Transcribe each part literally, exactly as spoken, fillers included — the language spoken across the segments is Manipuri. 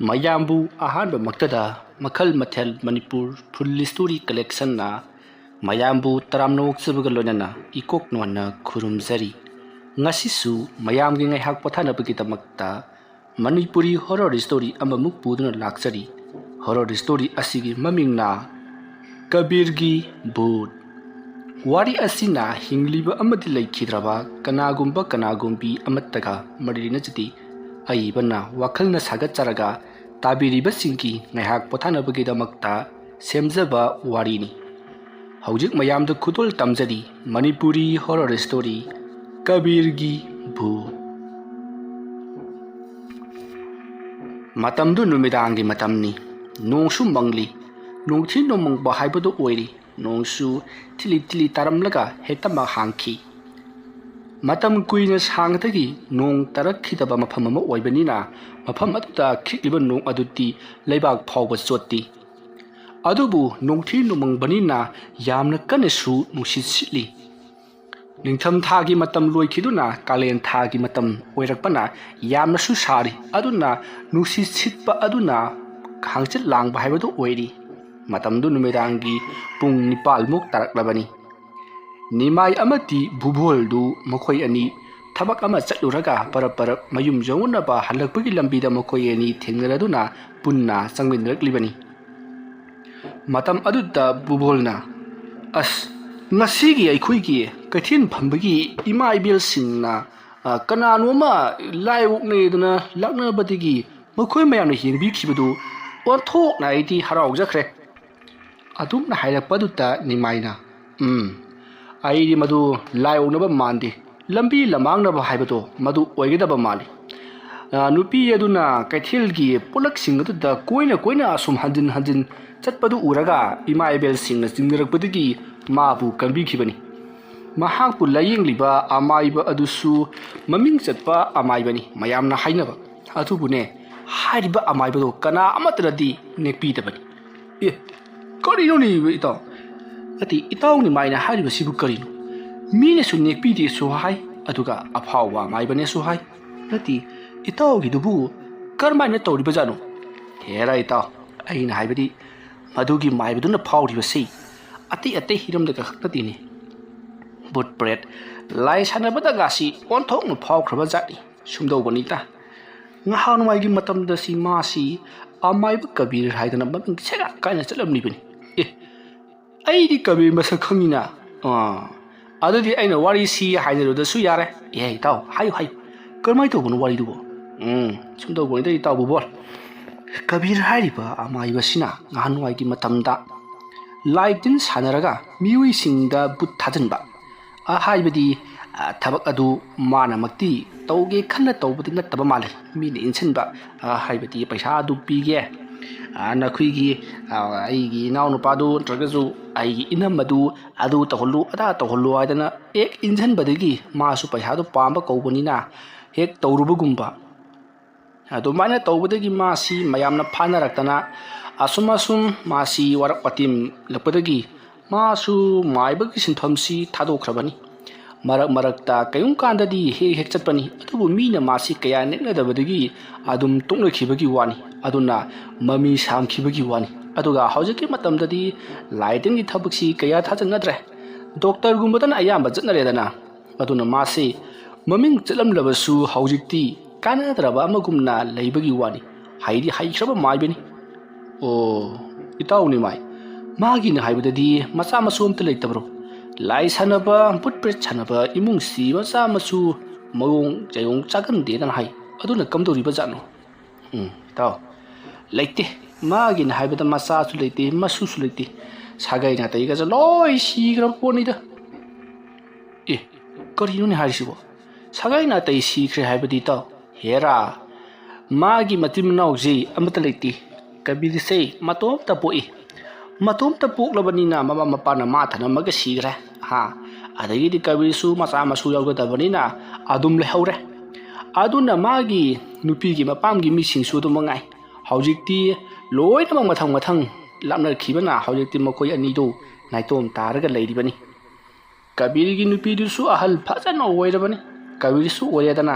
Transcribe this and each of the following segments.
ꯃꯌꯥꯝꯕꯨ ꯑꯍꯥꯟꯕꯃꯛꯇꯗ ꯃꯈꯜ ꯃꯊꯦꯜ ꯃꯅꯤꯄꯨꯔ ꯐꯨꯜ ꯁ꯭ꯇꯣꯔꯤ ꯀꯂꯦꯛꯁꯟꯅ ꯃꯌꯥꯝꯕꯨ ꯇꯔꯥꯝꯅ ꯑꯣꯛꯆꯕꯒ ꯂꯣꯏꯅꯅ ꯏꯀꯣꯛ ꯅꯣꯟꯅ ꯈꯨꯔꯨꯝꯖꯔꯤ꯫ ꯉꯁꯤꯁꯨ ꯃꯌꯥꯝꯒꯤ ꯉꯥꯏꯍꯥꯛ ꯄꯣꯊꯥꯅꯕꯒꯤꯗꯃꯛꯇ ꯃꯅꯤꯄꯨꯔꯤ ꯍꯣꯔꯔ ꯁ꯭ꯇꯣꯔꯤ ꯑꯃꯃꯨꯛ ꯄꯨꯗꯨꯅ ꯂꯥꯛꯆꯔꯤ꯫ ꯍꯣꯔꯔ ꯁ꯭ꯇꯣꯔꯤ ꯑꯁꯤꯒꯤ ꯃꯃꯤꯡꯅ ꯀꯕꯤꯔꯒꯤ ꯚꯨꯠ꯫ ꯋꯥꯔꯤ ꯑꯁꯤꯅ ꯍꯤꯡꯂꯤꯕ ꯑꯃꯗꯤ ꯂꯩꯈꯤꯗ꯭ꯔꯕ ꯀꯅꯥꯒꯨꯝꯕ ꯀꯅꯥꯒꯨꯝꯕꯤ ꯑꯃꯠꯇꯒ ꯃꯔꯤ ꯂꯩꯅꯖꯗꯦ꯫ ꯑꯏꯕꯅ ꯋꯥꯈꯜꯅ ꯁꯥꯒꯠꯆꯔꯒ ꯇꯥꯕꯤꯔꯤꯕꯁꯤꯡꯒꯤ ꯉꯥꯏꯍꯥꯛ ꯄꯣꯊꯥꯅꯕꯒꯤꯗꯃꯛꯇ ꯁꯦꯝꯖꯕ ꯋꯥꯔꯤꯅꯤ꯫ ꯍꯧꯖꯤꯛ ꯃꯌꯥꯝꯗ ꯈꯨꯗꯣꯜ ꯇꯝꯖꯔꯤ ꯃꯅꯤꯄꯨꯔꯤ ꯍꯣꯔꯔ ꯁ꯭ꯇꯣꯔꯤ ꯀꯕꯤꯔꯒꯤ ꯚꯨꯠ꯫ ꯃꯇꯝꯗꯨ ꯅꯨꯃꯤꯗꯥꯡꯒꯤ ꯃꯇꯝꯅꯤ꯫ ꯅꯣꯡꯁꯨ ꯃꯪꯂꯤ꯫ ꯅꯨꯡꯊꯤꯜ ꯅꯣꯡꯃꯪꯕ ꯍꯥꯏꯕꯗꯨ ꯑꯣꯏꯔꯤ꯫ ꯅꯣꯡꯁꯨ ꯊꯤꯂꯤ ꯊꯤꯂꯤ ꯇꯥꯔꯝꯂꯒ ꯍꯦꯛꯇꯃꯛ ꯍꯥꯡꯈꯤ꯫ ꯃꯇꯝ ꯀꯨꯏꯅ ꯁꯥꯡꯅꯗꯒꯤ ꯅꯣꯡ ꯇꯥꯔꯛꯈꯤꯗꯕ ꯃꯐꯝ ꯑꯃ ꯑꯣꯏꯕꯅꯤꯅ ꯃꯐꯝ ꯑꯗꯨꯗ ꯈꯤꯛꯂꯤꯕ ꯅꯣꯡ ꯑꯗꯨꯗꯤ ꯂꯩꯕꯥꯛ ꯐꯥꯎꯕ ꯆꯣꯠꯇꯦ꯫ ꯑꯗꯨꯕꯨ ꯅꯣꯡꯊꯤ ꯅꯣꯡꯃꯪꯕꯅꯤꯅ ꯌꯥꯝꯅ ꯀꯟꯅꯁꯨ ꯅꯨꯡꯁꯤꯠ ꯁꯤꯠꯂꯤ꯫ ꯅꯤꯡꯊꯝꯊꯥꯒꯤ ꯃꯇꯝ ꯂꯣꯏꯈꯤꯗꯨꯅ ꯀꯥꯂꯦꯟ ꯊꯥꯒꯤ ꯃꯇꯝ ꯑꯣꯏꯔꯛꯄꯅ ꯌꯥꯝꯅꯁꯨ ꯁꯥꯔꯤ꯫ ꯑꯗꯨꯅ ꯅꯨꯡꯁꯤꯠ ꯁꯤꯠꯄ ꯑꯗꯨꯅ ꯍꯥꯡꯆꯤꯠ ꯂꯥꯡꯕ ꯍꯥꯏꯕꯗꯨ ꯑꯣꯏꯔꯤ꯫ ꯃꯇꯝꯗꯨ ꯅꯨꯃꯤꯗꯥꯡꯒꯤ ꯄꯨꯡ ꯅꯤꯄꯥꯜꯃꯨꯛ ꯇꯥꯔꯛꯂꯕꯅꯤ꯫ ꯅꯤꯃꯥꯏ ꯑꯃꯗꯤ ꯚꯨꯚꯣꯜꯗꯨ ꯃꯈꯣꯏ ꯑꯅꯤ ꯊꯕꯛ ꯑꯃ ꯆꯠꯂꯨꯔꯒ ꯄꯔꯞ ꯄꯔꯞ ꯃꯌꯨꯝ ꯌꯧꯅꯅꯕ ꯍꯜꯂꯛꯄꯒꯤ ꯂꯝꯕꯤꯗ ꯃꯈꯣꯏ ꯑꯅꯤ ꯊꯦꯡꯅꯔꯗꯨꯅ ꯄꯨꯟꯅ ꯆꯪꯃꯤꯟꯅꯔꯛꯂꯤꯕꯅꯤ꯫ ꯃꯇꯝ ꯑꯗꯨꯗ ꯚꯨꯚꯣꯜꯅ, "ꯑꯁ, ꯉꯁꯤꯒꯤ ꯑꯩꯈꯣꯏꯒꯤ ꯀꯩꯊꯦꯜ ꯐꯝꯕꯒꯤ ꯏꯃꯥ ꯏꯕꯦꯜꯁꯤꯡꯅ, ꯑ, ꯀꯅꯥꯅꯣꯃ ꯂꯥꯏ ꯑꯣꯛꯅꯩꯗꯅ ꯂꯥꯛꯅꯕꯗꯒꯤ ꯃꯈꯣꯏ ꯃꯌꯥꯝꯅ ꯌꯦꯡꯕꯤꯈꯤꯕꯗꯨ ꯑꯣꯟꯊꯣꯛꯅ ꯑꯩꯗꯤ ꯍꯔꯥꯎꯖꯈ꯭ꯔꯦ"꯫ ꯑꯗꯨꯝꯅ ꯍꯥꯏꯔꯛꯄꯗꯨꯗ ꯅꯤꯃꯥꯏꯅ, "ꯎꯝ, ꯑꯩꯗꯤ ꯃꯗꯨ ꯂꯥꯏ ꯑꯣꯛꯅꯕ ꯃꯥꯟꯗꯦ, ꯂꯝꯕꯤ ꯂꯃꯥꯡꯅꯕ ꯍꯥꯏꯕꯗꯣ ꯃꯗꯨ ꯑꯣꯏꯒꯗꯕ ꯃꯥꯜꯂꯤ꯫ ꯑ, ꯅꯨꯄꯤ ꯑꯗꯨꯅ ꯀꯩꯊꯦꯜꯒꯤ ꯄꯣꯠꯂꯛꯁꯤꯡ ꯑꯗꯨꯗ ꯀꯣꯏꯅ ꯀꯣꯏꯅ ꯑꯁꯨꯝ ꯍꯟꯖꯤꯟ ꯍꯟꯖꯤꯟ ꯆꯠꯄꯗꯨ ꯎꯔꯒ ꯏꯃꯥ ꯏꯕꯦꯜꯁꯤꯡꯅ ꯆꯤꯡꯅꯔꯛꯄꯗꯒꯤ ꯃꯥꯕꯨ ꯀꯟꯕꯤꯈꯤꯕꯅꯤ꯫ ꯃꯍꯥꯛꯄꯨ ꯂꯥꯏꯌꯦꯡꯂꯤꯕ ꯑꯃꯥꯏꯕ ꯑꯗꯨꯁꯨ ꯃꯃꯤꯡ ꯆꯠꯄ ꯑꯃꯥꯏꯕꯅꯤ, ꯃꯌꯥꯝꯅ ꯍꯥꯏꯅꯕ꯫ ꯑꯗꯨꯕꯨꯅꯦ, ꯍꯥꯏꯔꯤꯕ ꯑꯃꯥꯏꯕꯗꯣ ꯀꯅꯥ ꯑꯃꯠꯇꯅꯗꯤ ꯅꯦꯛꯄꯤꯗꯕꯅꯤ"꯫ "ꯑꯦ, ꯀꯔꯤꯅꯣꯅꯦ ꯏꯇꯥꯎ? ꯅꯠꯇꯦ, ꯏꯇꯥꯎ ꯅꯤꯃꯥꯏꯅ ꯍꯥꯏꯔꯤꯕꯁꯤꯕꯨ ꯀꯔꯤꯅꯣ? ꯃꯤꯅꯁꯨ ꯅꯦꯛꯄꯤꯗꯦꯁꯨ ꯍꯥꯏ, ꯑꯗꯨꯒ ꯑꯐꯥꯎꯕ ꯑꯃꯥꯏꯕꯅꯦꯁꯨ ꯍꯥꯏ꯫ ꯅꯠꯇꯦ, ꯏꯇꯥꯎꯒꯤꯗꯨꯕꯨ ꯀꯔꯝꯍꯥꯏꯅ ꯇꯧꯔꯤꯕꯖꯥꯠꯅꯣ? ꯍꯦꯔꯥ ꯏꯇꯥꯎ, ꯑꯩꯅ ꯍꯥꯏꯕꯗꯤ ꯃꯗꯨꯒꯤ ꯃꯥꯏꯕꯗꯨꯅ ꯐꯥꯎꯔꯤꯕꯁꯤ ꯑꯇꯩ ꯑꯇꯩ ꯍꯤꯔꯝꯗ ꯈꯛ ꯅꯠꯇꯦꯅꯦ꯫ ꯕꯨꯠ ꯄ꯭ꯔꯦꯠ, ꯂꯥꯏ ꯁꯥꯟꯅꯕꯗꯒꯁꯤ ꯑꯣꯟꯊꯣꯛꯅ ꯐꯥꯎꯈ꯭ꯔꯕ ꯖꯥꯠꯅꯤ꯫ ꯁꯨꯝꯗꯧꯕꯅꯤꯗ, ꯉꯍꯥꯟꯋꯥꯏꯒꯤ ꯃꯇꯝꯗ ꯁꯤ ꯃꯥꯁꯤ ꯑꯃꯥꯏꯕ ꯀꯕꯤꯔ ꯍꯥꯏꯗꯅ ꯃꯃꯤꯡ ꯁꯦꯒꯥꯛ ꯀꯥꯏꯅ ꯆꯠꯂꯝꯂꯤꯕꯅꯤ꯫ ꯑꯦ, ꯑꯩꯗꯤ ꯀꯕꯤꯔ ꯃꯁꯛ ꯈꯪꯉꯤꯅ꯫ ꯑꯥ, ꯑꯗꯨꯗꯤ ꯑꯩꯅ ꯋꯥꯔꯤꯁꯤ ꯍꯥꯏꯅꯔꯨꯗꯁꯨ ꯌꯥꯔꯦ꯫ ꯑꯦ, ꯏꯇꯥꯎ, ꯍꯥꯏꯌꯨ, ꯍꯥꯏꯌꯨ꯫ ꯀꯔꯝꯍꯥꯏꯅ ꯇꯧꯕꯅꯣ ꯋꯥꯔꯤꯗꯨꯕꯨ? ꯎꯝ, ꯁꯨꯝ ꯇꯧꯕꯅꯤꯗ, ꯏꯇꯥꯎꯕꯨ ꯕꯣꯜ꯫ ꯀꯕꯤꯔ ꯍꯥꯏꯔꯤꯕ ꯑꯃꯥꯏꯕꯁꯤꯅ ꯉꯍꯥꯟꯋꯥꯏꯒꯤ ꯃꯇꯝꯗ ꯂꯥꯏ ꯇꯤꯟ ꯁꯥꯟꯅꯔꯒ ꯃꯤꯑꯣꯏꯁꯤꯡꯗ ꯕꯨꯠ ꯊꯥꯖꯤꯟꯕ, ꯑ, ꯍꯥꯏꯕꯗꯤ, ꯑ, ꯊꯕꯛ ꯑꯗꯨ ꯃꯥꯅꯃꯛꯇꯤ ꯇꯧꯒꯦ ꯈꯟꯅ ꯇꯧꯕꯗꯤ ꯅꯠꯇꯕ ꯃꯥꯜꯂꯤ꯫ ꯃꯤꯅ ꯏꯟꯁꯤꯟꯕ, ꯑ, ꯍꯥꯏꯕꯗꯤ ꯄꯩꯁꯥ ꯑꯗꯨ ꯄꯤꯒꯦ, ꯑ, ꯅꯈꯣꯏꯒꯤ, ꯑ, ꯑꯩꯒꯤ ꯏꯅꯥꯎꯅꯨꯄꯥꯗꯨ ꯅꯠꯇ꯭ꯔꯒꯁꯨ ꯑꯩꯒꯤ ꯏꯅꯝꯃꯗꯨ ꯑꯗꯨ ꯇꯧꯍꯜꯂꯨ, ꯑꯗꯥ ꯇꯧꯍꯜꯂꯨ ꯍꯥꯏꯗꯅ ꯍꯦꯛ ꯏꯟꯁꯤꯟꯕꯗꯒꯤ ꯃꯥꯁꯨ ꯄꯩꯁꯥꯗꯨ ꯄꯥꯝꯕ ꯀꯧꯕꯅꯤꯅ ꯍꯦꯛ ꯇꯧꯔꯨꯕꯒꯨꯝꯕ꯫ ꯑꯗꯨꯃꯥꯏꯅ ꯇꯧꯕꯗꯒꯤ ꯃꯥꯁꯤ ꯃꯌꯥꯝꯅ ꯐꯥꯅꯔꯛꯇꯅ ꯑꯁꯨꯝ ꯑꯁꯨꯝ ꯃꯥꯁꯤ ꯋꯥꯔꯛ ꯋꯥꯇꯦꯝꯂꯛꯄꯗꯒꯤ ꯃꯥꯁꯨ ꯃꯥꯏꯕꯒꯤ ꯁꯤꯟꯐꯝꯁꯤ ꯊꯥꯗꯣꯛꯈ꯭ꯔꯕꯅꯤ꯫ ꯃꯔꯛ ꯃꯔꯛꯇ ꯀꯩꯒꯨꯝ ꯀꯥꯟꯗꯗꯤ ꯍꯦꯛ ꯍꯦꯛ ꯆꯠꯄꯅꯤ, ꯑꯗꯨꯕꯨ ꯃꯤꯅ ꯃꯥꯁꯤ ꯀꯌꯥ ꯅꯦꯛꯅꯗꯕꯗꯒꯤ ꯑꯗꯨꯝ ꯇꯣꯛꯅꯈꯤꯕꯒꯤ ꯋꯥꯅꯤ꯫ ꯑꯗꯨꯅ ꯃꯃꯤ ꯁꯥꯝꯈꯤꯕꯒꯤ ꯋꯥꯅꯤ꯫ ꯑꯗꯨꯒ ꯍꯧꯖꯤꯛꯀꯤ ꯃꯇꯝꯗꯗꯤ ꯂꯥꯏ ꯇꯤꯟꯒꯤ ꯊꯕꯛꯁꯤ ꯀꯌꯥ ꯊꯥꯖꯅꯗ꯭ꯔꯦ꯫ ꯗꯣꯛꯇꯔꯒꯨꯝꯕꯗꯅ ꯑꯌꯥꯝꯕ ꯆꯠꯅꯔꯦꯗꯅ꯫ ꯑꯗꯨꯅ ꯃꯥꯁꯤ ꯃꯃꯤꯡ ꯆꯠꯂꯝꯂꯕꯁꯨ ꯍꯧꯖꯤꯛꯇꯤ ꯀꯥꯟꯅꯗ꯭ꯔꯕ ꯑꯃꯒꯨꯝꯅ ꯂꯩꯕꯒꯤ ꯋꯥꯅꯤ꯫ ꯍꯩꯗꯤ ꯍꯩꯈ꯭ꯔꯕ ꯃꯥꯏꯕꯅꯤ꯫ ꯑꯣ, ꯏꯇꯥꯎ ꯅꯤꯃꯥꯏ, ꯃꯥꯒꯤꯅ ꯍꯥꯏꯕꯗꯗꯤ ꯃꯆꯥ ꯃꯁꯨ ꯑꯝꯇ ꯂꯩꯇꯕ꯭ꯔꯣ? ꯂꯥꯏ ꯁꯥꯟꯅꯕ, ꯕꯨꯠ ꯄ꯭ꯔꯦꯠ ꯁꯥꯟꯅꯕ ꯏꯃꯨꯡꯁꯤ ꯃꯆꯥ ꯃꯁꯨ ꯃꯑꯣꯡ ꯆꯌꯣꯡ ꯆꯥꯒꯟꯗꯦꯗꯅ ꯍꯥꯏ꯫ ꯑꯗꯨꯅ ꯀꯝꯗꯧꯔꯤꯕ ꯖꯥꯠꯅꯣ? ꯎꯝ, ꯏꯇꯥꯎ, ꯂꯩꯇꯦ꯫ ꯃꯥꯒꯤꯅ ꯍꯥꯏꯕꯗ ꯃꯆꯥꯁꯨ ꯂꯩꯇꯦ, ꯃꯁꯨꯁꯨ ꯂꯩꯇꯦ꯫ ꯁꯥꯒꯩ ꯅꯥꯇꯩꯒꯁꯨ ꯂꯣꯏ ꯁꯤꯈ꯭ꯔꯕ ꯄꯣꯠꯅꯤꯗ꯫ ꯑꯦ, ꯀꯔꯤꯅꯣꯅꯦ ꯍꯥꯏꯔꯤꯁꯤꯕꯣ? ꯁꯥꯒꯩ ꯅꯥꯇꯩ ꯁꯤꯈ꯭ꯔꯦ ꯍꯥꯏꯕꯗꯤ, ꯏꯇꯥꯎ? ꯍꯦꯔꯥ, ꯃꯥꯒꯤ ꯃꯆꯤꯟ ꯃꯅꯥꯎꯁꯤ ꯑꯃꯠꯇ ꯂꯩꯇꯦ꯫ ꯀꯕꯤꯔꯁꯦ ꯃꯇꯣꯝꯇ ꯄꯣꯛꯏ꯫ ꯃꯇꯣꯝꯇ ꯄꯣꯛꯂꯕꯅꯤꯅ ꯃꯃꯥ ꯃꯄꯥꯅ ꯃꯥ ꯊꯅꯝꯃꯒ ꯁꯤꯈ꯭ꯔꯦ꯫ ꯍꯥ, ꯑꯗꯒꯤꯗꯤ ꯀꯕꯤꯔꯁꯨ ꯃꯆꯥ ꯃꯁꯨ ꯌꯥꯎꯖꯗꯕꯅꯤꯅ ꯑꯗꯨꯝ ꯂꯩꯍꯧꯔꯦ꯫ ꯑꯗꯨꯅ ꯃꯥꯒꯤ ꯅꯨꯄꯤꯒꯤ ꯃꯄꯥꯝꯒꯤ ꯃꯤꯁꯤꯡꯁꯨ ꯑꯗꯨꯝ ꯃꯉꯥꯏ꯫ ꯍꯧꯖꯤꯛꯇꯤ ꯂꯣꯏꯅꯃꯛ ꯃꯊꯪ ꯃꯊꯪ ꯂꯥꯞꯅꯈꯤꯕꯅ ꯍꯧꯖꯤꯛꯇꯤ ꯃꯈꯣꯏ ꯑꯅꯤꯗꯨ ꯅꯥꯏꯇꯣꯝ ꯇꯥꯔꯒ ꯂꯩꯔꯤꯕꯅꯤ꯫ ꯀꯕꯤꯔꯒꯤ ꯅꯨꯄꯤꯗꯨꯁꯨ ꯑꯍꯜ ꯐꯖꯅ ꯑꯣꯏꯔꯕꯅꯤ꯫ ꯀꯕꯤꯔꯁꯨ ꯑꯣꯏꯔꯦꯗꯅ꯫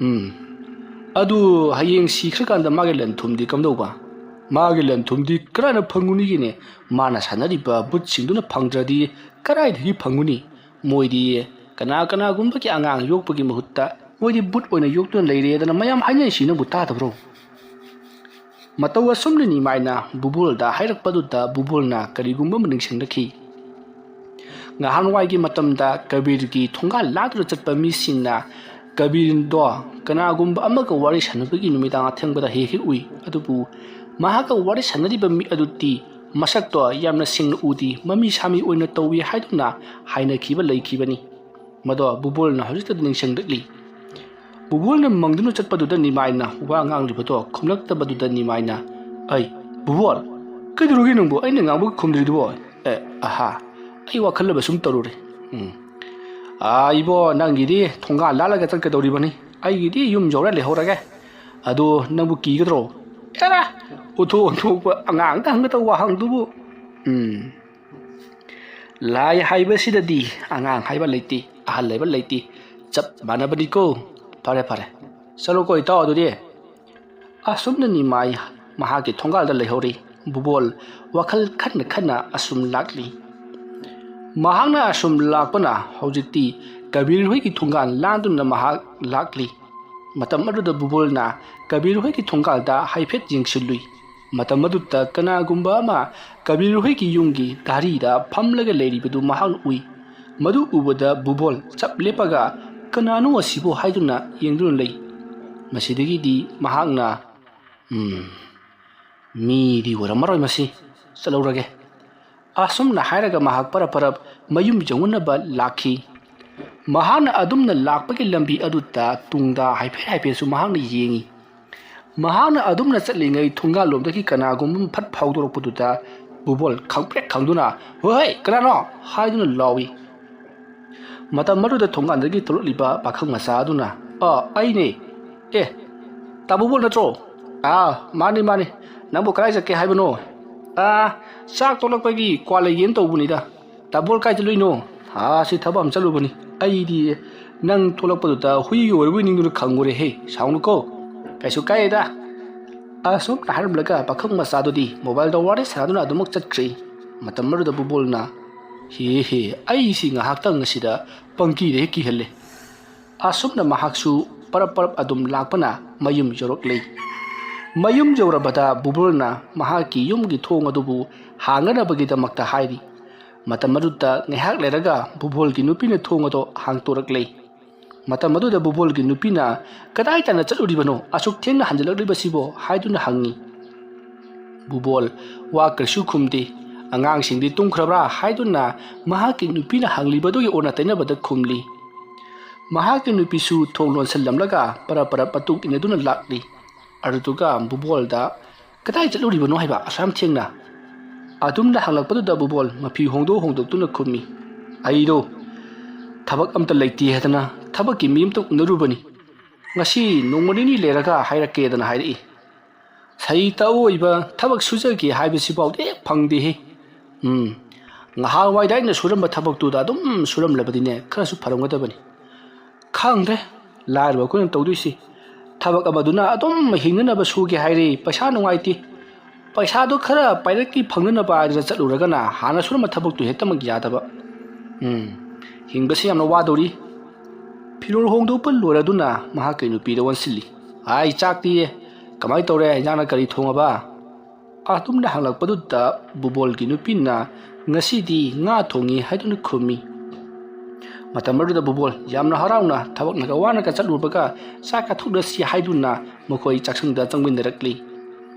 ꯎꯝ꯫ ꯑꯗꯨ ꯍꯌꯦꯡ ꯁꯤꯈ꯭ꯔꯀꯥꯟꯗ ꯃꯥꯒꯤ ꯂꯟ ꯊꯨꯝꯗꯤ ꯀꯝꯗꯧꯕ? ꯃꯥꯒꯤ ꯂꯟ ꯊꯨꯝꯗꯤ ꯀꯅꯥꯅ ꯐꯪꯉꯨꯅꯤꯒꯤꯅꯦ? ꯃꯥꯅ ꯁꯥꯟꯅꯔꯤꯕ ꯕꯨꯠꯁꯤꯡꯗꯨꯅ ꯐꯪꯗ꯭ꯔꯗꯤ ꯀꯗꯥꯏꯗꯒꯤ ꯐꯪꯉꯨꯅꯤ? ꯃꯣꯏꯗꯤ ꯀꯅꯥ ꯀꯅꯥꯒꯨꯝꯕꯒꯤ ꯑꯉꯥꯡ ꯌꯣꯛꯄꯒꯤ ꯃꯍꯨꯠꯇ ꯃꯣꯏꯗꯤ ꯕꯨꯠ ꯑꯣꯏꯅ ꯌꯣꯛꯇꯨꯅ ꯂꯩꯔꯦꯗꯅ ꯃꯌꯥꯝ ꯍꯥꯏꯅꯔꯤꯁꯤ ꯅꯪꯕꯨ ꯇꯥꯗꯕ꯭ꯔꯣ? ꯃꯇꯧ ꯑꯁꯨꯝꯅ ꯅꯤꯃꯥꯏꯅ ꯕꯨꯕꯣꯜꯗ ꯍꯥꯏꯔꯛꯄꯗꯨꯗ ꯕꯨꯕꯣꯜꯅ ꯀꯔꯤꯒꯨꯝꯕ ꯑꯃ ꯅꯤꯡꯁꯤꯡꯂꯛꯈꯤ꯫ ꯉꯍꯥꯟꯋꯥꯏꯒꯤ ꯃꯇꯝꯗ ꯀꯕꯤꯔꯒꯤ ꯊꯣꯡꯒꯥꯜ ꯂꯥꯟꯗꯨꯅ ꯆꯠꯄ ꯃꯤꯁꯤꯡꯅ ꯀꯕꯤꯔꯗꯣ ꯀꯅꯥꯒꯨꯝꯕ ꯑꯃꯒ ꯋꯥꯔꯤ ꯁꯥꯟꯅꯕꯒꯤ ꯅꯨꯃꯤꯗꯥꯡ ꯑꯊꯦꯡꯕꯗ ꯍꯦꯛ ꯍꯦꯛ ꯎꯏ꯫ ꯑꯗꯨꯕꯨ ꯃꯍꯥꯛꯀ ꯋꯥꯔꯤ ꯁꯥꯟꯅꯔꯤꯕ ꯃꯤ ꯑꯗꯨꯗꯤ ꯃꯁꯛꯇꯣ ꯌꯥꯝꯅ ꯁꯦꯡꯅ ꯎꯗꯦ, ꯃꯃꯤ ꯁꯥꯃꯤ ꯑꯣꯏꯅ ꯇꯧꯏ ꯍꯥꯏꯗꯨꯅ ꯍꯥꯏꯅꯈꯤꯕ ꯂꯩꯈꯤꯕꯅꯤ꯫ ꯃꯗꯣ ꯕꯨꯕꯣꯜꯅ ꯍꯧꯖꯤꯛꯇꯗ ꯅꯤꯡꯁꯤꯡꯂꯛꯂꯤ꯫ ꯕꯨꯕꯣꯜꯅ ꯃꯪꯗꯨꯅ ꯆꯠꯄꯗꯨꯗ ꯅꯤꯃꯥꯏꯅ ꯋꯥ ꯉꯥꯡꯂꯤꯕꯗꯣ ꯈꯨꯝꯂꯛꯇꯕꯗꯨꯗ ꯅꯤꯃꯥꯏꯅ, "ꯑꯩ, ꯕꯨꯕꯣꯜ, ꯀꯩꯗꯧꯔꯒꯦ ꯅꯪꯕꯨ? ꯑꯩꯅ ꯉꯥꯡꯕꯒ ꯈꯨꯝꯗ꯭ꯔꯤꯗꯨꯕꯣ?" "ꯑꯦ, ꯑꯍꯥ, ꯑꯩ ꯋꯥꯈꯜꯂꯕ ꯁꯨꯝ ꯇꯧꯔꯨꯔꯦ꯫ ꯎꯝ꯫ ꯑꯥ, ꯏꯕꯣ, ꯅꯪꯒꯤꯗꯤ ꯊꯣꯡꯒꯥꯜ ꯂꯥꯜꯂꯒ ꯆꯠꯀꯗꯧꯔꯤꯕꯅꯤ꯫ ꯑꯩꯒꯤꯗꯤ ꯌꯨꯝ ꯌꯧꯔ ꯂꯩꯍꯧꯔꯒꯦ꯫ ꯑꯗꯨ ꯅꯪꯕꯨ ꯀꯤꯒꯗ꯭ꯔꯣ?" "ꯑꯦꯔꯥ, ꯎꯊꯣꯛ ꯎꯊꯣꯛꯄ ꯑꯉꯥꯡꯗ ꯍꯪꯒꯗꯧꯕ ꯋꯥꯍꯪꯗꯨꯕꯨ꯫ ꯎꯝ꯫ ꯂꯥꯏ ꯍꯥꯏꯕꯁꯤꯗꯗꯤ ꯑꯉꯥꯡ ꯍꯥꯏꯕ ꯂꯩꯇꯦ, ꯑꯍꯜ ꯍꯥꯏꯕ ꯂꯩꯇꯦ, ꯆꯞ ꯃꯥꯟꯅꯕꯅꯤꯀꯣ꯫ ꯐꯔꯦ, ꯐꯔꯦ, ꯆꯠꯂꯣꯀꯣ ꯏꯇꯥꯎ ꯑꯗꯨꯗꯤ꯫" ꯑꯁꯨꯝꯅ ꯅꯤꯃꯥꯏ ꯃꯍꯥꯛꯀꯤ ꯊꯣꯡꯒꯥꯜꯗ ꯂꯩꯍꯧꯔꯤ꯫ ꯕꯨꯕꯣꯜ ꯋꯥꯈꯜ ꯈꯟꯅ ꯈꯟꯅ ꯑꯁꯨꯝ ꯂꯥꯛꯂꯤ꯫ ꯃꯍꯥꯛꯅ ꯑꯁꯨꯝ ꯂꯥꯛꯄꯅ ꯍꯧꯖꯤꯛꯇꯤ ꯀꯕꯤꯔ ꯍꯣꯏꯒꯤ ꯊꯣꯡꯒꯥꯜ ꯂꯥꯟꯗꯨꯅ ꯃꯍꯥꯛ ꯂꯥꯛꯂꯤ꯫ ꯃꯇꯝ ꯑꯗꯨꯗ ꯕꯨꯕꯣꯜꯅ ꯀꯕꯤꯔ ꯍꯣꯏꯒꯤ ꯊꯣꯡꯒꯥꯜꯗ ꯍꯥꯏꯐꯦꯠ ꯌꯦꯡꯁꯤꯜꯂꯨꯏ꯫ ꯃꯇꯝ ꯑꯗꯨꯗ ꯀꯅꯥꯒꯨꯝꯕ ꯑꯃ ꯀꯕꯤꯔ ꯍꯣꯏꯒꯤ ꯌꯨꯝꯒꯤ ꯙꯥꯔꯤꯗ ꯐꯝꯂꯒ ꯂꯩꯔꯤꯕꯗꯨ ꯃꯍꯥꯛꯅ ꯎꯏ꯫ ꯃꯗꯨ ꯎꯕꯗ ꯕꯨꯕꯣꯜ ꯆꯞ ꯂꯦꯞꯄꯒ, "ꯀꯅꯥꯅꯣ ꯑꯁꯤꯕꯨ?" ꯍꯥꯏꯗꯨꯅ ꯌꯦꯡꯗꯨꯅ ꯂꯩ꯫ ꯃꯁꯤꯗꯒꯤꯗꯤ ꯃꯍꯥꯛꯅ, "ꯎꯝ, ꯃꯤꯗꯤ ꯑꯣꯏꯔꯝꯃꯔꯣꯏ ꯃꯁꯤ, ꯆꯠꯍꯧꯔꯒꯦ꯫" ꯑꯁꯨꯝꯅ ꯍꯥꯏꯔꯒ ꯃꯍꯥꯛ ꯄꯔꯞ ꯄꯔꯞ ꯃꯌꯨꯝ ꯌꯧꯅꯅꯕ ꯂꯥꯛꯈꯤ꯫ ꯃꯍꯥꯛꯅ ꯑꯗꯨꯝꯅ ꯂꯥꯛꯄꯒꯤ ꯂꯝꯕꯤ ꯑꯗꯨꯗ ꯇꯨꯡꯗ ꯍꯥꯏꯐꯦꯠ ꯍꯥꯏꯐꯦꯠꯁꯨ ꯃꯍꯥꯛꯅ ꯌꯦꯡꯉꯤ꯫ ꯃꯍꯥꯛꯅ ꯑꯗꯨꯝꯅ ꯆꯠꯂꯤꯉꯩ ꯊꯣꯡꯒꯥꯜꯂꯣꯝꯗꯒꯤ ꯀꯅꯥꯒꯨꯝꯕ ꯑꯃ ꯐꯠ ꯐꯥꯎꯗꯣꯔꯛꯄꯗꯨꯗ ꯕꯨꯕꯣꯜ ꯈꯪꯄ꯭ꯔꯦꯛ ꯈꯪꯗꯨꯅ, "ꯍꯣꯏ, ꯍꯣꯏ, ꯀꯅꯥꯅꯣ?" ꯍꯥꯏꯗꯨꯅ ꯂꯥꯎꯏ꯫ ꯃꯇꯝ ꯑꯗꯨꯗ ꯊꯣꯡꯒꯥꯟꯗꯒꯤ ꯊꯣꯛꯂꯛꯂꯤꯕ ꯄꯥꯈꯪ ꯃꯆꯥ ꯑꯗꯨꯅ, "ꯑ, ꯑꯩꯅꯦ꯫ ꯑꯦ, ꯇꯥ ꯕꯨꯕꯣꯜ ꯅꯠꯇ꯭ꯔꯣ?" "ꯑꯥ, ꯃꯥꯅꯤ, ꯃꯥꯅꯤ꯫ ꯅꯪꯕꯨ ꯀꯗꯥꯏ ꯆꯠꯀꯦ ꯍꯥꯏꯕꯅꯣ?" "ꯑꯥ, ꯆꯥꯛ ꯇꯣꯛꯂꯛꯄꯒꯤ ꯀ꯭ꯋꯥ ꯂꯩꯒꯦꯅ ꯇꯧꯕꯅꯤꯗ꯫ ꯇꯥ ꯕꯨꯕꯣꯜ ꯀꯥꯏ ꯆꯠꯂꯨꯏꯅꯣ?" "ꯑꯥ, ꯁꯤ ꯊꯕꯛ ꯑꯃ ꯆꯠꯂꯨꯕꯅꯤ꯫ ꯑꯩꯗꯤ ꯅꯪ ꯊꯣꯛꯂꯛꯄꯗꯨꯗ ꯍꯨꯏꯒꯤ ꯑꯣꯏꯔꯕꯣꯏ ꯅꯤꯡꯗꯨꯅ ꯈꯪꯉꯨꯔꯦꯍꯦ꯫ ꯁꯥꯎꯅꯨꯀꯣ꯫" "ꯀꯩꯁꯨ ꯀꯥꯏꯗꯦꯗ," ꯑꯁꯨꯝꯅ ꯍꯥꯏꯔꯝꯂꯒ ꯄꯥꯈꯪ ꯃꯆꯥꯗꯨꯗꯤ ꯃꯣꯕꯥꯏꯜꯗ ꯋꯥꯔꯤ ꯁꯥꯟꯅꯗꯨꯅ ꯑꯗꯨꯃꯛ ꯆꯠꯈ꯭ꯔꯦ꯫ ꯃꯇꯝ ꯑꯗꯨꯗ ꯕꯨꯕꯣꯜꯅ, "ꯍꯦ ꯍꯦ, ꯑꯩꯁꯤ ꯉꯥꯏꯍꯥꯛꯇꯪ ꯑꯁꯤꯗ ꯄꯪꯀꯤꯗ ꯍꯦꯛ ꯀꯤꯍꯜꯂꯦ"꯫ ꯑꯁꯨꯝꯅ ꯃꯍꯥꯛꯁꯨ ꯄꯔꯞ ꯄꯔꯞ ꯑꯗꯨꯝ ꯂꯥꯛꯄꯅ ꯃꯌꯨꯝ ꯌꯧꯔꯛꯂꯦ꯫ ꯃꯌꯨꯝ ꯌꯧꯔꯕꯗ ꯕꯨꯕꯣꯜꯅ ꯃꯍꯥꯛꯀꯤ ꯌꯨꯝꯒꯤ ꯊꯣꯡ ꯑꯗꯨꯕꯨ ꯍꯥꯡꯅꯅꯕꯒꯤꯗꯃꯛꯇ ꯍꯥꯏꯔꯤ꯫ ꯃꯇꯝ ꯑꯗꯨꯗ ꯉꯥꯏꯍꯥꯛ ꯂꯩꯔꯒ ꯕꯨꯕꯣꯜꯒꯤ ꯅꯨꯄꯤꯅ ꯊꯣꯡ ꯑꯗꯨ ꯍꯥꯡꯇꯣꯔꯛꯂꯦ꯫ ꯃꯇꯝ ꯑꯗꯨꯗ ꯕꯨꯕꯣꯜꯒꯤ ꯅꯨꯄꯤꯅ, "ꯀꯗꯥꯏ ꯇꯥꯟꯅ ꯆꯠꯂꯨꯔꯤꯕꯅꯣ ꯑꯁꯨꯛ ꯊꯦꯡꯅ ꯍꯟꯖꯤꯜꯂꯛꯂꯤꯕꯁꯤꯕꯣ?" ꯍꯥꯏꯗꯨꯅ ꯍꯪꯉꯤ꯫ ꯕꯨꯕꯣꯜ ꯋꯥ ꯀꯔꯤꯁꯨ ꯈꯨꯝꯗꯦ꯫ "ꯑꯉꯥꯡꯁꯤꯡꯗꯤ ꯇꯨꯝꯈ꯭ꯔꯕ꯭ꯔꯥ?" ꯍꯥꯏꯗꯨꯅ ꯃꯍꯥꯛꯀꯤ ꯅꯨꯄꯤꯅ ꯍꯪꯂꯤꯕꯗꯨꯒꯤ ꯑꯣꯟꯅ ꯇꯩꯅꯕꯗ ꯈꯨꯝꯂꯤ꯫ ꯃꯍꯥꯛꯀꯤ ꯅꯨꯄꯤꯁꯨ ꯊꯣꯡ ꯂꯣꯟꯁꯤꯜꯂꯝꯂꯒ ꯄꯔꯞ ꯄꯔꯞ ꯃꯇꯨꯡ ꯏꯟꯅꯗꯨꯅ ꯂꯥꯛꯂꯤ꯫ ꯑꯗꯨꯗꯨꯒ ꯕꯨꯕꯣꯜꯗ, "ꯀꯗꯥꯏ ꯆꯠꯂꯨꯔꯤꯕꯅꯣ ꯍꯥꯏꯕ ꯑꯁꯨꯛ ꯌꯥꯝ ꯊꯦꯡꯅ?" ꯑꯗꯨꯝꯅ ꯍꯪꯂꯛꯄꯗꯨꯗ ꯕꯨꯕꯣꯜ ꯃꯐꯤ ꯍꯣꯡꯗꯣꯛ ꯍꯣꯡꯗꯣꯛꯇꯨꯅ ꯈꯨꯝꯃꯤ, "ꯑꯩꯗꯣ ꯊꯕꯛ ꯑꯝꯇ ꯂꯩꯇꯦ ꯍꯥꯏꯗꯅ ꯊꯕꯛꯀꯤ ꯃꯤ ꯑꯝꯇ ꯎꯅꯔꯨꯕꯅꯤ꯫ ꯉꯁꯤ ꯅꯣꯡꯃ ꯅꯤꯅꯤ ꯂꯩꯔꯒ ꯍꯥꯏꯔꯛꯀꯦꯗꯅ ꯍꯥꯏꯔꯛꯏ꯫ ꯁꯍꯤ ꯇꯧꯑꯣꯏꯕ ꯊꯕꯛ ꯁꯨꯖꯒꯦ ꯍꯥꯏꯕꯁꯤꯐꯥꯎꯗꯤ ꯍꯦꯛ ꯐꯪꯗꯦꯍꯦ꯫ ꯎꯝ, ꯉꯍꯥꯟꯋꯥꯏꯗ ꯑꯩꯅ ꯁꯨꯔꯝꯕ ꯊꯕꯛꯇꯨꯗ ꯑꯗꯨꯝ ꯁꯨꯔꯝꯂꯕꯗꯤꯅꯦ, ꯈꯔꯁꯨ ꯐꯔꯝꯒꯗꯕꯅꯤ꯫ ꯈꯪꯗ꯭ꯔꯦ, ꯂꯥꯏꯔꯕ ꯑꯩꯈꯣꯏꯅ ꯇꯧꯗꯣꯏꯁꯤ꯫ ꯊꯕꯛ ꯑꯃꯗꯨꯅ ꯑꯗꯨꯝ ꯍꯤꯡꯅꯅꯕ ꯁꯨꯒꯦ ꯍꯥꯏꯔꯤ, ꯄꯩꯁꯥ ꯅꯨꯡꯉꯥꯏꯇꯦ꯫ ꯄꯩꯁꯥꯗꯣ ꯈꯔ ꯄꯥꯏꯔꯛꯀꯤ ꯐꯪꯅꯅꯕ ꯍꯥꯏꯗꯅ ꯆꯠꯂꯨꯔꯒꯅ ꯍꯥꯟꯅ ꯁꯨꯔꯝꯕ ꯊꯕꯛꯇꯨ ꯍꯦꯛꯇꯃꯛ ꯌꯥꯗꯕ꯫ ꯎꯝ, ꯍꯤꯡꯕꯁꯤ ꯌꯥꯝꯅ ꯋꯥꯗꯧꯔꯤ"꯫ ꯐꯤꯔꯣꯜ ꯍꯣꯡꯗꯣꯛꯄ ꯂꯣꯏꯔꯗꯨꯅ ꯃꯍꯥꯛꯀꯤ ꯅꯨꯄꯤꯗ ꯑꯣꯟꯁꯤꯜꯂꯤ꯫ "ꯑꯥꯏ, ꯆꯥꯛꯇꯤ ꯀꯃꯥꯏꯅ ꯇꯧꯔꯦ? ꯏꯟꯖꯥꯡꯅ ꯀꯔꯤ ꯊꯣꯡꯉꯕ?" ꯑꯗꯨꯝꯅ ꯍꯪꯂꯛꯄꯗꯨꯗ ꯕꯨꯕꯣꯜꯒꯤ ꯅꯨꯄꯤꯅ, "ꯉꯁꯤꯗꯤ ꯉꯥ ꯊꯣꯡꯉꯤ" ꯍꯥꯏꯗꯨꯅ ꯈꯨꯝꯃꯤ꯫ ꯃꯇꯝ ꯑꯗꯨꯗ ꯕꯨꯕꯣꯜ ꯌꯥꯝꯅ ꯍꯔꯥꯎꯅ ꯊꯕꯛꯅꯒ ꯋꯥꯅꯒ ꯆꯠꯂꯨꯕꯒ ꯆꯥꯛ ꯆꯥꯊꯣꯛꯅꯁꯤ ꯍꯥꯏꯗꯨꯅ ꯃꯈꯣꯏ ꯆꯥꯛꯁꯪꯗ ꯆꯪꯃꯤꯟꯅꯔꯛꯂꯤ꯫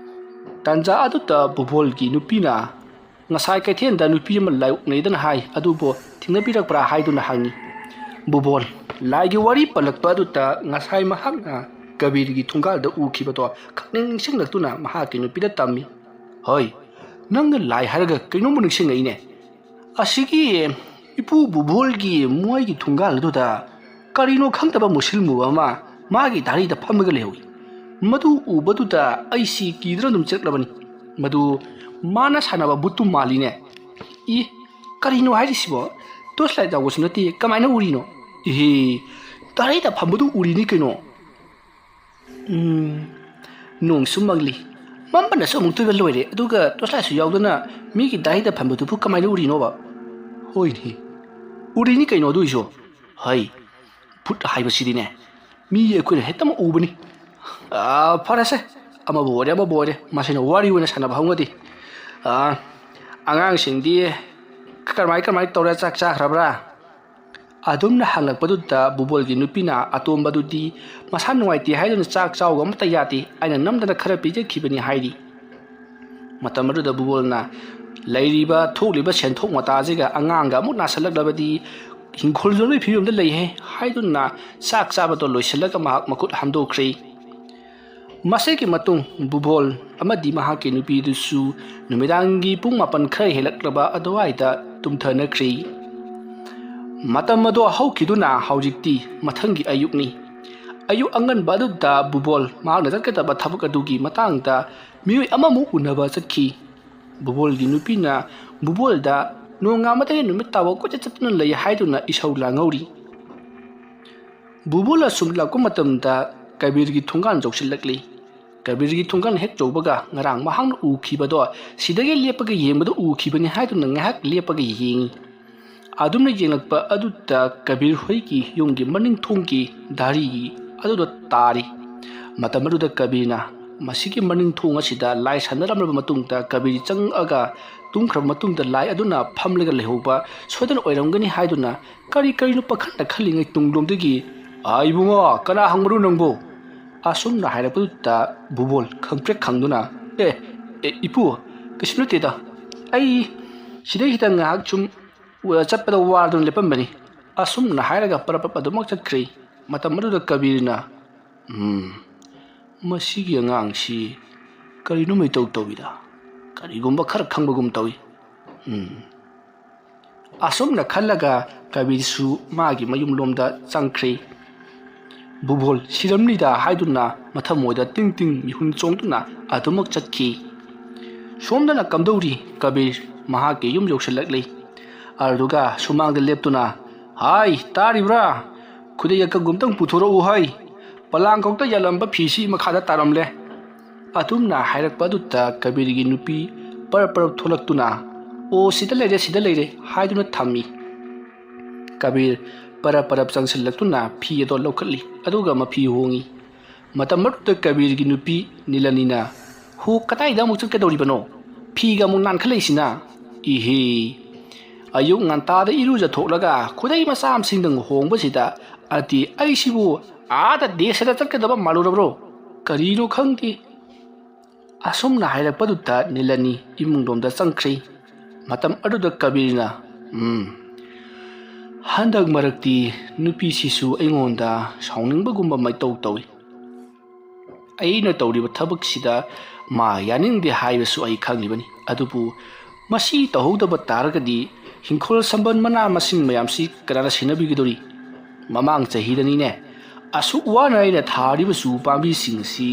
ꯇꯥꯟꯖꯥ ꯑꯗꯨꯗ ꯕꯨꯕꯣꯜꯒꯤ ꯅꯨꯄꯤꯅ, "ꯉꯁꯥꯏ ꯀꯩꯊꯦꯜꯗ ꯅꯨꯄꯤ ꯑꯃ ꯂꯥꯏ ꯑꯣꯛꯅꯩꯗꯅ ꯍꯥꯏ, ꯑꯗꯨꯕꯨ ꯊꯦꯡꯅꯕꯤꯔꯛꯄ꯭ꯔꯥ?" ꯍꯥꯏꯗꯨꯅ ꯍꯪꯉꯤ꯫ ꯕꯨꯕꯣꯜ, ꯂꯥꯏꯒꯤ ꯋꯥꯔꯤ ꯄꯜꯂꯛꯄ ꯑꯗꯨꯗ ꯉꯁꯥꯏ ꯃꯍꯥꯛꯅ ꯀꯕꯤꯔꯒꯤ ꯊꯣꯡꯒꯥꯜꯗ ꯎꯈꯤꯕꯗꯣ ꯈꯪꯅꯤꯡ ꯅꯤꯡꯁꯤꯡꯂꯛꯇꯨꯅ ꯃꯍꯥꯛꯀꯤ ꯅꯨꯄꯤꯗ ꯇꯝꯃꯤ꯫ "ꯍꯣꯏ, ꯅꯪꯅ ꯂꯥꯏ ꯍꯥꯏꯔꯒ ꯀꯩꯅꯣꯝꯃ ꯅꯤꯡꯁꯤꯡꯉꯛꯏꯅꯦ꯫ ꯑꯁꯤꯒꯤ ꯏꯄꯨ ꯕꯨꯕꯣꯜꯒꯤ ꯃꯣꯏꯒꯤ ꯊꯣꯡꯒꯥꯜ ꯑꯗꯨꯗ ꯀꯔꯤꯅꯣ ꯈꯪꯗꯕ ꯃꯨꯁꯤꯜ ꯃꯨꯕ ꯑꯃ ꯃꯥꯒꯤ ꯗꯥꯔꯤꯗ ꯐꯝꯃꯒ ꯂꯩꯍꯧꯏ꯫ ꯃꯗꯨ ꯎꯕꯗꯨꯗ ꯑꯩꯁꯤ ꯀꯤꯗꯨꯅ ꯑꯗꯨꯝ ꯆꯠꯂꯕꯅꯤ꯫ ꯃꯗꯨ ꯃꯥꯅ ꯁꯥꯟꯅꯕ ꯕꯨꯠꯇꯨ ꯃꯥꯜꯂꯤꯅꯦ꯫" "ꯏ, ꯀꯔꯤꯅꯣ ꯍꯥꯏꯔꯤꯁꯤꯕꯣ? ꯇꯣꯔꯆ ꯂꯥꯏꯠ ꯌꯥꯎꯕꯁꯨ ꯅꯠꯇꯦ, ꯀꯃꯥꯏꯅ ꯎꯔꯤꯅꯣ?" "ꯏꯍꯦ, ꯗꯥꯔꯤꯗ ꯐꯝꯕꯗꯨ ꯎꯔꯤꯅꯤ ꯀꯩꯅꯣ꯫" ꯎꯝ, ꯅꯣꯡꯁꯨ ꯃꯪꯂꯤ꯫ ꯃꯝꯕꯅꯁꯨ ꯑꯃꯨꯛꯇꯣꯏꯕ ꯂꯣꯏꯔꯦ, ꯑꯗꯨꯒ ꯇꯣꯁꯂꯥꯏꯁꯨ ꯌꯥꯎꯗꯅ ꯃꯤꯒꯤ ꯗꯥꯍꯤꯗ ꯐꯝꯕꯗꯨꯕꯨ ꯀꯃꯥꯏꯅ ꯎꯔꯤꯅꯣꯕ? ꯍꯣꯏꯅꯦ, ꯎꯔꯤꯅꯤ ꯀꯩꯅꯣ ꯑꯗꯨꯏꯁꯨ꯫ ꯍꯩ, ꯚꯨꯠ ꯍꯥꯏꯕꯁꯤꯗꯤꯅꯦ, ꯃꯤ ꯑꯩꯈꯣꯏꯅ ꯍꯦꯛꯇꯃꯛ ꯎꯕꯅꯤ꯫ ꯑꯥ, ꯐꯔꯦꯁꯦ, ꯑꯃꯕꯨ ꯑꯣꯏꯔꯦ ꯑꯃꯕꯨ ꯑꯣꯏꯔꯦ, ꯃꯁꯤꯅ ꯋꯥꯔꯤ ꯑꯣꯏꯅ ꯁꯥꯟꯅꯕ ꯍꯧꯅꯗꯦ꯫ ꯑꯥ, ꯑꯉꯥꯡꯁꯤꯡꯗꯤ ꯀꯔꯝꯍꯥꯏ ꯀꯔꯝꯍꯥꯏ ꯇꯧꯔꯦ, ꯆꯥꯛ ꯆꯥꯈ꯭ꯔꯕ꯭ꯔꯥ? ꯑꯗꯨꯝꯅ ꯍꯪꯂꯛꯄꯗꯨꯗ ꯕꯨꯕꯣꯜꯒꯤ ꯅꯨꯄꯤꯅ ꯑꯇꯣꯝꯕꯗꯨꯗꯤ ꯃꯁꯥ ꯅꯨꯡꯉꯥꯏꯇꯦ ꯍꯥꯏꯗꯨꯅ ꯆꯥꯛ ꯆꯥꯎꯒ ꯑꯃꯠꯇ ꯌꯥꯗꯦ, ꯑꯩꯅ ꯅꯝꯗꯅ ꯈꯔ ꯄꯤꯖꯈꯤꯕꯅꯤ ꯍꯥꯏꯔꯤ꯫ ꯃꯇꯝ ꯑꯗꯨꯗ ꯕꯨꯕꯣꯜꯅ ꯂꯩꯔꯤꯕ ꯊꯣꯛꯂꯤꯕ ꯁꯦꯟꯊꯣꯛ ꯃꯇꯥꯁꯤꯒ ꯑꯉꯥꯡꯒ ꯑꯃꯨꯛ ꯅꯥꯁꯤꯜꯂꯛꯂꯕꯗꯤ ꯏꯪꯈꯣꯜ ꯌꯣꯟꯕꯒꯤ ꯐꯤꯕꯝꯗ ꯂꯩꯍꯦ ꯍꯥꯏꯗꯨꯅ ꯆꯥꯛ ꯆꯥꯕꯗꯣ ꯂꯣꯏꯁꯤꯜꯂꯒ ꯃꯍꯥꯛ ꯃꯈꯨꯠ ꯍꯥꯝꯗꯣꯛꯈ꯭ꯔꯦ꯫ ꯃꯁꯤꯒꯤ ꯃꯇꯨꯡ ꯕꯨꯕꯣꯜ ꯑꯃꯗꯤ ꯃꯍꯥꯛꯀꯤ ꯅꯨꯄꯤꯗꯨꯁꯨ ꯅꯨꯃꯤꯗꯥꯡꯒꯤ ꯄꯨꯡ ꯃꯥꯄꯟ ꯈꯔ ꯍꯦꯜꯂꯛꯂꯕ ꯑꯗꯨꯋꯥꯏꯗ ꯇꯨꯝꯊꯅꯈ꯭ꯔꯤ꯫ ꯃꯇꯝ ꯑꯗꯣ ꯍꯧꯈꯤꯗꯨꯅ ꯍꯧꯖꯤꯛꯇꯤ ꯃꯊꯪꯒꯤ ꯑꯌꯨꯛꯅꯤ꯫ ꯑꯌꯨꯛ ꯑꯉꯟꯕ ꯑꯗꯨꯗ ꯕꯨꯕꯣꯜ ꯃꯍꯥꯛꯅ ꯆꯠꯀꯗꯕ ꯊꯕꯛ ꯑꯗꯨꯒꯤ ꯃꯇꯥꯡꯗ ꯃꯤꯑꯣꯏ ꯑꯃꯃꯨꯛ ꯎꯅꯕ ꯆꯠꯈꯤ꯫ ꯕꯨꯕꯣꯜꯒꯤ ꯅꯨꯄꯤꯅ ꯕꯨꯕꯣꯜꯗ ꯅꯣꯡꯉꯥꯟꯕꯗꯒꯤ ꯅꯨꯃꯤꯠ ꯇꯥꯕ ꯀꯣꯏꯆꯠ ꯆꯠꯇꯨꯅ ꯂꯩ ꯍꯥꯏꯗꯨꯅ ꯏꯁꯧ ꯂꯥꯡꯍꯧꯔꯤ꯫ ꯕꯨꯕꯣꯜ ꯑꯁꯨꯝ ꯂꯥꯛꯄ ꯃꯇꯝꯗ ꯀꯕꯤꯔꯒꯤ ꯊꯣꯡꯒꯥꯟ ꯌꯧꯁꯤꯜꯂꯛꯂꯤ꯫ ꯀꯕꯤꯔꯒꯤ ꯊꯣꯡꯒꯥꯟ ꯍꯦꯛ ꯌꯧꯕꯒ ꯉꯔꯥꯡ ꯃꯍꯥꯛꯅ ꯎꯈꯤꯕꯗꯣ ꯁꯤꯗꯒꯤ ꯂꯦꯞꯄꯒ ꯌꯦꯡꯕꯗ ꯎꯈꯤꯕꯅꯤ ꯍꯥꯏꯗꯨꯅ ꯉꯥꯏꯍꯥꯛ ꯂꯦꯞꯄꯒ ꯌꯦꯡꯉꯤ꯫ ꯑꯗꯨꯝꯅ ꯌꯦꯡꯂꯛꯄ ꯑꯗꯨꯗ ꯀꯕꯤꯔ ꯍꯣꯏꯒꯤ ꯌꯨꯝꯒꯤ ꯃꯅꯤꯡ ꯊꯣꯡꯒꯤ ꯙꯥꯔꯤ ꯑꯗꯨꯗ ꯇꯥꯔꯤ꯫ ꯃꯇꯝ ꯑꯗꯨꯗ ꯀꯕꯤꯔꯅ ꯃꯁꯤꯒꯤ ꯃꯅꯤꯡ ꯊꯣꯡ ꯑꯁꯤꯗ ꯂꯥꯏ ꯁꯥꯟꯅꯔꯝꯂꯕ ꯃꯇꯨꯡꯗ ꯀꯕꯤꯔ ꯆꯪꯉꯛꯑꯒ ꯇꯨꯝꯈ꯭ꯔꯕ ꯃꯇꯨꯡꯗ ꯂꯥꯏ ꯑꯗꯨꯅ ꯐꯝꯂꯒ ꯂꯩꯍꯧꯕ ꯁꯣꯏꯗꯅ ꯑꯣꯏꯔꯝꯒꯅꯤ ꯍꯥꯏꯗꯨꯅ ꯀꯔꯤ ꯀꯔꯤꯅꯣ ꯄꯥꯈꯠꯅ ꯈꯜꯂꯤꯉꯩ ꯇꯨꯡꯂꯣꯝꯗꯒꯤ, "ꯑꯥ, ꯏꯕꯨꯡꯉꯣ, ꯀꯅꯥ ꯍꯪꯕꯅꯣ ꯅꯪꯕꯨ?" ꯑꯁꯨꯝꯅ ꯍꯥꯏꯔꯛꯄꯗꯨꯗ ꯕꯨꯕꯣꯜ ꯈꯪꯄ꯭ꯔꯦꯛ ꯈꯪꯗꯨꯅ, "ꯑꯦ, ꯑꯦ, ꯏꯄꯨ, ꯀꯩꯁꯨ ꯅꯠꯇꯦꯗ꯫ ꯑꯩ ꯁꯤꯗꯩꯁꯤꯗ ꯉꯥꯏꯍꯥꯛ ꯁꯨꯝ, ꯑ, ꯆꯠꯄꯗ ꯋꯥꯗꯨꯅ ꯂꯦꯞꯄꯝꯕꯅꯤ"꯫ ꯑꯁꯨꯝꯅ ꯍꯥꯏꯔꯒ ꯄꯔꯞ ꯄꯔꯞ ꯑꯗꯨꯃꯛ ꯆꯠꯈ꯭ꯔꯦ꯫ ꯃꯇꯝ ꯑꯗꯨꯗ ꯀꯕꯤꯔꯅ, "ꯎꯝ, ꯃꯁꯤꯒꯤ ꯑꯉꯥꯡꯁꯤ ꯀꯔꯤꯅꯣ ꯃꯩꯇꯧ ꯇꯧꯏꯗ? ꯀꯔꯤꯒꯨꯝꯕ ꯈꯔ ꯈꯪꯕꯒꯨꯝ ꯇꯧꯏ꯫ ꯎꯝ"꯫ ꯑꯁꯨꯝꯅ ꯈꯜꯂꯒ ꯀꯕꯤꯔꯁꯨ ꯃꯥꯒꯤ ꯃꯌꯨꯝꯂꯣꯝꯗ ꯆꯪꯈ꯭ꯔꯦ꯫ ꯕꯨꯕꯣꯜ ꯁꯤꯔꯝꯂꯤꯗ ꯍꯥꯏꯗꯨꯅ ꯃꯊꯃꯣꯏꯗ ꯇꯤꯡ ꯇꯤꯡ ꯃꯤꯍꯨꯟ ꯆꯣꯡꯗꯨꯅ ꯑꯗꯨꯃꯛ ꯆꯠꯈꯤ꯫ ꯁꯣꯝꯗꯅ ꯀꯝꯗꯧꯔꯤ? ꯀꯕꯤꯔ ꯃꯍꯥꯛꯀꯤ ꯌꯨꯝ ꯌꯧꯁꯤꯜꯂꯛꯂꯤ꯫ ꯑꯗꯨꯒ ꯁꯨꯃꯥꯡꯗ ꯂꯦꯞꯇꯨꯅ, "ꯍꯥꯏ, ꯇꯥꯔꯤꯕ꯭ꯔꯥ? ꯈꯨꯗꯩ ꯑꯀꯪꯕ ꯑꯝꯇꯪ ꯄꯨꯊꯣꯔꯛꯎ ꯍꯥꯏ꯫ ꯄꯣꯂꯥꯡꯈꯣꯛꯇ ꯌꯥꯜꯂꯝꯕ ꯐꯤꯁꯤ ꯃꯈꯥꯗ ꯇꯥꯔꯝꯂꯦ꯫ ꯑꯗꯨꯝꯅ ꯍꯥꯏꯔꯛꯄ ꯑꯗꯨꯗ ꯀꯕꯤꯔꯒꯤ ꯅꯨꯄꯤ ꯄꯔꯞ ꯄꯔꯞ ꯊꯣꯛꯂꯛꯇꯨꯅ, "ꯑꯣ, ꯁꯤꯗ ꯂꯩꯔꯦ, ꯁꯤꯗ ꯂꯩꯔꯦ" ꯍꯥꯏꯗꯨꯅ ꯊꯝꯃꯤ꯫ ꯀꯕꯤꯔ ꯄꯔꯞ ꯄꯔꯞ ꯆꯪꯁꯤꯜꯂꯛꯇꯨꯅ ꯐꯤ ꯑꯗꯣ ꯂꯧꯈꯠꯂꯤ, ꯑꯗꯨꯒ ꯃꯐꯤ ꯍꯣꯡꯉꯤ꯫ ꯃꯇꯝ ꯑꯗꯨꯗ ꯀꯕꯤꯔꯒꯤ ꯅꯨꯄꯤ ꯅꯤꯂꯅꯤꯅ, "ꯍꯣ, ꯀꯗꯥꯏꯗ ꯑꯃꯨꯛ ꯆꯠꯀꯗꯧꯔꯤꯕꯅꯣ? ꯐꯤꯒ ꯑꯃꯨꯛ ꯅꯥꯟꯈꯠꯂꯛꯏꯁꯤꯅ?" "ꯏꯍꯦ, ꯑꯌꯨꯛ ꯉꯟꯇꯥꯗ ꯏꯔꯨꯖꯊꯣꯛꯂꯒ ꯈꯨꯗꯩ ꯃꯆꯥ ꯑꯃ ꯁꯤꯡꯗꯪ ꯍꯣꯡꯕꯁꯤꯗ, ꯑꯗꯤ ꯑꯩꯁꯤꯕꯨ ꯑꯥꯗ ꯗꯦꯁꯗ ꯆꯠꯀꯗꯕ ꯃꯥꯜꯂꯨꯔꯕ꯭ꯔꯣ? ꯀꯔꯤꯅꯣ ꯈꯪꯗꯦ"꯫ ꯑꯁꯨꯝꯅ ꯍꯥꯏꯔꯛꯄꯗꯨꯗ ꯅꯤꯂꯅꯤ ꯏꯃꯨꯡꯂꯣꯝꯗ ꯆꯪꯈ꯭ꯔꯦ꯫ ꯃꯇꯝ ꯑꯗꯨꯗ ꯀꯕꯤꯔꯅ, "ꯎꯝ, ꯍꯟꯗꯛ ꯃꯔꯛꯇꯤ ꯅꯨꯄꯤꯁꯤꯁꯨ ꯑꯩꯉꯣꯟꯗ ꯁꯥꯎꯅꯤꯡꯕꯒꯨꯝꯕ ꯃꯩꯇꯧ ꯇꯧꯏ꯫ ꯑꯩꯅ ꯇꯧꯔꯤꯕ ꯊꯕꯛꯁꯤꯗ ꯃꯥ ꯌꯥꯅꯤꯡꯗꯦ ꯍꯥꯏꯕꯁꯨ ꯑꯩ ꯈꯪꯂꯤꯕꯅꯤ꯫ ꯑꯗꯨꯕꯨ ꯃꯁꯤ ꯇꯧꯍꯧꯗꯕ ꯇꯥꯔꯒꯗꯤ ꯍꯤꯡꯈꯣꯜ ꯁꯝꯕꯜ ꯃꯅꯥ ꯃꯁꯤꯡ ꯃꯌꯥꯝꯁꯤ ꯀꯅꯥꯅ ꯁꯦꯟꯅꯕꯤꯒꯗꯧꯔꯤ? ꯃꯃꯥꯡ ꯆꯍꯤꯗꯅꯤꯅꯦ, ꯑꯁꯨꯛ ꯋꯥꯅ ꯑꯩꯅ ꯊꯥꯔꯤꯕ ꯆꯨ ꯄꯥꯝꯕꯤꯁꯤꯡ ꯑꯁꯤ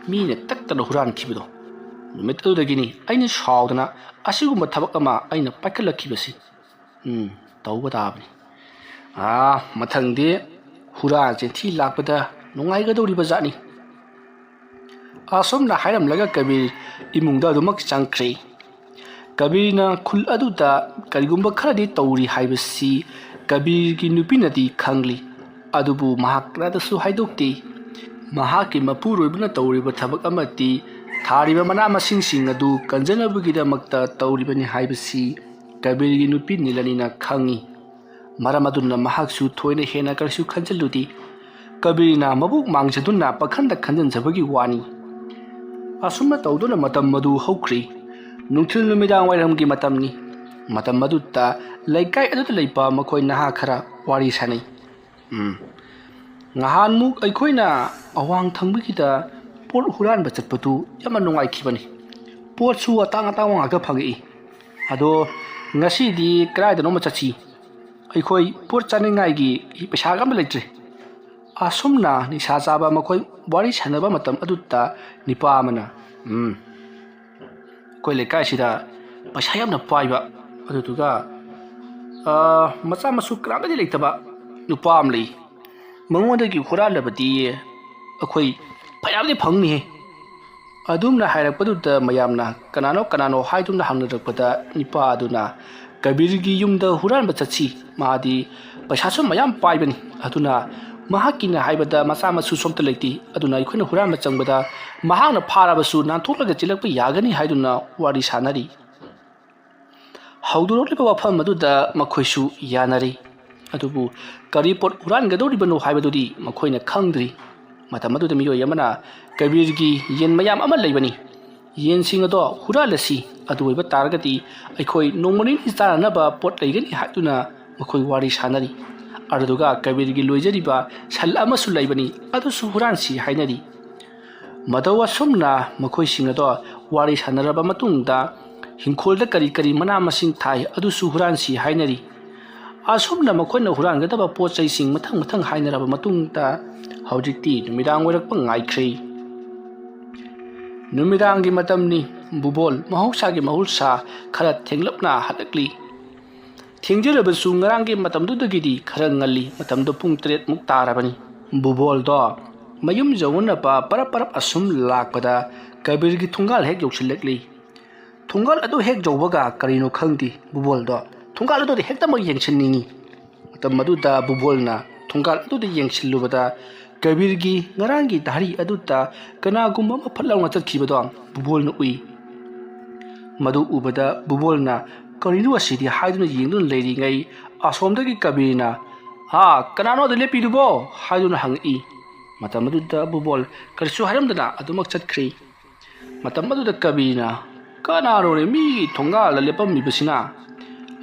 ꯃꯤꯅ ꯇꯛꯇꯅ ꯍꯨꯔꯥꯟꯈꯤꯕꯗꯣ꯫ ꯅꯨꯃꯤꯠ ꯑꯗꯨꯗꯒꯤꯅꯤ ꯑꯩꯅ ꯁꯥꯎꯗꯅ ꯑꯁꯤꯒꯨꯝꯕ ꯊꯕꯛ ꯑꯃ ꯑꯩꯅ ꯄꯥꯏꯈꯠꯂꯛꯈꯤꯕꯁꯤ꯫ ꯎꯝ, ꯇꯧꯕ ꯇꯥꯕꯅꯤ꯫ ꯑꯥ, ꯃꯊꯪꯗꯤ ꯍꯨꯔꯥꯟ ꯆꯤꯟꯊꯤ ꯂꯥꯛꯄꯗ ꯅꯨꯡꯉꯥꯏꯒꯗꯧꯔꯤꯕ ꯖꯥꯠꯅꯤ"꯫ ꯑꯁꯨꯝꯅ ꯍꯥꯏꯔꯝꯂꯒ ꯀꯕꯤꯔ ꯏꯃꯨꯡꯗ ꯑꯗꯨꯃꯛ ꯆꯪꯈ꯭ꯔꯦ꯫ ꯀꯕꯤꯔꯅ ꯈꯨꯜ ꯑꯗꯨꯗ ꯀꯔꯤꯒꯨꯝꯕ ꯈꯔꯗꯤ ꯇꯧꯔꯤ ꯍꯥꯏꯕꯁꯤ ꯀꯕꯤꯔꯒꯤ ꯅꯨꯄꯤꯅꯗꯤ ꯈꯪꯂꯤ, ꯑꯗꯨꯕꯨ ꯃꯍꯥꯛ ꯀꯅꯥꯗꯁꯨ ꯍꯥꯏꯗꯣꯛꯇꯦ꯫ ꯃꯍꯥꯛꯀꯤ ꯃꯄꯨꯔꯣꯏꯕꯅ ꯇꯧꯔꯤꯕ ꯊꯕꯛ ꯑꯃꯗꯤ ꯊꯥꯔꯤꯕ ꯃꯅꯥ ꯃꯁꯤꯡꯁꯤꯡ ꯑꯗꯨ ꯀꯟꯖꯅꯕꯒꯤꯗꯃꯛꯇ ꯇꯧꯔꯤꯕꯅꯤ ꯍꯥꯏꯕꯁꯤ ꯀꯕꯤꯔꯒꯤ ꯅꯨꯄꯤ ꯅꯤꯂꯅꯤꯅ ꯈꯪꯏ꯫ ꯃꯔꯝ ꯑꯗꯨꯅ ꯃꯍꯥꯛꯁꯨ ꯊꯣꯏꯅ ꯍꯦꯟꯅ ꯀꯔꯤꯁꯨ ꯈꯟꯖꯤꯜꯂꯨꯗꯦ꯫ ꯀꯕꯤꯔꯅ ꯃꯕꯨꯛ ꯃꯥꯡꯖꯗꯨꯅ ꯄꯥꯈꯟꯗ ꯈꯟꯖꯤꯟꯖꯕꯒꯤ ꯋꯥꯅꯤ꯫ ꯑꯁꯨꯝꯅ ꯇꯧꯗꯨꯅ ꯃꯇꯝ ꯑꯗꯨ ꯍꯧꯈ꯭ꯔꯦ꯫ ꯅꯨꯡꯊꯤꯜ ꯅꯨꯃꯤꯗꯥꯡ ꯋꯥꯏꯔꯝꯒꯤ ꯃꯇꯝꯅꯤ꯫ ꯃꯇꯝ ꯑꯗꯨꯗ ꯂꯩꯀꯥꯏ ꯑꯗꯨꯗ ꯂꯩꯕ ꯃꯈꯣꯏ ꯅꯍꯥ ꯈꯔ ꯋꯥꯔꯤ ꯁꯥꯅꯩ꯫ "ꯎꯝ, ꯉꯍꯥꯟꯃꯨꯛ ꯑꯩꯈꯣꯏꯅ ꯑꯋꯥꯡ ꯊꯪꯕꯒꯤꯗ ꯄꯣꯠ ꯍꯨꯔꯥꯟꯕ ꯆꯠꯄꯗꯨ ꯌꯥꯝꯅ ꯅꯨꯡꯉꯥꯏꯈꯤꯕꯅꯤ꯫ ꯄꯣꯠꯁꯨ ꯑꯇꯥꯡ ꯑꯇꯥꯡꯕ ꯉꯥꯛꯇ ꯐꯪꯉꯛꯏ꯫ ꯑꯗꯣ ꯉꯁꯤꯗꯤ ꯀꯗꯥꯏꯗꯅꯣꯃ ꯆꯠꯁꯤ꯫ ꯑꯩꯈꯣꯏ ꯄꯣꯠ ꯆꯥꯅꯤꯡꯉꯥꯏꯒꯤ ꯄꯩꯁꯥꯒ ꯑꯝꯇ ꯂꯩꯇ꯭ꯔꯦ"꯫ ꯑꯁꯨꯝꯅ ꯅꯤꯁꯥ ꯆꯥꯕ ꯃꯈꯣꯏ ꯋꯥꯔꯤ ꯁꯥꯟꯅꯕ ꯃꯇꯝ ꯑꯗꯨꯗ ꯅꯤꯄꯥ ꯑꯃꯅ, "ꯎꯝ, ꯑꯩꯈꯣꯏ ꯂꯩꯀꯥꯏꯁꯤꯗ ꯄꯩꯁꯥ ꯌꯥꯝꯅ ꯄꯥꯏꯕ, ꯑꯗꯨꯗꯨꯒ, ꯑ, ꯃꯆꯥ ꯃꯁꯨ ꯀꯅꯥꯝꯇꯗꯤ ꯂꯩꯇꯕ ꯅꯨꯄꯥ ꯑꯃ ꯂꯩ꯫ ꯃꯉꯣꯟꯗꯒꯤ ꯍꯨꯔꯥꯜꯂꯕꯗꯤ ꯑꯩꯈꯣꯏ ꯐꯅꯌꯥꯝꯗꯤ ꯐꯪꯅꯤꯍꯦ꯫ ꯑꯗꯨꯝꯅ ꯍꯥꯏꯔꯛꯄꯗꯨꯗ ꯃꯌꯥꯝꯅ ꯀꯅꯥꯅꯣ ꯀꯅꯥꯅꯣ ꯍꯥꯏꯗꯨꯅ ꯍꯪꯅꯔꯛꯄꯗ, ꯅꯤꯄꯥ ꯑꯗꯨꯅ, "ꯀꯕꯤꯔꯒꯤ ꯌꯨꯝꯗ ꯍꯨꯔꯥꯟꯕ ꯆꯠꯁꯤ, ꯃꯥꯗꯤ ꯄꯩꯁꯥꯁꯨ ꯃꯌꯥꯝ ꯄꯥꯏꯕꯅꯤ, ꯑꯗꯨꯅ ꯃꯍꯥꯛꯀꯤꯅ ꯍꯥꯏꯕꯗ ꯃꯆꯥ ꯃꯁꯨ ꯁꯣꯝꯇ ꯂꯩꯇꯦ, ꯑꯗꯨꯅ ꯑꯩꯈꯣꯏꯅ ꯍꯨꯔꯥꯟꯕ ꯆꯪꯕꯗ ꯃꯍꯥꯛꯅ ꯐꯥꯔꯕꯁꯨ ꯅꯥꯟꯊꯣꯛꯂꯒ ꯆꯦꯜꯂꯛꯄ ꯌꯥꯒꯅꯤ" ꯍꯥꯏꯗꯨꯅ ꯋꯥꯔꯤ ꯁꯥꯟꯅꯔꯤ꯫ ꯍꯧꯗꯣꯔꯛꯂꯤꯕ ꯋꯥꯐꯝ ꯑꯗꯨꯗ ꯃꯈꯣꯏꯁꯨ ꯌꯥꯅꯔꯤ꯫ ꯑꯗꯨꯕꯨ ꯀꯔꯤ ꯄꯣꯠ ꯍꯨꯔꯥꯟꯒꯗꯧꯔꯤꯕꯅꯣ ꯍꯥꯏꯕꯗꯨꯗꯤ ꯃꯈꯣꯏꯅ ꯈꯪꯗ꯭ꯔꯤ꯫ ꯃꯇꯝ ꯑꯗꯨꯗ ꯃꯤꯑꯣꯏ ꯑꯃꯅ, "ꯀꯕꯤꯔꯒꯤ ꯌꯦꯟ ꯃꯌꯥꯝ ꯑꯃ ꯂꯩꯕꯅꯤ, ꯌꯦꯟꯁꯤꯡ ꯑꯗꯣ ꯍꯨꯔꯥꯜꯂꯁꯤ, ꯑꯗꯨ ꯑꯣꯏꯕ ꯇꯥꯔꯒꯗꯤ ꯑꯩꯈꯣꯏ ꯅꯣꯡꯃ ꯅꯤꯅꯤ ꯆꯥꯅꯅꯕ ꯄꯣꯠ ꯂꯩꯒꯅꯤ" ꯍꯥꯏꯗꯨꯅ ꯃꯈꯣꯏ ꯋꯥꯔꯤ ꯁꯥꯟꯅꯔꯤ꯫ ꯑꯗꯨꯗꯨꯒ ꯀꯕꯤꯔꯒꯤ ꯂꯣꯏꯖꯔꯤꯕ ꯁꯟ ꯑꯃꯁꯨ ꯂꯩꯕꯅꯤ, ꯑꯗꯨꯁꯨ ꯍꯨꯔꯥꯟꯁꯤ ꯍꯥꯏꯅꯔꯤ꯫ ꯃꯇꯧ ꯑꯁꯨꯝꯅ ꯃꯈꯣꯏꯁꯤꯡ ꯑꯗꯣ ꯋꯥꯔꯤ ꯁꯥꯟꯅꯔꯕ ꯃꯇꯨꯡꯗ, ꯏꯪꯈꯣꯜꯗ ꯀꯔꯤ ꯀꯔꯤ ꯃꯅꯥ ꯃꯁꯤꯡ ꯊꯥꯏ ꯑꯗꯨꯁꯨ ꯍꯨꯔꯥꯟꯁꯤ ꯍꯥꯏꯅꯔꯤ꯫ ꯑꯁꯨꯝꯅ ꯃꯈꯣꯏꯅ ꯍꯨꯔꯥꯟꯒꯗꯕ ꯄꯣꯠ ꯆꯩꯁꯤꯡ ꯃꯊꯪ ꯃꯊꯪ ꯍꯥꯏꯅꯔꯕ ꯃꯇꯨꯡꯗ, ꯍꯧꯖꯤꯛꯇꯤ ꯅꯨꯃꯤꯗꯥꯡ ꯑꯣꯏꯔꯛꯄ ꯉꯥꯏꯈ꯭ꯔꯦ꯫ ꯅꯨꯃꯤꯗꯥꯡꯒꯤ ꯃꯇꯝꯅꯤ꯫ ꯕꯨꯕꯣꯜ ꯃꯍꯧꯁꯥꯒꯤ ꯃꯍꯨꯠꯁꯥ ꯈꯔ ꯊꯦꯡꯂꯞꯅ ꯍꯜꯂꯛꯂꯤ꯫ ꯊꯦꯡꯖꯔꯕꯁꯨ ꯉꯔꯥꯡꯒꯤ ꯃꯇꯝꯗꯨꯗꯒꯤꯗꯤ ꯈꯔ ꯉꯜꯂꯤ꯫ ꯃꯇꯝꯗꯣ ꯄꯨꯡ ꯇꯔꯦꯠꯃꯨꯛ ꯇꯥꯔꯕꯅꯤ꯫ ꯕꯨꯕꯣꯜꯗꯣ ꯃꯌꯨꯝ ꯌꯧꯅꯅꯕ ꯄꯔꯞ ꯄꯔꯞ ꯑꯁꯨꯝ ꯂꯥꯛꯄꯗ ꯀꯕꯤꯔꯒꯤ ꯊꯣꯡꯒꯥꯜ ꯍꯦꯛ ꯌꯧꯁꯤꯜꯂꯛꯂꯤ꯫ ꯊꯣꯡꯒꯥꯜ ꯑꯗꯨ ꯍꯦꯛ ꯌꯧꯕꯒ ꯀꯔꯤꯅꯣ ꯈꯪꯗꯦ, ꯕꯨꯕꯣꯜꯗꯣ ꯊꯣꯡꯒꯥꯜ ꯑꯗꯨꯗ ꯍꯦꯛꯇꯃꯛ ꯌꯦꯡꯁꯤꯟꯅꯤꯡꯏ꯫ ꯃꯇꯝ ꯑꯗꯨꯗ ꯕꯨꯕꯣꯜꯅ ꯊꯣꯡꯒꯥꯜ ꯑꯗꯨꯗ ꯌꯦꯡꯁꯤꯜꯂꯨꯕꯗ ꯀꯕꯤꯔꯒꯤ ꯉꯔꯥꯡꯒꯤ ꯗꯥꯔꯤ ꯑꯗꯨꯗ ꯀꯅꯥꯒꯨꯝꯕ ꯑꯃ ꯐꯠ ꯂꯥꯎꯅ ꯆꯠꯈꯤꯕꯗꯣ ꯕꯨꯕꯣꯜꯅ ꯎꯏ꯫ ꯃꯗꯨ ꯎꯕꯗ ꯕꯨꯕꯣꯜꯅ "ꯀꯔꯤꯅꯣ ꯑꯁꯤꯗꯤ?" ꯍꯥꯏꯗꯨꯅ ꯌꯦꯡꯗꯨꯅ ꯂꯩꯔꯤꯉꯩ, ꯑꯁꯣꯝꯗꯒꯤ ꯀꯕꯤꯔꯅ, "ꯍꯥ, ꯀꯅꯥꯅꯣ ꯑꯗꯨ ꯂꯦꯞꯄꯤꯗꯨꯕꯣ?" ꯍꯥꯏꯗꯨꯅ ꯍꯪꯉꯛꯏ꯫ ꯃꯇꯝ ꯑꯗꯨꯗ ꯕꯨꯕꯣꯜ ꯀꯔꯤꯁꯨ ꯍꯥꯏꯔꯝꯗꯅ ꯑꯗꯨꯃꯛ ꯆꯠꯈ꯭ꯔꯤ꯫ ꯃꯇꯝ ꯑꯗꯨꯗ ꯀꯕꯤꯔꯅ, "ꯀꯅꯥꯅꯣꯅꯦ ꯃꯤꯒꯤ ꯊꯣꯡꯒꯥꯜꯗ ꯂꯦꯞꯄꯝꯃꯤꯕꯁꯤꯅ?"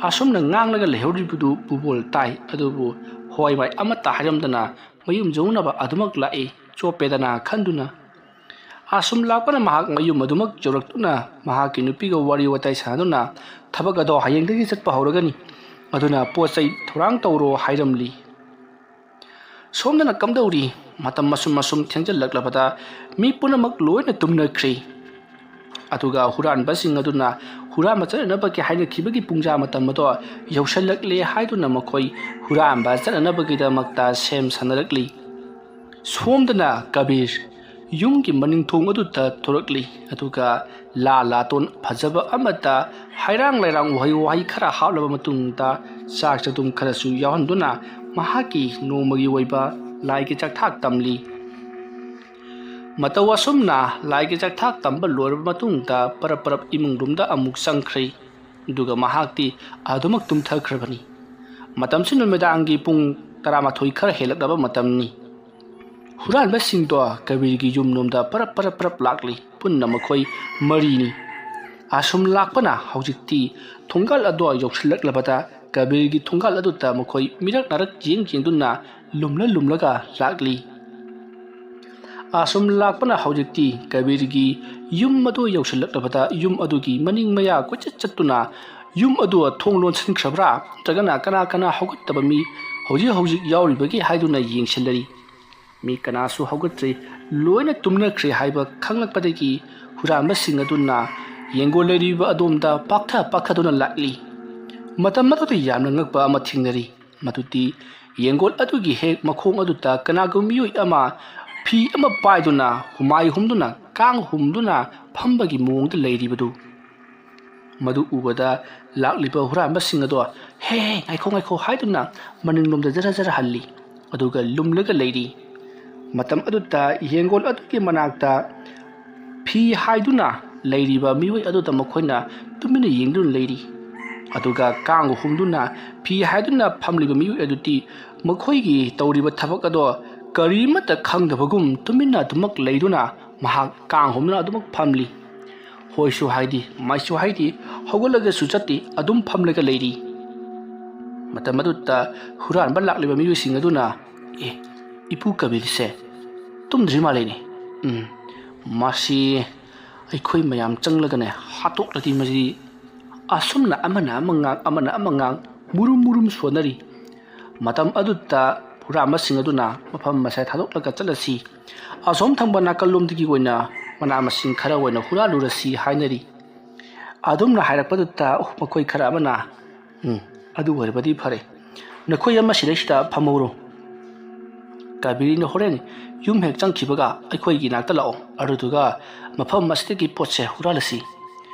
ꯑꯁꯨꯝꯅ ꯉꯥꯡꯂꯒ ꯂꯩꯍꯧꯔꯤꯕꯗꯨ ꯕꯨꯕꯣꯜ ꯇꯥꯏ, ꯑꯗꯨꯕꯨ ꯍꯣꯏ ꯃꯥꯏ ꯑꯃꯠꯇ ꯍꯥꯏꯔꯝꯗꯅ ꯃꯌꯨꯝ ꯌꯧꯅꯕ ꯑꯗꯨꯃꯛ ꯂꯥꯛꯏ꯫ ꯆꯣꯞꯄꯦꯗꯅ ꯈꯟꯗꯨꯅ꯫ ꯑꯁꯨꯝ ꯂꯥꯛꯄꯅ ꯃꯍꯥꯛ ꯃꯌꯨꯝ ꯑꯗꯨꯃꯛ ꯌꯧꯔꯛꯇꯨꯅ ꯃꯍꯥꯛꯀꯤ ꯅꯨꯄꯤꯒ ꯋꯥꯔꯤ ꯋꯥꯇꯥꯏ ꯁꯥꯟꯅꯗꯨꯅ ꯊꯕꯛ ꯑꯗꯣ ꯍꯌꯦꯡꯗꯒꯤ ꯆꯠꯄ ꯍꯧꯔꯒꯅꯤ, ꯑꯗꯨꯅ ꯄꯣꯠ ꯆꯩ ꯊꯧꯔꯥꯡ ꯇꯧꯔꯣ ꯍꯥꯏꯔꯝꯂꯤ꯫ ꯁꯣꯝꯗꯅ ꯀꯝꯗꯧꯔꯤ? ꯃꯇꯝ ꯑꯁꯨꯝ ꯑꯁꯨꯝ ꯊꯦꯡꯖꯤꯜꯂꯛꯂꯕꯗ ꯃꯤ ꯄꯨꯝꯅꯃꯛ ꯂꯣꯏꯅ ꯇꯨꯝꯅꯈ꯭ꯔꯦ꯫ ꯑꯗꯨꯒ ꯍꯨꯔꯥꯟꯕꯁꯤꯡ ꯑꯗꯨꯅ ꯍꯨꯔꯥꯟꯕ ꯆꯠꯅꯅꯕꯒꯤ ꯍꯥꯏꯅꯈꯤꯕꯒꯤ ꯄꯨꯡꯖꯥ ꯃꯇꯝ ꯑꯗꯣ ꯌꯧꯁꯤꯜꯂꯛꯂꯦ ꯍꯥꯏꯗꯨꯅ ꯃꯈꯣꯏ ꯍꯨꯔꯥꯟꯕ ꯆꯠꯅꯅꯕꯒꯤꯗꯃꯛꯇ ꯁꯦꯝ ꯁꯥꯅꯔꯛꯂꯤ꯫ ꯁꯣꯝꯗꯅ ꯀꯕꯤꯔ ꯌꯨꯝꯒꯤ ꯃꯅꯤꯡ ꯊꯣꯡ ꯑꯗꯨꯗ ꯊꯣꯔꯛꯂꯤ꯫ ꯑꯗꯨꯒ ꯂꯥ ꯂꯥꯇꯣꯟ ꯐꯖꯕ ꯑꯃꯗ ꯍꯩꯔꯥꯡ ꯂꯩꯔꯥꯡ ꯎꯍꯩ ꯋꯥꯍꯩ ꯈꯔ ꯍꯥꯞꯂꯕ ꯃꯇꯨꯡꯗ ꯆꯥꯛ ꯆꯗꯨꯝ ꯈꯔꯁꯨ ꯌꯥꯎꯍꯟꯗꯨꯅ ꯃꯍꯥꯛꯀꯤ ꯅꯣꯡꯃꯒꯤ ꯑꯣꯏꯕ ꯂꯥꯏꯒꯤ ꯆꯥꯛꯊꯥꯛ ꯇꯝꯂꯤ꯫ ꯃꯇꯧ ꯑꯁꯨꯝꯅ ꯂꯥꯏꯒꯤ ꯆꯥꯛꯊꯥꯛ ꯇꯝꯕ ꯂꯣꯏꯔꯕ ꯃꯇꯨꯡꯗ ꯄꯔꯞ ꯄꯔꯞ ꯏꯃꯨꯡ ꯔꯨꯝꯗ ꯑꯃꯨꯛ ꯆꯪꯈ꯭ꯔꯦ꯫ ꯑꯗꯨꯒ ꯃꯍꯥꯛꯇꯤ ꯑꯗꯨꯃꯛ ꯇꯨꯝꯊꯈ꯭ꯔꯕꯅꯤ꯫ ꯃꯇꯝꯁꯤ ꯅꯨꯃꯤꯗꯥꯡꯒꯤ ꯄꯨꯡ ꯇꯔꯥꯃꯥꯊꯣꯏ ꯈꯔ ꯍꯦꯜꯂꯛꯂꯕ ꯃꯇꯝꯅꯤ꯫ ꯍꯨꯔꯥꯟꯕꯁꯤꯡꯗꯣ ꯀꯕꯤꯔꯒꯤ ꯌꯨꯝꯂꯣꯝꯗ ꯄꯔꯞ ꯄꯔꯞ ꯄꯔꯞ ꯂꯥꯛꯂꯤ꯫ ꯄꯨꯟꯅ ꯃꯈꯣꯏ ꯃꯔꯤꯅꯤ꯫ ꯑꯁꯨꯝ ꯂꯥꯛꯄꯅ ꯍꯧꯖꯤꯛꯇꯤ ꯊꯣꯡꯒꯥꯜ ꯑꯗꯣ ꯌꯧꯁꯤꯜꯂꯛꯂꯕꯗ ꯀꯕꯤꯔꯒꯤ ꯊꯣꯡꯒꯥꯜ ꯑꯗꯨꯗ ꯃꯈꯣꯏ ꯃꯤꯔꯛ ꯅꯥꯔꯛ ꯌꯦꯡ ꯌꯦꯡꯗꯨꯅ ꯂꯨꯝꯂ ꯂꯨꯝꯂꯒ ꯂꯥꯛꯂꯤ꯫ ꯑꯁꯨꯝ ꯂꯥꯛꯄꯅ ꯍꯧꯖꯤꯛꯇꯤ ꯀꯕꯤꯔꯒꯤ ꯌꯨꯝ ꯑꯗꯨ ꯌꯧꯁꯤꯜꯂꯛꯂꯕꯗ ꯌꯨꯝ ꯑꯗꯨꯒꯤ ꯃꯅꯤꯡ ꯃꯌꯥ ꯀꯣꯏꯆꯠ ꯆꯠꯇꯨꯅ ꯌꯨꯝ ꯑꯗꯨ ꯊꯣꯡ ꯂꯣꯟꯁꯤꯟꯈ꯭ꯔꯕ꯭ꯔꯥ ꯅꯠꯇ꯭ꯔꯒꯅ ꯀꯅꯥ ꯀꯅꯥ ꯍꯧꯒꯠꯇꯕ ꯃꯤ ꯍꯧꯖꯤꯛ ꯍꯧꯖꯤꯛ ꯌꯥꯎꯔꯤꯕꯒꯦ ꯍꯥꯏꯗꯨꯅ ꯌꯦꯡꯁꯤꯜꯂꯔꯤ꯫ ꯃꯤ ꯀꯅꯥꯁꯨ ꯍꯧꯒꯠꯇ꯭ꯔꯤ꯫ ꯂꯣꯏꯅ ꯇꯨꯝꯅꯈ꯭ꯔꯦ ꯍꯥꯏꯕ ꯈꯪꯂꯛꯄꯗꯒꯤ ꯍꯨꯔꯥꯟꯕꯁꯤꯡ ꯑꯗꯨꯅ ꯌꯦꯡꯒꯣꯜ ꯂꯩꯔꯤꯕ ꯑꯗꯣꯝꯗ ꯄꯥꯛꯊ ꯄꯥꯛꯊꯗꯨꯅ ꯂꯥꯛꯂꯤ꯫ ꯃꯇꯝ ꯑꯗꯨꯗ ꯌꯥꯝꯅ ꯉꯛꯄ ꯑꯃ ꯊꯦꯡꯅꯔꯤ꯫ ꯃꯗꯨꯗꯤ ꯌꯦꯡꯒꯣꯜ ꯑꯗꯨꯒꯤ ꯍꯦꯛ ꯃꯈꯣꯡ ꯑꯗꯨꯗ ꯀꯅꯥꯒꯨꯝꯕ ꯃꯤꯑꯣꯏ ꯑꯃ ꯐꯤ ꯑꯃ ꯄꯥꯏꯗꯨꯅ ꯍꯨꯃꯥꯏ ꯍꯨꯝꯗꯨꯅ ꯀꯥꯡ ꯍꯨꯝꯗꯨꯅ ꯐꯝꯕꯒꯤ ꯃꯑꯣꯡꯗ ꯂꯩꯔꯤꯕꯗꯨ꯫ ꯃꯗꯨ ꯎꯕꯗ ꯂꯥꯛꯂꯤꯕ ꯍꯨꯔꯥꯟꯕꯁꯤꯡ ꯑꯗꯣ "ꯍꯦ, ꯍꯦ, ꯉꯥꯏꯈꯣ, ꯉꯥꯏꯈꯣ" ꯍꯥꯏꯗꯨꯅ ꯃꯅꯤꯡꯂꯣꯝꯗ ꯖꯔ ꯖꯔ ꯍꯜꯂꯤ꯫ ꯑꯗꯨꯒ ꯂꯨꯝꯂꯒ ꯂꯩꯔꯤ꯫ ꯃꯇꯝ ꯑꯗꯨꯗ ꯌꯦꯡꯒꯣꯜ ꯑꯗꯨꯒꯤ ꯃꯅꯥꯛꯇ ꯐꯤ ꯍꯥꯏꯗꯨꯅ ꯂꯩꯔꯤꯕ ꯃꯤꯑꯣꯏ ꯑꯗꯨꯗ ꯃꯈꯣꯏꯅ ꯇꯨꯃꯤꯟꯅ ꯌꯦꯡꯗꯨꯅ ꯂꯩꯔꯤ꯫ ꯑꯗꯨꯒ ꯀꯥꯡ ꯍꯨꯝꯗꯨꯅ ꯐꯤ ꯍꯥꯏꯗꯨꯅ ꯐꯝꯂꯤꯕ ꯃꯤꯑꯣꯏ ꯑꯗꯨꯗꯤ ꯃꯈꯣꯏꯒꯤ ꯇꯧꯔꯤꯕ ꯊꯕꯛ ꯑꯗꯣ ꯀꯔꯤꯃꯠꯇ ꯈꯪꯗꯕꯒꯨꯝ ꯇꯨꯃꯤꯟꯅ ꯑꯗꯨꯃꯛ ꯂꯩꯗꯨꯅ ꯃꯍꯥꯛ ꯀꯥꯡ ꯍꯨꯝꯗꯨꯅ ꯑꯗꯨꯃꯛ ꯐꯝꯂꯤ꯫ ꯍꯣꯏꯁꯨ ꯍꯥꯏꯗꯦ, ꯃꯥꯏꯁꯨ ꯍꯥꯏꯗꯦ, ꯍꯧꯒꯠꯂꯒꯁꯨ ꯆꯠꯇꯦ, ꯑꯗꯨꯝ ꯐꯝꯂꯒ ꯂꯩꯔꯤ꯫ ꯃꯇꯝ ꯑꯗꯨꯗ ꯍꯨꯔꯥꯟꯕ ꯂꯥꯛꯂꯤꯕ ꯃꯤꯑꯣꯏꯁꯤꯡ ꯑꯗꯨꯅ, "ꯑꯦ, ꯏꯄꯨ ꯀꯕꯤꯔꯁꯦ ꯇꯨꯝꯗ꯭ꯔꯤ ꯃꯥꯜꯂꯦꯅꯦ꯫ ꯎꯝ, ꯃꯥꯁꯤ ꯑꯩꯈꯣꯏ ꯃꯌꯥꯝ ꯆꯪꯂꯒꯅꯦ ꯍꯥꯠꯇꯣꯛꯂꯗꯤ ꯃꯁꯤ ꯑꯁꯨꯝꯅ ꯑꯃꯅ ꯑꯃ ꯉꯥꯡ, ꯑꯃꯅ ꯑꯃ ꯉꯥꯡ, ꯃꯨꯔꯨꯝ ꯃꯨꯔꯨꯝ ꯁꯣꯟꯅꯔꯤ꯫" ꯃꯇꯝ ꯑꯗꯨꯗ ꯍꯨꯔꯥꯟꯕꯁꯤꯡ ꯑꯗꯨꯅ ꯃꯐꯝ ꯑꯁꯤꯗ ꯊꯥꯗꯣꯛꯂꯒ ꯆꯠꯂꯁꯤ, ꯑꯁꯣꯝ ꯊꯪꯕ ꯅꯥꯀꯜꯂꯣꯝꯗꯒꯤ ꯑꯣꯏꯅ ꯃꯅꯥ ꯃꯁꯤꯡ ꯈꯔ ꯑꯣꯏꯅ ꯍꯨꯔꯥꯜꯂꯨꯔꯁꯤ ꯍꯥꯏꯅꯔꯤ꯫ ꯑꯗꯨꯝꯅ ꯍꯥꯏꯔꯛꯄꯗꯨꯗ ꯃꯈꯣꯏ ꯈꯔ ꯑꯃꯅ, "ꯎꯝ, ꯑꯗꯨ ꯑꯣꯏꯔꯕꯗꯤ ꯐꯔꯦ, ꯅꯈꯣꯏ ꯑꯃ ꯁꯤꯗꯩꯁꯤꯗ ꯐꯝꯍꯧꯔꯣ, "ꯀꯕꯤꯔꯅ ꯍꯣꯔꯦꯟ ꯌꯨꯝ ꯍꯦꯛ ꯆꯪꯈꯤꯕꯒ ꯑꯩꯈꯣꯏꯒꯤ ꯅꯥꯛꯇ ꯂꯥꯛꯑꯣ, ꯑꯗꯨꯗꯨꯒ ꯃꯐꯝ ꯑꯁꯤꯗꯒꯤ ꯄꯣꯠꯁꯦ ꯍꯨꯔꯥꯜꯂꯁꯤ"꯫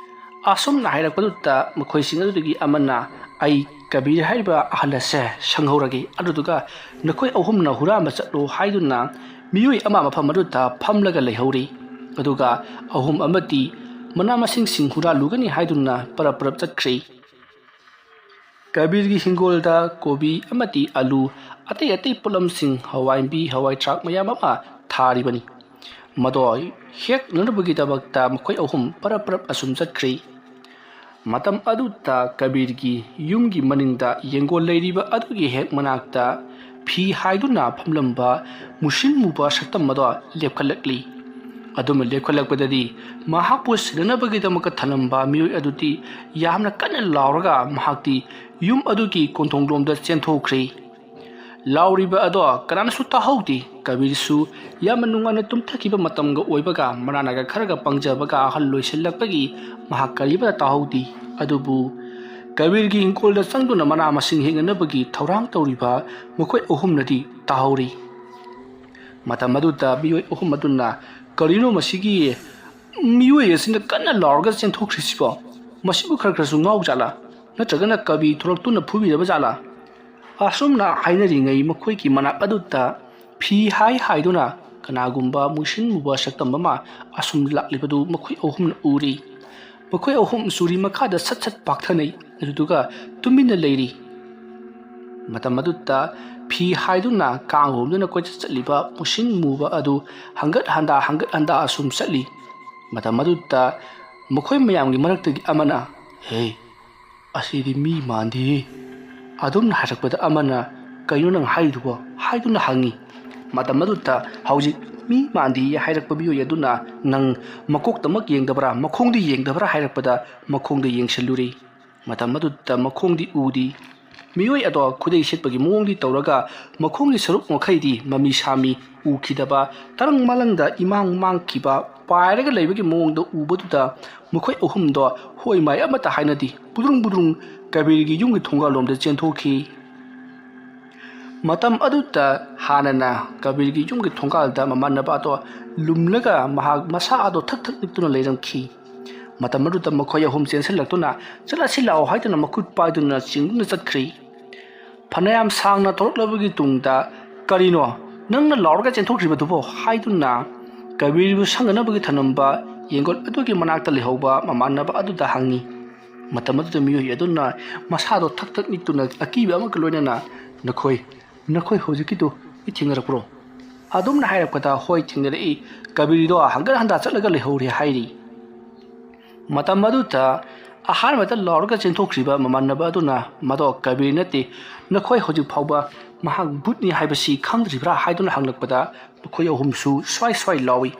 ꯑꯁꯨꯝꯅ ꯍꯥꯏꯔꯛꯄꯗꯨꯗ ꯃꯈꯣꯏꯁꯤꯡ ꯑꯗꯨꯗꯒꯤ ꯑꯃꯅ, "ꯑꯩ ꯀꯕꯤꯔ ꯍꯥꯏꯔꯤꯕ ꯑꯍꯜ ꯑꯁꯦ ꯁꯪꯍꯧꯔꯒꯦ, ꯑꯗꯨꯗꯨꯒ ꯅꯈꯣꯏ ꯑꯍꯨꯝꯅ ꯍꯨꯔꯥꯟꯕ ꯆꯠꯂꯣ" ꯍꯥꯏꯗꯨꯅ ꯃꯤꯑꯣꯏ ꯑꯃ ꯃꯐꯝ ꯑꯗꯨꯗ ꯐꯝꯂꯒ ꯂꯩꯍꯧꯔꯤ꯫ ꯑꯗꯨꯒ ꯑꯍꯨꯝ ꯑꯃꯗꯤ ꯃꯅꯥ ꯃꯁꯤꯡꯁꯤꯡ ꯍꯨꯔꯥꯜꯂꯨꯒꯅꯤ ꯍꯥꯏꯗꯨꯅ ꯄꯔꯞ ꯄꯔꯞ ꯆꯠꯈ꯭ꯔꯦ꯫ ꯀꯕꯤꯔꯒꯤ ꯍꯤꯡꯒꯣꯜꯗ ꯀꯣꯕꯤ ꯑꯃꯗꯤ ꯑꯂꯨ, ꯑꯇꯩ ꯑꯇꯩ ꯄꯣꯠꯂꯝꯁꯤꯡ, ꯍꯋꯥꯏꯟꯕꯤ, ꯍꯋꯥꯏ ꯊ꯭ꯔꯥꯛ ꯃꯌꯥꯝ ꯑꯃ ꯊꯥꯔꯤꯕꯅꯤ꯫ ꯃꯗꯣ ꯍꯦꯛꯅꯅꯕꯒꯤꯗꯃꯛꯇ ꯃꯈꯣꯏ ꯑꯍꯨꯝ ꯄꯔꯞ ꯄꯔꯞ ꯑꯁꯨꯝ ꯆꯠꯈ꯭ꯔꯦ꯫ ꯃꯇꯝ ꯑꯗꯨꯗ ꯀꯕꯤꯔꯒꯤ ꯌꯨꯝꯒꯤ ꯃꯅꯤꯡꯗ ꯌꯦꯡꯒꯣꯜ ꯂꯩꯔꯤꯕ ꯑꯗꯨꯒꯤ ꯍꯦꯛ ꯃꯅꯥꯛꯇ ꯐꯤ ꯍꯥꯏꯗꯨꯅ ꯐꯝꯂꯝꯕ ꯃꯨꯁꯤꯟ ꯃꯨꯕ ꯁꯛꯇꯝ ꯑꯗꯣ ꯂꯦꯞꯈꯠꯂꯛꯂꯤ꯫ ꯑꯗꯨꯝꯅ ꯂꯦꯞꯈꯠꯂꯛꯄꯗꯗꯤ ꯃꯍꯥꯛꯄꯨ ꯁꯤꯅꯅꯕꯒꯤꯗꯃꯛꯇ ꯊꯅꯝꯕ ꯃꯤꯑꯣꯏ ꯑꯗꯨꯗꯤ ꯌꯥꯝꯅ ꯀꯟꯅ ꯂꯥꯎꯔꯒ ꯃꯍꯥꯛꯇꯤ ꯌꯨꯝ ꯑꯗꯨꯒꯤ ꯀꯣꯟꯊꯣꯡꯂꯣꯝꯗ ꯆꯦꯟꯊꯣꯛꯈ꯭ꯔꯦ꯫ ꯂꯥꯎꯔꯤꯕ ꯑꯗꯣ ꯀꯅꯥꯅꯁꯨ ꯇꯥꯍꯧꯗꯦ꯫ ꯀꯕꯤꯔꯁꯨ ꯌꯥꯝꯅ ꯅꯨꯡꯉꯥꯏꯅ ꯇꯨꯝꯊꯈꯤꯕ ꯃꯇꯝꯒ ꯑꯣꯏꯕꯒ, ꯃꯅꯥꯅꯒ ꯈꯔꯒ ꯄꯪꯖꯕꯒ ꯑꯍꯜ ꯂꯣꯏꯁꯤꯜꯂꯛꯄꯒꯤ ꯃꯍꯥꯛ ꯀꯔꯤꯃꯠꯇ ꯇꯥꯍꯧꯗꯦ꯫ ꯑꯗꯨꯕꯨ ꯀꯕꯤꯔꯒꯤ ꯏꯪꯈꯣꯜꯗ ꯆꯪꯗꯨꯅ ꯃꯅꯥ ꯃꯁꯤꯡ ꯍꯦꯛꯅꯅꯕꯒꯤ ꯊꯧꯔꯥꯡ ꯇꯧꯔꯤꯕ ꯃꯈꯣꯏ ꯑꯍꯨꯝꯅꯗꯤ ꯇꯥꯍꯧꯔꯤ꯫ ꯃꯇꯝ ꯑꯗꯨꯗ ꯃꯤꯑꯣꯏ ꯑꯍꯨꯝ ꯑꯗꯨꯅ, "ꯀꯔꯤꯅꯣ ꯃꯁꯤꯒꯤ ꯃꯤꯑꯣꯏ ꯑꯁꯤꯅ ꯀꯟꯅ ꯂꯥꯎꯔꯒ ꯆꯦꯟꯊꯣꯛꯈ꯭ꯔꯤꯁꯤꯕꯣ? ꯃꯁꯤꯕꯨ ꯈꯔ ꯈꯔꯁꯨ ꯉꯥꯎ ꯖꯥꯠꯂꯥ? ꯅꯠꯇ꯭ꯔꯒꯅ ꯀꯕꯤ ꯊꯣꯔꯛꯇꯨꯅ ꯐꯨꯕꯤꯔꯕ ꯖꯥꯠꯂꯥ?" ꯑꯁꯨꯝꯅ ꯍꯥꯏꯅꯔꯤꯉꯩ ꯃꯈꯣꯏꯒꯤ ꯃꯅꯥꯛ ꯑꯗꯨꯗ ꯐꯤ ꯍꯥꯏ ꯍꯥꯏꯗꯨꯅ ꯀꯅꯥꯒꯨꯝꯕ ꯃꯨꯁꯤꯟ ꯃꯨꯕ ꯁꯛꯇꯝ ꯑꯃ ꯑꯁꯨꯝ ꯂꯥꯛꯂꯤꯕꯗꯨ ꯃꯈꯣꯏ ꯑꯍꯨꯝꯅ ꯎꯔꯤ꯫ ꯃꯈꯣꯏ ꯑꯍꯨꯝ ꯆꯨꯔꯤ ꯃꯈꯥꯗ ꯁꯠ ꯁꯠ ꯄꯥꯛꯊꯅꯩ, ꯑꯗꯨꯗꯨꯒ ꯇꯨꯃꯤꯟꯅ ꯂꯩꯔꯤ꯫ ꯃꯇꯝ ꯑꯗꯨꯗ ꯐꯤ ꯍꯥꯏꯗꯨꯅ ꯀꯥꯡ ꯍꯨꯝꯗꯨꯅ ꯀꯣꯏꯆꯠ ꯆꯠꯂꯤꯕ ꯃꯨꯁꯤꯟ ꯃꯨꯕ ꯑꯗꯨ ꯍꯪꯒꯠ ꯍꯟꯗꯥ, ꯍꯪꯒꯠ ꯍꯟꯗꯥ ꯑꯁꯨꯝ ꯆꯠꯂꯤ꯫ ꯃꯇꯝ ꯑꯗꯨꯗ ꯃꯈꯣꯏ ꯃꯌꯥꯝꯒꯤ ꯃꯔꯛꯇꯒꯤ ꯑꯃꯅ, "ꯍꯦ, ꯑꯁꯤꯗꯤ ꯃꯤ ꯃꯥꯟꯗꯦ" ꯑꯗꯨꯝꯅ ꯍꯥꯏꯔꯛꯄꯗ ꯑꯃꯅ, "ꯀꯩꯅꯣ ꯅꯪ ꯍꯥꯏꯔꯤꯗꯨꯕꯣ?" ꯍꯥꯏꯗꯨꯅ ꯍꯪꯉꯤ꯫ ꯃꯇꯝ ꯑꯗꯨꯗ ꯍꯧꯖꯤꯛ "ꯃꯤ ꯃꯥꯟꯗꯦ" ꯍꯥꯏꯔꯛꯄ ꯃꯤꯑꯣꯏ ꯑꯗꯨꯅ, "ꯅꯪ ꯃꯀꯣꯛꯇꯃꯛ ꯌꯦꯡꯗꯕ꯭ꯔꯥ, ꯃꯈꯣꯡꯗꯤ ꯌꯦꯡꯗꯕ꯭ꯔꯥ?" ꯍꯥꯏꯔꯛꯄꯗ ꯃꯈꯣꯡꯗ ꯌꯦꯡꯁꯤꯜꯂꯨꯔꯦ꯫ ꯃꯇꯝ ꯑꯗꯨꯗ ꯃꯈꯣꯡꯗꯤ ꯎꯗꯦ꯫ ꯃꯤꯑꯣꯏ ꯑꯗꯣ ꯈꯨꯗꯩ ꯁꯦꯠꯄꯒꯤ ꯃꯑꯣꯡꯗꯤ ꯇꯧꯔꯒ ꯃꯈꯣꯡꯒꯤ ꯁꯔꯨꯛ ꯃꯈꯩꯗꯤ ꯃꯃꯤ ꯁꯥꯃꯤ ꯎꯈꯤꯗꯕ, ꯇꯔꯪ ꯃꯂꯪꯗ ꯏꯃꯥꯡ ꯃꯥꯡꯈꯤꯕ, ꯄꯥꯏꯔꯒ ꯂꯩꯕꯒꯤ ꯃꯑꯣꯡꯗ ꯎꯕꯗꯨꯗ ꯃꯈꯣꯏ ꯑꯍꯨꯝꯗꯣ ꯍꯣꯏ ꯃꯥꯏ ꯑꯃꯠꯇ ꯍꯥꯏꯅꯗꯦ꯫ ꯕꯨꯗ꯭ꯔꯨꯡ ꯕꯨꯗ꯭ꯔꯨꯡ ꯀꯕꯤꯔꯒꯤ ꯌꯨꯝꯒꯤ ꯊꯣꯡꯒꯥꯜꯂꯣꯝꯗ ꯆꯦꯟꯊꯣꯛꯈꯤ꯫ ꯃꯇꯝ ꯑꯗꯨꯗ ꯍꯥꯟꯅꯅ ꯀꯕꯤꯔꯒꯤ ꯌꯨꯝꯒꯤ ꯊꯣꯡꯒꯥꯜꯗ ꯃꯃꯥꯟꯅꯕ ꯑꯗꯣ ꯂꯨꯝꯂꯒ ꯃꯍꯥꯛ ꯃꯁꯥ ꯑꯗꯣ ꯊꯛ ꯊꯛ ꯅꯤꯛꯇꯨꯅ ꯂꯩꯔꯝꯈꯤ꯫ ꯃꯇꯝ ꯑꯗꯨꯗ ꯃꯈꯣꯏ ꯑꯍꯨꯝ ꯆꯦꯟꯁꯤꯜꯂꯛꯇꯨꯅ "ꯆꯠꯂꯁꯤ ꯂꯥꯛꯑꯣ" ꯍꯥꯏꯗꯨꯅ ꯃꯈꯨꯠ ꯄꯥꯏꯗꯨꯅ ꯆꯤꯡꯗꯨꯅ ꯆꯠꯈ꯭ꯔꯤ꯫ ꯐꯅꯌꯥꯝ ꯁꯥꯡꯅ ꯊꯣꯛꯂꯛꯂꯕꯒꯤ ꯇꯨꯡꯗ "ꯀꯔꯤꯅꯣ ꯅꯪꯅ ꯂꯥꯎꯔꯒ ꯆꯦꯟꯊꯣꯛꯈ꯭ꯔꯤꯕꯗꯨꯕꯣ?" ꯍꯥꯏꯗꯨꯅ ꯀꯕꯤꯔꯕꯨ ꯁꯪꯅꯅꯕꯒꯤ ꯊꯅꯝꯕ ꯌꯦꯡꯒꯣꯠ ꯑꯗꯨꯒꯤ ꯃꯅꯥꯛꯇ ꯂꯩꯍꯧꯕ ꯃꯃꯥꯟꯅꯕ ꯑꯗꯨꯗ ꯍꯪꯉꯤ꯫ ꯃꯇꯝ ꯑꯗꯨꯗ ꯃꯤꯑꯣꯏ ꯑꯗꯨꯅ ꯃꯁꯥꯗꯣ ꯊꯛ ꯊꯛ ꯅꯤꯛꯇꯨꯅ ꯑꯀꯤꯕ ꯑꯃꯒ ꯂꯣꯏꯅꯅ, "ꯅꯈꯣꯏ, ꯅꯈꯣꯏ ꯍꯧꯖꯤꯛꯀꯤꯗꯨ ꯃꯤ ꯊꯦꯡꯅꯔꯛꯄ꯭ꯔꯣ?" ꯑꯗꯨꯝꯅ ꯍꯥꯏꯔꯛꯄꯗ, "ꯍꯣꯏ, ꯊꯦꯡꯅꯔꯛꯏ, ꯀꯕꯤꯔꯤꯗꯣ ꯍꯪꯒꯠ ꯍꯟꯗꯥ ꯆꯠꯂꯒ ꯂꯩꯍꯧꯔꯦ" ꯍꯥꯏꯔꯤ꯫ ꯃꯇꯝ ꯑꯗꯨꯗ ꯑꯍꯥꯟꯕꯗ ꯂꯥꯎꯔꯒ ꯆꯦꯟꯊꯣꯛꯈ꯭ꯔꯤꯕ ꯃꯃꯥꯟꯅꯕ ꯑꯗꯨꯅ, "ꯃꯗꯣ ꯀꯕꯤꯔ ꯅꯠꯇꯦ, ꯅꯈꯣꯏ ꯍꯧꯖꯤꯛ ꯐꯥꯎꯕ ꯃꯍꯥꯛ ꯚꯨꯠꯅꯤ ꯍꯥꯏꯕꯁꯤ ꯈꯪꯗ꯭ꯔꯤꯕ꯭ꯔꯥ?" ꯍꯥꯏꯗꯨꯅ ꯍꯪꯂꯛꯄꯗ, ꯃꯈꯣꯏ ꯑꯍꯨꯝꯁꯨ ꯁ꯭ꯋꯥꯏ ꯁ꯭ꯋꯥꯏ ꯂꯥꯎꯏ꯫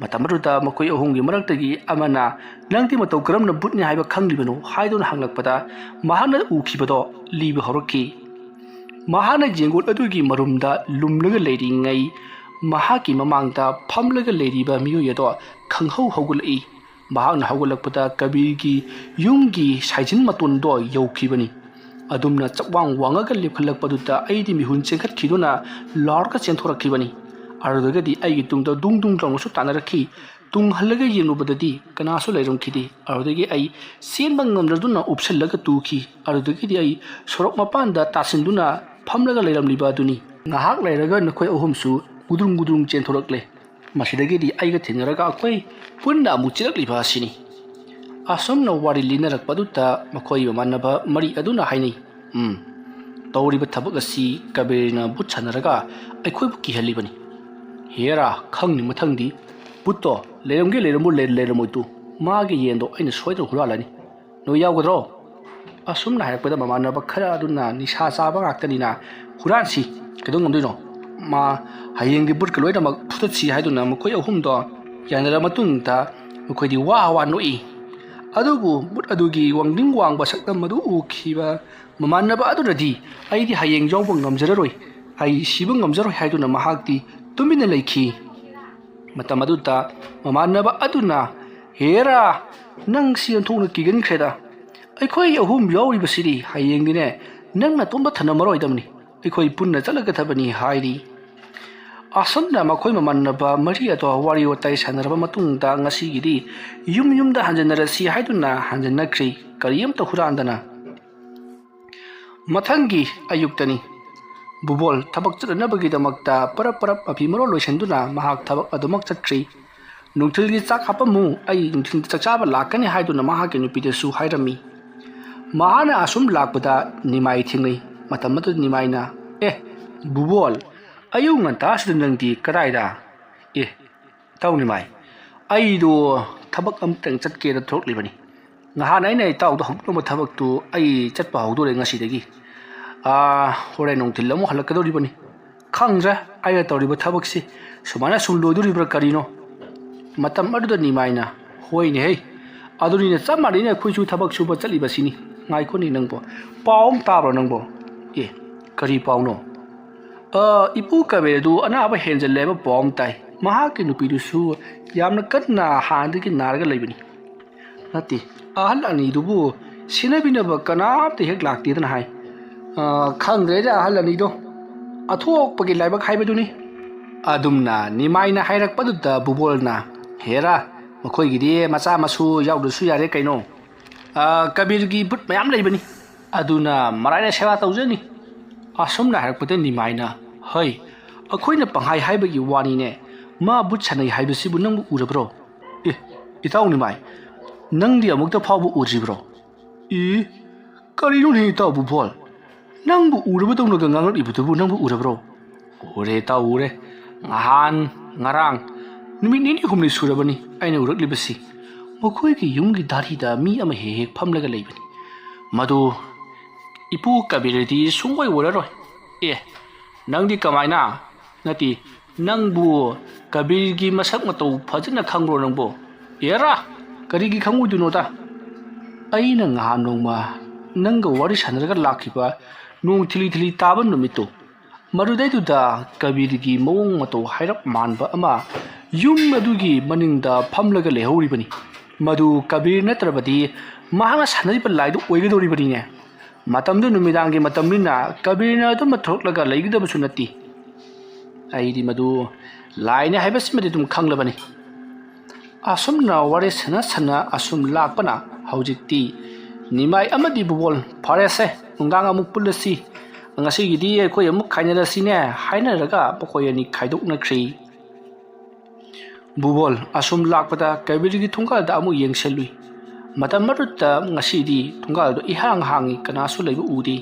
ꯃꯇꯝ ꯑꯗꯨꯗ ꯃꯈꯣꯏ ꯑꯍꯨꯝꯒꯤ ꯃꯔꯛꯇꯒꯤ ꯑꯃꯅ, "ꯅꯪꯗꯤ ꯃꯇꯧ ꯀꯔꯝꯅ ꯚꯨꯠꯅꯤ ꯍꯥꯏꯕ ꯈꯪꯂꯤꯕꯅꯣ?" ꯍꯥꯏꯗꯨꯅ ꯍꯪꯂꯛꯄꯗ, ꯃꯍꯥꯛꯅ ꯎꯈꯤꯕꯗꯣ ꯂꯤꯕ ꯍꯧꯔꯛꯈꯤ꯫ ꯃꯍꯥꯛꯅ ꯌꯦꯡꯒꯣꯠ ꯑꯗꯨꯒꯤ ꯃꯔꯨꯝꯗ ꯂꯨꯝꯂꯒ ꯂꯩꯔꯤꯉꯩ, ꯃꯍꯥꯛꯀꯤ ꯃꯃꯥꯡꯗ ꯐꯝꯂꯒ ꯂꯩꯔꯤꯕ ꯃꯤꯑꯣꯏ ꯑꯗꯣ ꯈꯪꯍꯧ ꯍꯧꯒꯠꯂꯛꯏ꯫ ꯃꯍꯥꯛꯅ ꯍꯧꯒꯠꯂꯛꯄꯗ ꯀꯕꯤꯔꯒꯤ ꯌꯨꯝꯒꯤ ꯁꯥꯏꯖꯤꯟ ꯃꯇꯣꯟꯗꯣ ꯌꯧꯈꯤꯕꯅꯤ꯫ ꯑꯗꯨꯝꯅ ꯆꯞꯋꯥꯡ ꯋꯥꯡꯉꯒ ꯂꯦꯞꯈꯠꯂꯛꯄꯗꯨꯗ ꯑꯩꯗꯤ ꯃꯤꯍꯨꯟ ꯆꯦꯟꯈꯠꯈꯤꯗꯨꯅ ꯂꯥꯎꯔꯒ ꯆꯦꯟꯊꯣꯔꯛꯈꯤꯕꯅꯤ꯫ ꯑꯗꯨꯗꯒꯤꯗꯤ ꯑꯩꯒꯤ ꯇꯨꯡꯗ ꯗꯨꯡ ꯗꯨꯡ ꯂꯥꯎꯅꯁꯨ ꯇꯥꯟꯅꯔꯛꯈꯤ꯫ ꯇꯨꯡ ꯍꯜꯂꯒ ꯌꯦꯡꯂꯨꯕꯗꯗꯤ ꯀꯅꯥꯁꯨ ꯂꯩꯔꯝꯈꯤꯗꯦ꯫ ꯑꯗꯨꯗꯒꯤ ꯑꯩ ꯆꯦꯟꯕ ꯉꯝꯗꯗꯨꯅ ꯎꯞꯁꯜꯂꯒ ꯇꯨꯈꯤ꯫ ꯑꯗꯨꯗꯒꯤꯗꯤ ꯑꯩ ꯁꯣꯔꯣꯛ ꯃꯄꯥꯟꯗ ꯇꯥꯁꯤꯟꯗꯨꯅ ꯐꯝꯂꯒ ꯂꯩꯔꯝꯂꯤꯕ ꯑꯗꯨꯅꯤ꯫ ꯉꯥꯏꯍꯥꯛ ꯂꯩꯔꯒ ꯅꯈꯣꯏ ꯑꯍꯨꯝꯁꯨ ꯒꯨꯗ꯭ꯔꯨꯡ ꯒꯨꯗ꯭ꯔꯨꯡ ꯆꯦꯟꯊꯣꯔꯛꯂꯦ꯫ ꯃꯁꯤꯗꯒꯤꯗꯤ ꯑꯩꯒ ꯊꯦꯡꯅꯔꯒ ꯑꯩꯈꯣꯏ ꯄꯨꯟꯅ ꯑꯃꯨꯛ ꯆꯦꯜꯂꯛꯂꯤꯕ ꯑꯁꯤꯅꯤ꯫ ꯑꯁꯨꯝꯅ ꯋꯥꯔꯤ ꯂꯤꯅꯔꯛꯄꯗꯨꯗ ꯃꯈꯣꯏ ꯃꯃꯥꯟꯅꯕ ꯃꯔꯤ ꯑꯗꯨꯅ ꯍꯥꯏꯅꯩ, "ꯎꯝ, ꯇꯧꯔꯤꯕ ꯊꯕꯛ ꯑꯁꯤ ꯀꯕꯤꯔꯅ ꯚꯨꯠ ꯁꯥꯟꯅꯔꯒ ꯑꯩꯈꯣꯏꯕꯨ ꯀꯤꯍꯜꯂꯤꯕꯅꯤ꯫ ꯍꯦꯔꯥ, ꯈꯪꯅꯤ ꯃꯊꯪꯗꯤ ꯚꯨꯠꯇꯣ ꯂꯩꯔꯝꯒꯦ ꯂꯩꯔꯝꯃꯣ ꯂꯩ-, ꯂꯩꯔꯝꯃꯣꯏꯗꯨ ꯃꯥꯒꯤ ꯌꯦꯟꯗꯣ ꯑꯩꯅ ꯁꯣꯏꯗꯅ ꯍꯨꯔꯥꯜꯂꯅꯤ꯫ ꯅꯣꯏ ꯌꯥꯎꯒꯗ꯭ꯔꯣ?" ꯑꯁꯨꯝꯅ ꯍꯥꯏꯔꯛꯄꯗ ꯃꯃꯥꯟꯅꯕ ꯈꯔ ꯑꯗꯨꯅ, "ꯅꯤꯁꯥ ꯆꯥꯕ ꯉꯥꯛꯇꯅꯤꯅ ꯍꯨꯔꯥꯟꯁꯤ, ꯀꯩꯗꯧ ꯉꯝꯗꯣꯏꯅꯣ? ꯃꯥ ꯍꯌꯦꯡꯗꯤ ꯚꯨꯠꯀ ꯂꯣꯏꯅꯃꯛ ꯐꯨꯗꯠꯁꯤ" ꯍꯥꯏꯗꯨꯅ ꯃꯈꯣꯏ ꯑꯍꯨꯝꯗꯣ ꯌꯥꯅꯔ ꯃꯇꯨꯡꯗ ꯃꯈꯣꯏꯗꯤ ꯋꯥ ꯋꯥ ꯅꯣꯛꯏ꯫ ꯑꯗꯨꯕꯨ ꯚꯨꯠ ꯑꯗꯨꯒꯤ ꯋꯥꯡꯗ꯭ꯔꯤꯡ ꯋꯥꯡꯕ ꯁꯛꯇꯝ ꯑꯗꯨ ꯎꯈꯤꯕ ꯃꯃꯥꯟꯅꯕ ꯑꯗꯨꯅꯗꯤ, "ꯑꯩꯗꯤ ꯍꯌꯦꯡ ꯌꯥꯎꯕ ꯉꯝꯖꯔꯔꯣꯏ, ꯑꯩ ꯁꯤꯕ ꯉꯝꯖꯔꯣꯏ" ꯍꯥꯏꯗꯨꯅ ꯃꯍꯥꯛꯇꯤ ꯇꯨꯃꯤꯟꯅ ꯂꯩꯈꯤ꯫ ꯃꯇꯝ ꯑꯗꯨꯗ ꯃꯃꯥꯟꯅꯕ ꯑꯗꯨꯅ, "ꯍꯦꯔꯥ, ꯅꯪ ꯁꯤ ꯑꯣꯟꯊꯣꯛꯅ ꯀꯤꯒꯟꯈ꯭ꯔꯦꯗ꯫ ꯑꯩꯈꯣꯏ ꯑꯍꯨꯝ ꯌꯥꯎꯔꯤꯕꯁꯤꯗꯤ ꯍꯌꯦꯡꯗꯤꯅꯦ ꯅꯪ ꯅꯇꯣꯝꯇ ꯊꯅꯝꯃꯔꯣꯏꯗꯕꯅꯤ꯫ ꯑꯩꯈꯣꯏ ꯄꯨꯟꯅ ꯆꯠꯂꯒꯗꯕꯅꯤ ꯍꯥꯏꯔꯤ꯫ ꯑꯁꯨꯝꯅ ꯃꯈꯣꯏ ꯃꯃꯥꯟꯅꯕ ꯃꯔꯤ ꯑꯗꯣ ꯋꯥꯔꯤ ꯋꯥꯇꯥꯏ ꯁꯥꯟꯅꯔꯕ ꯃꯇꯨꯡꯗ ꯉꯁꯤꯒꯤꯗꯤ ꯌꯨꯝ ꯌꯨꯝꯗ ꯍꯟꯖꯤꯟꯅꯔꯁꯤ ꯍꯥꯏꯗꯨꯅ ꯍꯟꯖꯤꯟꯅꯈ꯭ꯔꯤ, ꯀꯔꯤ ꯑꯃꯠꯇ ꯍꯨꯔꯥꯟꯗꯅ꯫ ꯃꯊꯪꯒꯤ ꯑꯌꯨꯛꯇꯅꯤ꯫ ꯕꯨꯕꯣꯜ ꯊꯕꯛ ꯆꯠꯅꯅꯕꯒꯤꯗꯃꯛꯇ ꯄꯔꯞ ꯄꯔꯞ ꯃꯐꯤ ꯃꯔꯣꯜ ꯂꯣꯏꯁꯤꯟꯗꯨꯅ ꯃꯍꯥꯛ ꯊꯕꯛ ꯑꯗꯨꯃꯛ ꯆꯠꯈ꯭ꯔꯤ꯫ "ꯅꯨꯡꯊꯤꯜꯒꯤ ꯆꯥꯛ ꯍꯥꯞꯄꯝꯃꯨ, ꯑꯩ ꯅꯨꯡꯊꯤꯜ ꯆꯥꯛ ꯆꯥꯕ ꯂꯥꯛꯀꯅꯤ" ꯍꯥꯏꯗꯨꯅ ꯃꯍꯥꯛꯀꯤ ꯅꯨꯄꯤꯗꯁꯨ ꯍꯥꯏꯔꯝꯃꯤ꯫ ꯃꯍꯥꯛꯅ ꯑꯁꯨꯝ ꯂꯥꯛꯄꯗ ꯅꯤꯃꯥꯏ ꯊꯦꯡꯅꯩ꯫ ꯃꯇꯝ ꯑꯗꯨꯗ ꯅꯤꯃꯥꯏꯅ, "ꯑꯦ, ꯕꯨꯕꯣꯜ, ꯑꯌꯨꯛ ꯉꯟꯇꯥꯁꯤꯗ ꯅꯪꯗꯤ ꯀꯗꯥꯏꯗ?" "ꯑꯦ, ꯏꯇꯥꯎ ꯅꯤꯃꯥꯏ, ꯑꯩꯗꯣ ꯊꯕꯛ ꯑꯃꯇꯪ ꯆꯠꯀꯦꯅ ꯊꯣꯛꯂꯤꯕꯅꯤ꯫ ꯉꯍꯥꯟ ꯑꯩꯅ ꯏꯇꯥꯎꯗ ꯍꯧꯗꯣꯛꯂꯝꯕ ꯊꯕꯛꯇꯨ ꯑꯩ ꯆꯠꯄ ꯍꯧꯗꯣꯔꯦ ꯉꯁꯤꯗꯒꯤ꯫ ꯑꯥ, ꯍꯣꯔꯦꯟ ꯅꯨꯡꯊꯤꯜ ꯑꯃꯨꯛ ꯍꯜꯂꯛꯀꯗꯧꯔꯤꯕꯅꯤ꯫ ꯈꯪꯗ꯭ꯔꯦ ꯑꯩꯅ ꯇꯧꯔꯤꯕ ꯊꯕꯛꯁꯤ ꯁꯨꯃꯥꯏꯅ ꯁꯨꯝ ꯂꯣꯏꯗꯣꯔꯤꯕ꯭ꯔꯥ ꯀꯔꯤꯅꯣ?" ꯃꯇꯝ ꯑꯗꯨꯗ ꯅꯤꯃꯥꯏꯅ, "ꯍꯣꯏꯅꯦ ꯍꯩ, ꯑꯗꯨꯅꯤꯅꯦ, ꯆꯞ ꯃꯥꯟꯅꯩꯅꯦ, ꯑꯩꯈꯣꯏꯁꯨ ꯊꯕꯛ ꯁꯨꯕ ꯆꯠꯂꯤꯕꯁꯤꯅꯤ꯫ ꯉꯥꯏꯈꯣꯅꯦ ꯅꯪꯕꯣ, ꯄꯥꯎ ꯑꯃ ꯇꯥꯕ꯭ꯔꯣ ꯅꯪꯕꯣ?" "ꯑꯦ, ꯀꯔꯤ ꯄꯥꯎꯅꯣ?" "ꯑ, ꯏꯄꯨ ꯀꯕꯤꯔꯗꯨ ꯑꯅꯥꯕ ꯍꯦꯟꯖꯜꯂꯦ ꯍꯥꯏꯕ ꯄꯥꯎ ꯑꯃ ꯇꯥꯏ꯫ ꯃꯍꯥꯛꯀꯤ ꯅꯨꯄꯤꯗꯨꯁꯨ ꯌꯥꯝꯅ ꯀꯟꯅ ꯍꯥꯟꯅꯗꯒꯤ ꯅꯥꯔꯒ ꯂꯩꯕꯅꯤ꯫" "ꯅꯠꯇꯦ, ꯑꯍꯜ ꯑꯅꯤꯗꯨꯕꯨ ꯁꯦꯟꯅꯕꯤꯅꯕ ꯀꯅꯥꯝꯇ ꯍꯦꯛ ꯂꯥꯛꯇꯦꯗꯅ ꯍꯥꯏ꯫" "ꯑ, ꯈꯪꯗ꯭ꯔꯦꯗ ꯑꯍꯜ ꯑꯅꯤꯗꯣ, ꯑꯊꯣꯛꯄꯒꯤ ꯂꯥꯏꯕꯛ ꯍꯥꯏꯕꯗꯨꯅꯤ꯫" ꯑꯗꯨꯝꯅ ꯅꯤꯃꯥꯏꯅ ꯍꯥꯏꯔꯛꯄꯗꯨꯗ ꯕꯨꯕꯣꯜꯅ, "ꯍꯦꯔꯥ, ꯃꯈꯣꯏꯒꯤꯗꯤ ꯃꯆꯥ ꯃꯁꯨ ꯌꯥꯎꯗ꯭ꯔꯁꯨ ꯌꯥꯔꯦ ꯀꯩꯅꯣ꯫ ꯑ, ꯀꯕꯤꯔꯒꯤ ꯚꯨꯠ ꯃꯌꯥꯝ ꯂꯩꯕꯅꯤ, ꯑꯗꯨꯅ ꯃꯔꯥꯏꯅ ꯁꯦꯕꯥ ꯇꯧꯖꯅꯤ꯫" ꯑꯁꯨꯝꯅ ꯍꯥꯏꯔꯛꯄꯗ ꯅꯤꯃꯥꯏꯅ, "ꯍꯩ, ꯑꯩꯈꯣꯏꯅ ꯄꯪꯍꯥꯏ ꯍꯥꯏꯕꯒꯤ ꯋꯥꯅꯤꯅꯦ, ꯃꯥ ꯚꯨꯠ ꯁꯥꯟꯅꯩ ꯍꯥꯏꯕꯁꯤꯕꯨ ꯅꯪꯕꯨ ꯎꯔꯕ꯭ꯔꯣ?" "ꯑꯦ, ꯏꯇꯥꯎ ꯅꯤꯃꯥꯏ, ꯅꯪꯗꯤ ꯑꯃꯨꯛꯇ ꯐꯥꯎꯕ ꯎꯗ꯭ꯔꯤꯕ꯭ꯔꯣ?" "ꯏ, ꯀꯔꯤꯅꯣꯅꯦ ꯏꯇꯥꯎ ꯕꯨꯕꯣꯜ? ꯅꯪꯕꯨ ꯎꯔꯕꯗꯧꯅꯒ ꯉꯥꯡꯂꯛꯂꯤꯕꯗꯨꯕꯨ ꯅꯪꯕꯨ ꯎꯔꯕ꯭ꯔꯣ?" "ꯎꯔꯦ ꯏꯇꯥꯎ, ꯎꯔꯦ꯫ ꯉꯍꯥꯟ, ꯉꯔꯥꯡ, ꯅꯨꯃꯤꯠ ꯅꯤꯅꯤ ꯍꯨꯝꯅꯤ ꯁꯨꯔꯕꯅꯤ ꯑꯩꯅ ꯎꯔꯛꯂꯤꯕꯁꯤ꯫ ꯃꯈꯣꯏꯒꯤ ꯌꯨꯝꯒꯤ ꯗꯥꯔꯤꯗ ꯃꯤ ꯑꯃ ꯍꯦꯛ ꯍꯦꯛ ꯐꯝꯂꯒ ꯂꯩꯕꯅꯤ꯫ ꯃꯗꯨ ꯏꯄꯨ ꯀꯕꯤꯔꯗꯤ ꯁꯨꯡꯑꯣꯏ ꯑꯣꯏꯔꯔꯣꯏ꯫" "ꯑꯦ, ꯅꯪꯗꯤ ꯀꯃꯥꯏꯅ? ꯅꯠꯇꯦ, ꯅꯪꯕꯨ ꯀꯕꯤꯔꯒꯤ ꯃꯁꯛ ꯃꯇꯧ ꯐꯖꯅ ꯈꯪꯕ꯭ꯔꯣ ꯅꯪꯕꯨ?" "ꯑꯦꯔꯥ, ꯀꯔꯤꯒꯤ ꯈꯪꯉꯣꯏꯗꯣꯏꯅꯣꯗ? ꯑꯩꯅ ꯉꯍꯥꯟ ꯅꯣꯡꯃ ꯅꯪꯒ ꯋꯥꯔꯤ ꯁꯥꯟꯅꯔꯒ ꯂꯥꯛꯈꯤꯕ ꯅꯣꯡ ꯊꯤꯂꯤ ꯊꯤꯂꯤ ꯇꯥꯕ ꯅꯨꯃꯤꯠꯇꯣ, ꯃꯗꯨꯗꯩꯗꯨꯗ ꯀꯕꯤꯔꯒꯤ ꯃꯑꯣꯡ ꯃꯇꯧ ꯍꯥꯏꯔꯞ ꯃꯥꯟꯕ ꯑꯃ ꯌꯨꯝ ꯑꯗꯨꯒꯤ ꯃꯅꯤꯡꯗ ꯐꯝꯂꯒ ꯂꯩꯍꯧꯔꯤꯕꯅꯤ꯫ ꯃꯗꯨ ꯀꯕꯤꯔ ꯅꯠꯇ꯭ꯔꯕꯗꯤ ꯃꯍꯥꯛꯅ ꯁꯥꯟꯅꯔꯤꯕ ꯂꯥꯏꯗꯨ ꯑꯣꯏꯒꯗꯧꯔꯤꯕꯅꯤꯅꯦ꯫ ꯃꯇꯝꯗꯨ ꯅꯨꯃꯤꯗꯥꯡꯒꯤ ꯃꯇꯝꯅꯤꯅ ꯀꯕꯤꯔꯅ ꯑꯗꯨꯝ ꯊꯣꯛꯂꯒ ꯂꯩꯒꯗꯕꯁꯨ ꯅꯠꯇꯦ꯫ ꯑꯩꯗꯤ ꯃꯗꯨ ꯂꯥꯏꯅꯤ ꯍꯥꯏꯕꯁꯤꯃꯗꯤ ꯑꯗꯨꯝ ꯈꯪꯂꯕꯅꯤ꯫ ꯑꯁꯨꯝꯅ ꯋꯥꯔꯤ ꯁꯥꯟꯅ ꯁꯥꯟꯅ ꯑꯁꯨꯝ ꯂꯥꯛꯄꯅ ꯍꯧꯖꯤꯛꯇꯤ ꯅꯤꯃꯥꯏ ꯑꯃꯗꯤ ꯕꯨꯕꯣꯜ, "ꯐꯔꯦꯁꯦ, ꯅꯨꯡꯗꯥꯡ ꯑꯃꯨꯛ ꯄꯨꯜꯂꯁꯤ, ꯉꯁꯤꯒꯤꯗꯤ ꯑꯩꯈꯣꯏ ꯑꯃꯨꯛ ꯈꯥꯏꯅꯔꯁꯤꯅꯦ" ꯍꯥꯏꯅꯔꯒ ꯃꯈꯣꯏ ꯑꯅꯤ ꯈꯥꯏꯗꯣꯛꯅꯈ꯭ꯔꯤ꯫ ꯕꯨꯕꯣꯜ ꯑꯁꯨꯝ ꯂꯥꯛꯄꯗ ꯀꯕꯤꯔꯒꯤ ꯊꯣꯡꯒꯥꯜꯗ ꯑꯃꯨꯛ ꯌꯦꯡꯁꯤꯜꯂꯨꯏ꯫ ꯃꯇꯝ ꯑꯗꯨꯗ ꯉꯁꯤꯗꯤ ꯊꯣꯡꯒꯥꯜꯗꯣ ꯏꯍꯥꯡ ꯍꯥꯡꯉꯤ, ꯀꯅꯥꯁꯨ ꯂꯩꯕ ꯎꯗꯦ꯫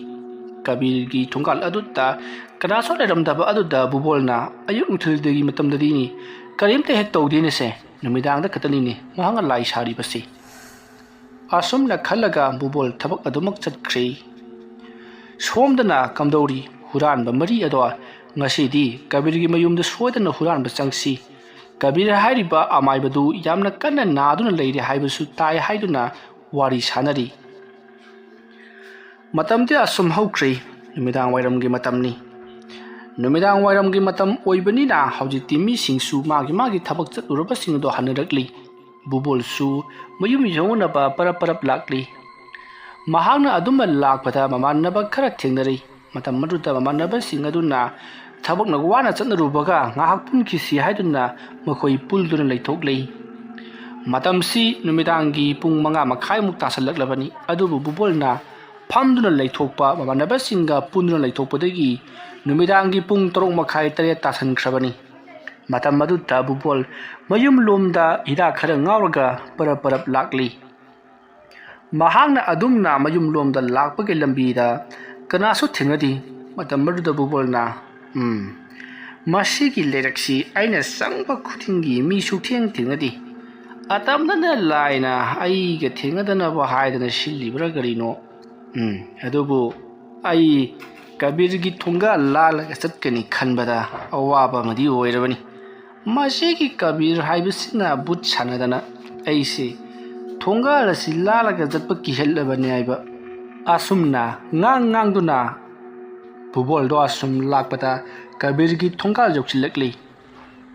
ꯀꯕꯤꯔꯒꯤ ꯊꯣꯡꯒꯥꯜ ꯑꯗꯨꯗ ꯀꯅꯥꯁꯨ ꯂꯩꯔꯝꯗꯕ ꯑꯗꯨꯗ ꯕꯨꯕꯣꯜꯅ, "ꯑꯌꯨꯛ ꯅꯨꯡꯊꯤꯜꯗꯒꯤ ꯃꯇꯝꯗꯗꯤꯅꯤ ꯀꯔꯤꯝꯇ ꯍꯦꯛ ꯇꯧꯗꯦꯅꯦꯁꯦ, ꯅꯨꯃꯤꯗꯥꯡꯗ ꯈꯛꯇꯅꯤꯅꯦ ꯃꯍꯥꯛꯅ ꯂꯥꯏ ꯁꯥꯔꯤꯕꯁꯦ"꯫ ꯑꯁꯨꯝꯅ ꯈꯜꯂꯒ ꯕꯨꯕꯣꯜ ꯊꯕꯛ ꯑꯗꯨꯃꯛ ꯆꯠꯈ꯭ꯔꯦ꯫ ꯁꯣꯝꯗꯅ ꯀꯝꯗꯧꯔꯤ? ꯍꯨꯔꯥꯟꯕ ꯃꯔꯤ ꯑꯗꯣ ꯉꯁꯤꯗꯤ ꯀꯕꯤꯔꯒꯤ ꯃꯌꯨꯝꯗ ꯁꯣꯏꯗꯅ ꯍꯨꯔꯥꯟꯕ ꯆꯪꯁꯤ꯫ ꯀꯕꯤꯔ ꯍꯥꯏꯔꯤꯕ ꯑꯃꯥꯏꯕꯗꯨ ꯌꯥꯝꯅ ꯀꯟꯅ ꯅꯥꯗꯨꯅ ꯂꯩꯔꯦ ꯍꯥꯏꯕꯁꯨ ꯇꯥꯏ ꯍꯥꯏꯗꯨꯅ ꯋꯥꯔꯤ ꯁꯥꯅꯔꯤ꯫ ꯃꯇꯝꯗꯤ ꯑꯁꯨꯝ ꯍꯧꯈ꯭ꯔꯦ꯫ ꯅꯨꯃꯤꯗꯥꯡ ꯋꯥꯏꯔꯝꯒꯤ ꯃꯇꯝꯅꯤ꯫ ꯅꯨꯃꯤꯗꯥꯡ ꯋꯥꯏꯔꯝꯒꯤ ꯃꯇꯝ ꯑꯣꯏꯕꯅꯤꯅ ꯍꯧꯖꯤꯛꯇꯤ ꯃꯤꯁꯤꯡꯁꯨ ꯃꯥꯒꯤ ꯃꯥꯒꯤ ꯊꯕꯛ ꯆꯠꯂꯨꯔꯕꯁꯤꯡ ꯑꯗꯨ ꯍꯟꯅꯔꯛꯂꯤ꯫ ꯕꯨꯕꯣꯜꯁꯨ ꯃꯌꯨꯝ ꯌꯧꯅꯅꯕ ꯄꯔꯞ ꯄꯔꯞ ꯂꯥꯛꯂꯤ꯫ ꯃꯍꯥꯛꯅ ꯑꯗꯨꯝꯅ ꯂꯥꯛꯄꯗ ꯃꯃꯥꯟꯅꯕ ꯈꯔ ꯊꯦꯡꯅꯔꯤ꯫ ꯃꯇꯝ ꯑꯗꯨꯗ ꯃꯃꯥꯟꯅꯕꯁꯤꯡ ꯑꯗꯨꯅ ꯊꯕꯛꯅ ꯋꯥꯅ ꯆꯠꯅꯔꯨꯕꯒ ꯉꯥꯏꯍꯥꯛ ꯄꯨꯟꯈꯤꯁꯤ ꯍꯥꯏꯗꯨꯅ ꯃꯈꯣꯏ ꯄꯨꯜꯗꯨꯅ ꯂꯩꯊꯣꯛꯂꯤ꯫ ꯃꯇꯝꯁꯤ ꯅꯨꯃꯤꯗꯥꯡꯒꯤ ꯄꯨꯡ ꯃꯉꯥ ꯃꯈꯥꯏꯃꯨꯛ ꯇꯥꯁꯜꯂꯛꯂꯕꯅꯤ꯫ ꯑꯗꯨꯕꯨ ꯕꯨꯕꯣꯜꯅ ꯐꯝꯗꯨꯅ ꯂꯩꯊꯣꯛꯄ, ꯃꯃꯥꯟꯅꯕꯁꯤꯡꯒ ꯄꯨꯟꯗꯨꯅ ꯂꯩꯊꯣꯛꯄꯗꯒꯤ ꯅꯨꯃꯤꯗꯥꯡꯒꯤ ꯄꯨꯡ ꯇꯔꯨꯛ ꯃꯈꯥꯏ, ꯇꯔꯦꯠ ꯇꯥꯁꯟꯈ꯭ꯔꯕꯅꯤ꯫ ꯃꯇꯝ ꯑꯗꯨꯗ ꯕꯨꯕꯣꯜ ꯃꯌꯨꯝꯂꯣꯝꯗ ꯍꯤꯗꯥꯛ ꯈꯔ ꯉꯥꯎꯔꯒ ꯄꯔꯞ ꯄꯔꯞ ꯂꯥꯛꯂꯤ꯫ ꯃꯍꯥꯛꯅ ꯑꯗꯨꯝꯅ ꯃꯌꯨꯝꯂꯣꯝꯗ ꯂꯥꯛꯄꯒꯤ ꯂꯝꯕꯤꯗ ꯀꯅꯥꯁꯨ ꯊꯦꯡꯅꯗꯦ꯫ ꯃꯇꯝ ꯑꯗꯨꯗ ꯕꯨꯕꯣꯜꯅ, "ꯎꯝ, ꯃꯁꯤꯒꯤ ꯂꯩꯔꯛꯁꯤ ꯑꯩꯅ ꯆꯪꯕ ꯈꯨꯗꯤꯡꯒꯤ ꯃꯤ ꯁꯨꯛꯊꯦꯡ ꯊꯦꯡꯅꯗꯦ꯫ ꯑꯇꯝꯅꯅ ꯂꯥꯏꯅ ꯑꯩꯒ ꯊꯦꯡꯅꯗꯅꯕ ꯍꯥꯏꯗꯅ ꯁꯤꯜꯂꯤꯕ꯭ꯔꯥ ꯀꯔꯤꯅꯣ? ꯎꯝ, ꯑꯗꯨꯕꯨ ꯑꯩ ꯀꯕꯤꯔꯒꯤ ꯊꯣꯡꯒꯥꯜ ꯂꯥꯜꯂꯒ ꯆꯠꯀꯅꯤ ꯈꯟꯕꯗ ꯑꯋꯥꯕ ꯑꯃꯗꯤ ꯑꯣꯏꯔꯕꯅꯤ꯫ ꯃꯁꯤꯒꯤ ꯀꯕꯤꯔ ꯍꯥꯏꯕꯁꯤꯅ ꯚꯨꯠ ꯁꯥꯟꯅꯗꯅ ꯑꯩꯁꯦ ꯊꯣꯡꯒꯥꯜ ꯑꯁꯤ ꯂꯥꯜꯂꯒ ꯆꯠꯄ ꯀꯤꯍꯜꯂꯕꯅꯤ" ꯍꯥꯏꯕ꯫ ꯑꯁꯨꯝꯅ ꯉꯥꯡ ꯉꯥꯡꯗꯨꯅ ꯕꯨꯕꯣꯜꯗꯣ ꯑꯁꯨꯝ ꯂꯥꯛꯄꯗ ꯀꯕꯤꯔꯒꯤ ꯊꯣꯡꯒꯥꯜ ꯌꯧꯁꯤꯜꯂꯛꯂꯤ꯫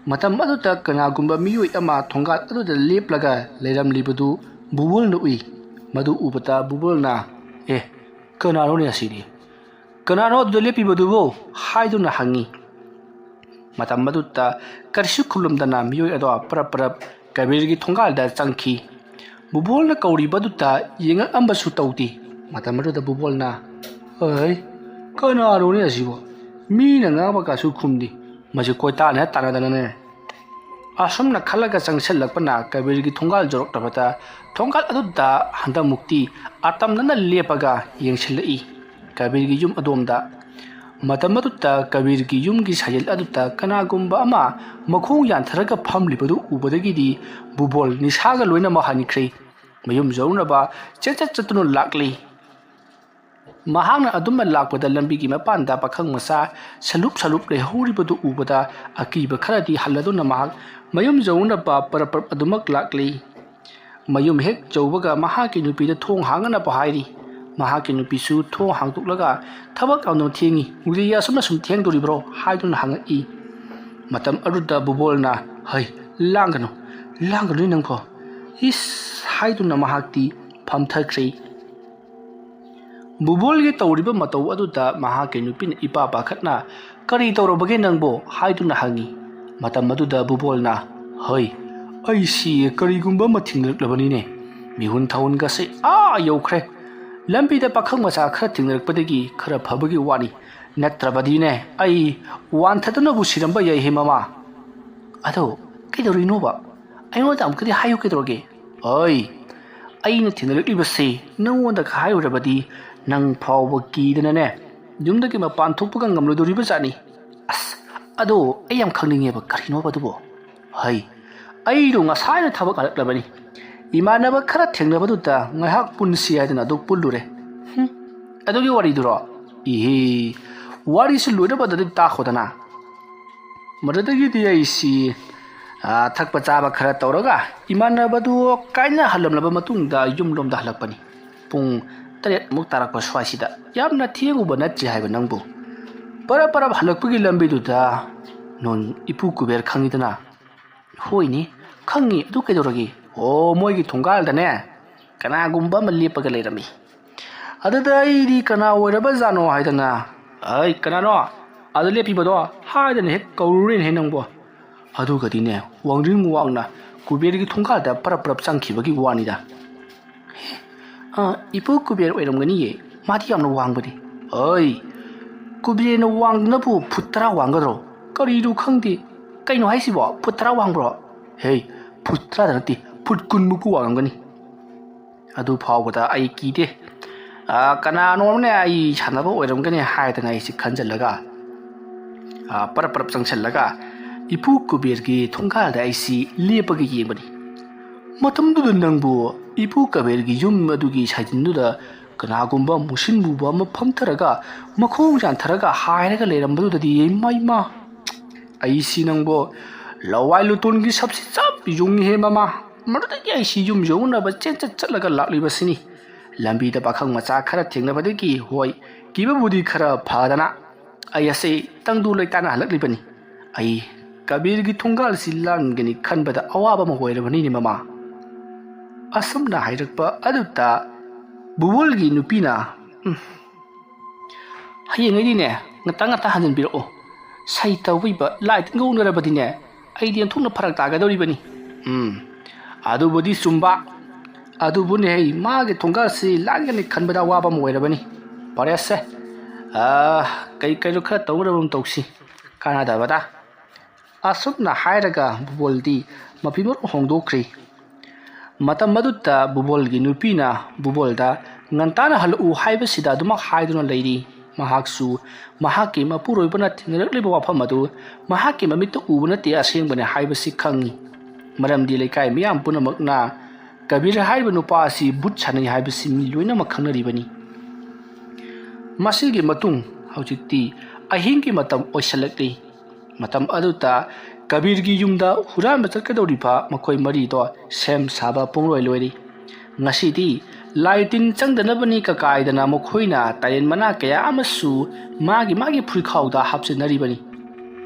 ꯃꯇꯝ ꯑꯗꯨꯗ ꯀꯅꯥꯒꯨꯝꯕ ꯃꯤꯑꯣꯏ ꯑꯃ ꯊꯣꯡꯒꯥꯜ ꯑꯗꯨꯗ ꯂꯦꯞꯂꯒ ꯂꯩꯔꯝꯂꯤꯕꯗꯨ ꯕꯨꯕꯣꯜꯅ ꯎꯏ꯫ ꯃꯗꯨ ꯎꯕꯗ ꯕꯨꯕꯣꯜꯅ, "ꯑꯦ, "ꯀꯅꯥꯅꯣꯅꯦ ꯑꯁꯤꯗꯤ? ꯀꯅꯥꯅꯣ ꯑꯗꯨꯗ ꯂꯦꯞꯄꯤꯕꯗꯨꯕꯨ?" ꯍꯥꯏꯗꯨꯅ ꯍꯪꯉꯤ꯫ ꯃꯇꯝ ꯑꯗꯨꯗ ꯀꯔꯤꯁꯨ ꯈꯨꯝꯂꯝꯗꯅ ꯃꯤꯑꯣꯏ ꯑꯗꯣ ꯄꯔꯞ ꯄꯔꯞ ꯀꯕꯤꯔꯒꯤ ꯊꯣꯡꯒꯥꯜꯗ ꯆꯪꯈꯤ꯫ ꯕꯨꯕꯣꯜꯅ ꯀꯧꯔꯤꯕꯗꯨꯗ ꯌꯦꯡꯉꯛꯑꯝꯕꯁꯨ ꯇꯧꯗꯦ꯫ ꯃꯇꯝ ꯑꯗꯨꯗ ꯕꯨꯕꯣꯜꯅ, "ꯑꯩ, ꯀꯅꯥꯅꯣꯅꯦ ꯑꯁꯤꯕꯣ? ꯃꯤꯅ ꯉꯥꯡꯕꯒꯁꯨ ꯈꯨꯝꯗꯦ꯫ ꯃꯁꯤ ꯀꯣꯏꯇꯥꯟ ꯍꯦꯛ ꯇꯥꯟꯅꯗꯅꯅꯦ"꯫ ꯑꯁꯨꯝꯅ ꯈꯜꯂꯒ ꯆꯪꯁꯤꯜꯂꯛꯄꯅ ꯀꯕꯤꯔꯒꯤ ꯊꯣꯡꯒꯥꯜ ꯌꯧꯔꯛꯂꯕꯗ ꯊꯣꯡꯒꯥꯜ ꯑꯗꯨꯗ ꯍꯟꯗꯛꯃꯨꯛꯇꯤ ꯑꯇꯝꯅꯅ ꯂꯦꯞꯄꯒ ꯌꯦꯡꯁꯤꯜꯂꯛꯏ ꯀꯕꯤꯔꯒꯤ ꯌꯨꯝ ꯑꯗꯣꯝꯗ꯫ ꯃꯇꯝ ꯑꯗꯨꯗ ꯀꯕꯤꯔꯒꯤ ꯌꯨꯝꯒꯤ ꯁꯥꯖꯦꯜ ꯑꯗꯨꯗ ꯀꯅꯥꯒꯨꯝꯕ ꯑꯃ ꯃꯈꯣꯡ ꯌꯥꯟꯊꯔꯒ ꯐꯝꯂꯤꯕꯗꯨ ꯎꯕꯗꯒꯤꯗꯤ ꯕꯨꯕꯣꯜ ꯅꯤꯁꯥꯒ ꯂꯣꯏꯅꯃꯛ ꯍꯟꯈ꯭ꯔꯦ꯫ ꯃꯌꯨꯝ ꯌꯧꯅꯕ ꯆꯦꯠ ꯆꯦꯠ ꯆꯠꯇꯨꯅ ꯂꯥꯛꯂꯤ꯫ ꯃꯍꯥꯛꯅ ꯑꯗꯨꯝꯅ ꯂꯥꯛꯄꯗ ꯂꯝꯕꯤꯒꯤ ꯃꯄꯥꯟꯗ ꯄꯥꯈꯪ ꯃꯆꯥ ꯁꯂꯨꯞ ꯁꯂꯨꯞ ꯂꯩꯍꯧꯔꯤꯕꯗꯨ ꯎꯕꯗ ꯑꯀꯤꯕ ꯈꯔꯗꯤ ꯍꯜꯂꯗꯨꯅ ꯃꯍꯥꯛ ꯃꯌꯨꯝ ꯌꯧꯅꯕ ꯄꯔꯞ ꯄꯔꯞ ꯑꯗꯨꯃꯛ ꯂꯥꯛꯂꯤ꯫ ꯃꯌꯨꯝ ꯍꯦꯛ ꯌꯧꯕꯒ ꯃꯍꯥꯛꯀꯤ ꯅꯨꯄꯤꯗ ꯊꯣꯡ ꯍꯥꯡꯅꯅꯕ ꯍꯥꯏꯔꯤ꯫ ꯃꯍꯥꯛꯀꯤ ꯅꯨꯄꯤꯁꯨ ꯊꯣꯡ ꯍꯥꯡꯗꯣꯛꯂꯒ, "ꯊꯕꯛ ꯌꯥꯝꯅ ꯊꯦꯡꯉꯤ, ꯍꯧꯖꯤꯛ ꯑꯁꯨꯝꯅ ꯁꯨꯝ ꯊꯦꯡꯗꯣꯔꯤꯕ꯭ꯔꯣ?" ꯍꯥꯏꯗꯨꯅ ꯍꯪꯉꯛꯏ꯫ ꯃꯇꯝ ꯑꯗꯨꯗ ꯕꯨꯕꯣꯜꯅ, "ꯍꯩ, ꯂꯥꯡꯒꯅꯨ, ꯂꯥꯡꯒꯅꯨ ꯅꯪꯀꯣ, ꯏꯁ" ꯍꯥꯏꯗꯨꯅ ꯃꯍꯥꯛꯇꯤ ꯐꯝꯊꯈ꯭ꯔꯦ꯫ ꯕꯨꯕꯣꯜꯒꯤ ꯇꯧꯔꯤꯕ ꯃꯇꯧ ꯑꯗꯨꯗ ꯃꯍꯥꯛꯀꯤ ꯅꯨꯄꯤꯅ ꯏꯄꯥ ꯄꯥꯈꯠꯅ, "ꯀꯔꯤ ꯇꯧꯔꯕꯒꯦ ꯅꯪꯕꯣ?" ꯍꯥꯏꯗꯨꯅ ꯍꯪꯉꯤ꯫ ꯃꯇꯝ ꯑꯗꯨꯗ ꯕꯨꯕꯣꯜꯅ, "ꯍꯣꯏ, ꯑꯩꯁꯤ ꯀꯔꯤꯒꯨꯝꯕ ꯑꯃ ꯊꯦꯡꯅꯔꯛꯂꯕꯅꯤꯅꯦ꯫ ꯃꯤꯍꯨꯟ ꯊꯥꯍꯨꯟꯒꯁꯦ ꯑꯥ ꯌꯧꯈ꯭ꯔꯦ꯫ ꯂꯝꯕꯤꯗ ꯄꯥꯈꯪ ꯃꯆꯥ ꯈꯔ ꯊꯦꯡꯅꯔꯛꯄꯗꯒꯤ ꯈꯔ ꯐꯕꯒꯤ ꯋꯥꯅꯤ, ꯅꯠꯇ꯭ꯔꯕꯗꯤꯅꯦ ꯑꯩ ꯋꯥꯟꯊꯗꯨꯅꯕꯨ ꯁꯤꯔꯝꯕ ꯌꯥꯏꯍꯦ ꯃꯃꯥ꯫ ꯑꯗꯣ ꯀꯩꯗꯧꯔꯤꯅꯣꯕ? ꯑꯩꯉꯣꯟꯗ ꯑꯃꯨꯛꯀꯗꯤ ꯍꯥꯏꯌꯨ ꯀꯩꯗꯧꯔꯒꯦ?" "ꯍꯣꯏ, ꯑꯩꯅ ꯊꯦꯡꯅꯔꯛꯂꯤꯕꯁꯤ ꯅꯪꯉꯣꯟꯗ ꯍꯥꯏꯔꯨꯔꯕꯗꯤ ꯅꯪ ꯐꯥꯎꯕ ꯀꯤꯗꯅꯅꯦ ꯌꯨꯝꯗꯒꯤ ꯃꯄꯥꯟ ꯊꯣꯛꯄꯒ ꯉꯝꯂꯣꯏꯗꯣꯔꯤꯕ ꯖꯥꯠꯅꯤ꯫ ꯑꯁ, ꯑꯗꯣ ꯑꯩ ꯌꯥꯝ ꯈꯪꯅꯤꯡꯉꯦꯕ, ꯀꯔꯤꯅꯣꯕ ꯑꯗꯨꯕꯣ?" "ꯍꯩ, ꯑꯩꯗꯣ ꯉꯁꯥꯏꯅ ꯊꯕꯛ ꯍꯜꯂꯛꯂꯕꯅꯤ꯫ ꯏꯃꯥꯟꯅꯕ ꯈꯔ ꯊꯦꯡꯅꯕꯗꯨꯗ ꯉꯥꯏꯍꯥꯛ ꯄꯨꯟꯁꯤ ꯍꯥꯏꯗꯅ ꯑꯗꯨ ꯄꯨꯜꯂꯨꯔꯦ"꯫ "ꯍꯨꯝ, ꯑꯗꯨꯒꯤ ꯋꯥꯔꯤꯗꯨꯔꯣ? ꯏꯍꯦ, ꯋꯥꯔꯤꯁꯤ ꯂꯣꯏꯅꯕꯗꯗꯤ ꯇꯥꯈꯣꯗꯅ"꯫ ꯃꯗꯨꯗꯒꯤꯗꯤ ꯑꯩꯁꯤ, ꯑ, ꯊꯛꯄ ꯆꯥꯕ ꯈꯔ ꯇꯧꯔꯒ ꯏꯃꯥꯟꯅꯕꯗꯨ ꯀꯥꯏꯅꯍꯜꯂꯝꯂꯕ ꯃꯇꯨꯡꯗ ꯌꯨꯝꯂꯣꯝꯗ ꯍꯜꯂꯛꯄꯅꯤ꯫ ꯄꯨꯡ ꯇꯔꯦꯠ ꯃꯨꯛ ꯇꯥꯔꯛꯄ ꯁ꯭ꯋꯥꯏꯁꯤꯗ꯫ ꯌꯥꯝꯅ ꯊꯦꯡꯉꯨꯕ ꯅꯠꯇ꯭ꯔꯤ ꯍꯥꯏꯕ ꯅꯪꯕꯨ꯫ ꯄꯔꯞ ꯄꯔꯞ ꯍꯜꯂꯛꯄꯒꯤ ꯂꯝꯕꯤꯗꯨꯗ, ꯅꯣꯏ ꯏꯄꯨ ꯀꯨꯕꯦꯔ ꯈꯪꯉꯤꯗꯅ? ꯍꯣꯏꯅꯦ, ꯈꯪꯉꯤ꯫ ꯑꯗꯨ ꯀꯩꯗꯧꯔꯒꯦ? ꯑꯣ, ꯃꯣꯏꯒꯤ ꯊꯣꯡꯒꯥꯜꯗꯅꯦ ꯀꯅꯥꯒꯨꯝꯕ ꯑꯃ ꯂꯦꯞꯄꯒ ꯂꯩꯔꯝꯃꯤ꯫ ꯑꯗꯨꯗ ꯑꯩꯗꯤ ꯀꯅꯥ ꯑꯣꯏꯔꯕꯖꯥꯠꯅꯣ ꯍꯥꯏꯗꯅ, "ꯑꯩ ꯀꯅꯥꯅꯣ ꯑꯗ ꯂꯦꯞꯄꯤꯕꯗꯣ?" ꯍꯥꯏꯗꯅ ꯍꯦꯛ ꯀꯧꯔꯨꯔꯦꯅꯦꯍꯦ ꯅꯪꯕꯣ꯫ ꯑꯗꯨꯒꯗꯤꯅꯦ, ꯋꯥꯡꯖꯤꯡ ꯋꯥꯡꯅ ꯀꯨꯕꯦꯔꯒꯤ ꯊꯣꯡꯒꯥꯜꯗ ꯄꯔꯞ ꯄꯔꯞ ꯆꯪꯈꯤꯕꯒꯤ ꯋꯥꯅꯤꯗ꯫ "ꯑ, ꯏꯄꯨ ꯀꯨꯕꯦꯔ ꯑꯣꯏꯔꯝꯒꯅꯤꯌꯦ, ꯃꯥꯗꯤ ꯌꯥꯝꯅ ꯋꯥꯡꯕꯅꯤ꯫" "ꯑꯩ, ꯀꯨꯕꯦꯔꯅ ꯋꯥꯡꯗꯅꯕꯨ ꯐꯨꯠ ꯇꯔꯥ ꯋꯥꯡꯒꯗ꯭ꯔꯣ? ꯀꯔꯤꯅꯣ ꯈꯪꯗꯦ꯫ ꯀꯩꯅꯣ ꯍꯥꯏꯁꯤꯕꯣ? ꯐꯨꯠ ꯇꯔꯥ ꯋꯥꯡꯕ꯭ꯔꯣ? ꯍꯦ, ꯐꯨꯠ ꯇꯔꯥꯗ ꯅꯠꯇꯦ, ꯐꯨꯠ ꯀꯨꯟꯃꯨꯛꯄꯨ ꯋꯥꯡꯉꯝꯒꯅꯤ꯫" ꯑꯗꯨ ꯐꯥꯎꯕꯗ ꯑꯩ ꯀꯤꯗꯦ꯫ "ꯑ, ꯀꯅꯥꯅꯣꯝꯅꯦ ꯑꯩ ꯁꯥꯟꯅꯕ ꯑꯣꯏꯔꯝꯒꯅꯤ" ꯍꯥꯏꯗꯅ ꯑꯩꯁꯤ ꯈꯟꯖꯜꯂꯒ, ꯑ, ꯄꯔꯞ ꯄꯔꯞ ꯆꯪꯁꯜꯂꯒ ꯏꯄꯨ ꯀꯨꯕꯦꯔꯒꯤ ꯊꯣꯡꯒꯥꯜꯗ ꯑꯩꯁꯤ ꯂꯦꯞꯄꯒ ꯌꯦꯡꯕꯅꯤ꯫ ꯃꯇꯝꯗꯨꯗ ꯅꯪꯕꯨ ꯏꯄꯨ ꯀꯨꯕꯦꯔꯒꯤ ꯌꯨꯝ ꯑꯗꯨꯒꯤ ꯁꯥꯏꯖꯤꯟꯗꯨꯗ ꯀꯅꯥꯒꯨꯝꯕ ꯃꯨꯁꯤꯟ ꯃꯨꯕ ꯑꯃ ꯐꯝꯊꯔꯒ ꯃꯈꯣꯡ ꯌꯥꯟꯊꯔꯒ ꯍꯥꯏꯔꯒ ꯂꯩꯔꯝꯕꯗꯨꯗꯗꯤ, ꯏꯃꯥ, ꯏꯃꯥ, ꯑꯩꯁꯤ ꯅꯪꯕꯨ ꯂꯋꯥꯏ ꯂꯨꯇꯣꯟꯒꯤ ꯁꯛꯁꯤ ꯆꯞ ꯌꯨꯡꯉꯤꯍꯦ ꯃꯃꯥ꯫ ꯃꯗꯨꯗꯒꯤ ꯑꯩꯁꯤ ꯌꯨꯝ ꯌꯧꯅꯕ ꯆꯦꯟꯆꯠ ꯆꯠꯂꯒ ꯂꯥꯛꯂꯤꯕꯁꯤꯅꯤ꯫ ꯂꯝꯕꯤꯗ ꯄꯥꯈꯪ ꯃꯆꯥ ꯈꯔ ꯊꯦꯡꯅꯕꯗꯒꯤ, ꯍꯣꯏ, ꯀꯤꯕꯕꯨꯗꯤ ꯈꯔ ꯐꯗꯅ ꯑꯩ ꯑꯁꯤ ꯇꯪꯗꯨ ꯂꯩꯇꯥꯅ ꯍꯜꯂꯛꯂꯤꯕꯅꯤ꯫ ꯑꯩ ꯀꯕꯤꯔꯒꯤ ꯊꯣꯡꯒꯥꯜꯁꯤ ꯂꯥꯟꯒꯅꯤ ꯈꯟꯕꯗ ꯑꯋꯥꯕ ꯑꯃ ꯑꯣꯏꯔꯕꯅꯤꯅꯦ ꯃꯃꯥ꯫ ꯑꯁꯨꯝꯅ ꯍꯥꯏꯔꯛꯄ ꯑꯗꯨꯗ ꯕꯨꯕꯣꯜꯒꯤ ꯅꯨꯄꯤꯅ, "ꯎꯝ, ꯍꯌꯦꯡꯉꯩꯗꯤꯅꯦ, ꯉꯟꯇꯥ ꯉꯟꯇꯥ ꯍꯟꯖꯤꯟꯕꯤꯔꯛꯑꯣ꯫ ꯁꯩ ꯇꯧꯕꯤꯕ ꯂꯥꯏ ꯇꯤꯟꯒ ꯎꯅꯔꯕꯗꯤꯅꯦ, ꯑꯩꯗꯤ ꯑꯣꯟꯊꯣꯛꯅ ꯐꯔꯛ ꯇꯥꯒꯗꯧꯔꯤꯕꯅꯤ꯫" ꯎꯝ, ꯑꯗꯨꯕꯨꯗꯤ ꯆꯨꯝꯕ꯫ ꯑꯗꯨꯕꯨꯅꯦ ꯍꯩ, ꯃꯥꯒꯤ ꯊꯣꯡꯒꯥꯜꯁꯤ ꯂꯥꯟꯒꯅꯤ ꯈꯟꯕꯗ ꯑꯋꯥꯕ ꯑꯃ ꯑꯣꯏꯔꯕꯅꯤ꯫ ꯐꯔꯦꯁꯦ, ꯑꯥ, ꯀꯩ ꯀꯩꯅꯣ ꯈꯔ ꯇꯧꯅꯕ ꯑꯃ ꯇꯧꯁꯤ, ꯀꯥꯟꯅꯗꯕꯗ꯫ ꯑꯁꯨꯝꯅ ꯍꯥꯏꯔꯒ ꯕꯨꯕꯣꯜꯗꯤ ꯃꯐꯤ ꯃꯔꯣꯜ ꯍꯣꯡꯗꯣꯛꯈ꯭ꯔꯤ꯫ ꯃꯇꯝ ꯑꯗꯨꯗ ꯕꯨꯕꯣꯜꯒꯤ ꯅꯨꯄꯤꯅ ꯕꯨꯕꯣꯜꯗ ꯉꯟꯇꯥꯅ ꯍꯜꯂꯛꯎ ꯍꯥꯏꯕꯁꯤꯗ ꯑꯗꯨꯃꯛ ꯍꯥꯏꯗꯨꯅ ꯂꯩꯔꯤ꯫ ꯃꯍꯥꯛꯁꯨ ꯃꯍꯥꯛꯀꯤ ꯃꯄꯨꯔꯣꯏꯕꯅ ꯊꯦꯡꯅꯔꯛꯂꯤꯕ ꯋꯥꯐꯝ ꯑꯗꯨ ꯃꯍꯥꯛꯀꯤ ꯃꯃꯤꯠꯇ ꯎꯕ ꯅꯠꯇꯦ, ꯑꯁꯦꯡꯕꯅꯤ ꯍꯥꯏꯕꯁꯤ ꯈꯪꯏ꯫ ꯃꯔꯝꯗꯤ ꯂꯩꯀꯥꯏ ꯃꯤꯌꯥꯝ ꯄꯨꯝꯅꯃꯛꯅ ꯀꯕꯤꯔ ꯍꯥꯏꯔꯤꯕ ꯅꯨꯄꯥ ꯑꯁꯤ ꯚꯨꯠ ꯁꯥꯟꯅꯩ ꯍꯥꯏꯕꯁꯤ ꯃꯤ ꯂꯣꯏꯅꯃꯛ ꯈꯪꯅꯔꯤꯕꯅꯤ꯫ ꯃꯁꯤꯒꯤ ꯃꯇꯨꯡ ꯍꯧꯖꯤꯛꯇꯤ ꯑꯍꯤꯡꯒꯤ ꯃꯇꯝ ꯑꯣꯏꯁꯜꯂꯛꯂꯤ꯫ ꯃꯇꯝ ꯑꯗꯨꯗ ꯀꯕꯤꯔꯒꯤ ꯌꯨꯝꯗ ꯍꯨꯔꯥꯟꯕ ꯆꯠꯀꯗꯧꯔꯤꯕ ꯃꯈꯣꯏ ꯃꯔꯤꯗꯣ ꯁꯦꯝ ꯁꯥꯕ ꯄꯨꯡꯂꯣꯏ ꯂꯣꯏꯔꯤ꯫ ꯉꯁꯤꯗꯤ ꯂꯥꯏ ꯇꯤꯟ ꯆꯪꯗꯅꯕꯅꯤ ꯀꯀꯥꯏꯗꯅ ꯃꯈꯣꯏꯅ ꯇꯥꯏꯔꯦꯟ ꯃꯅꯥ ꯀꯌꯥ ꯑꯃꯁꯨ ꯃꯥꯒꯤ ꯃꯥꯒꯤ ꯐꯨꯔꯤꯈꯥꯎꯗ ꯍꯥꯞꯆꯤꯟꯅꯔꯤꯕꯅꯤ꯫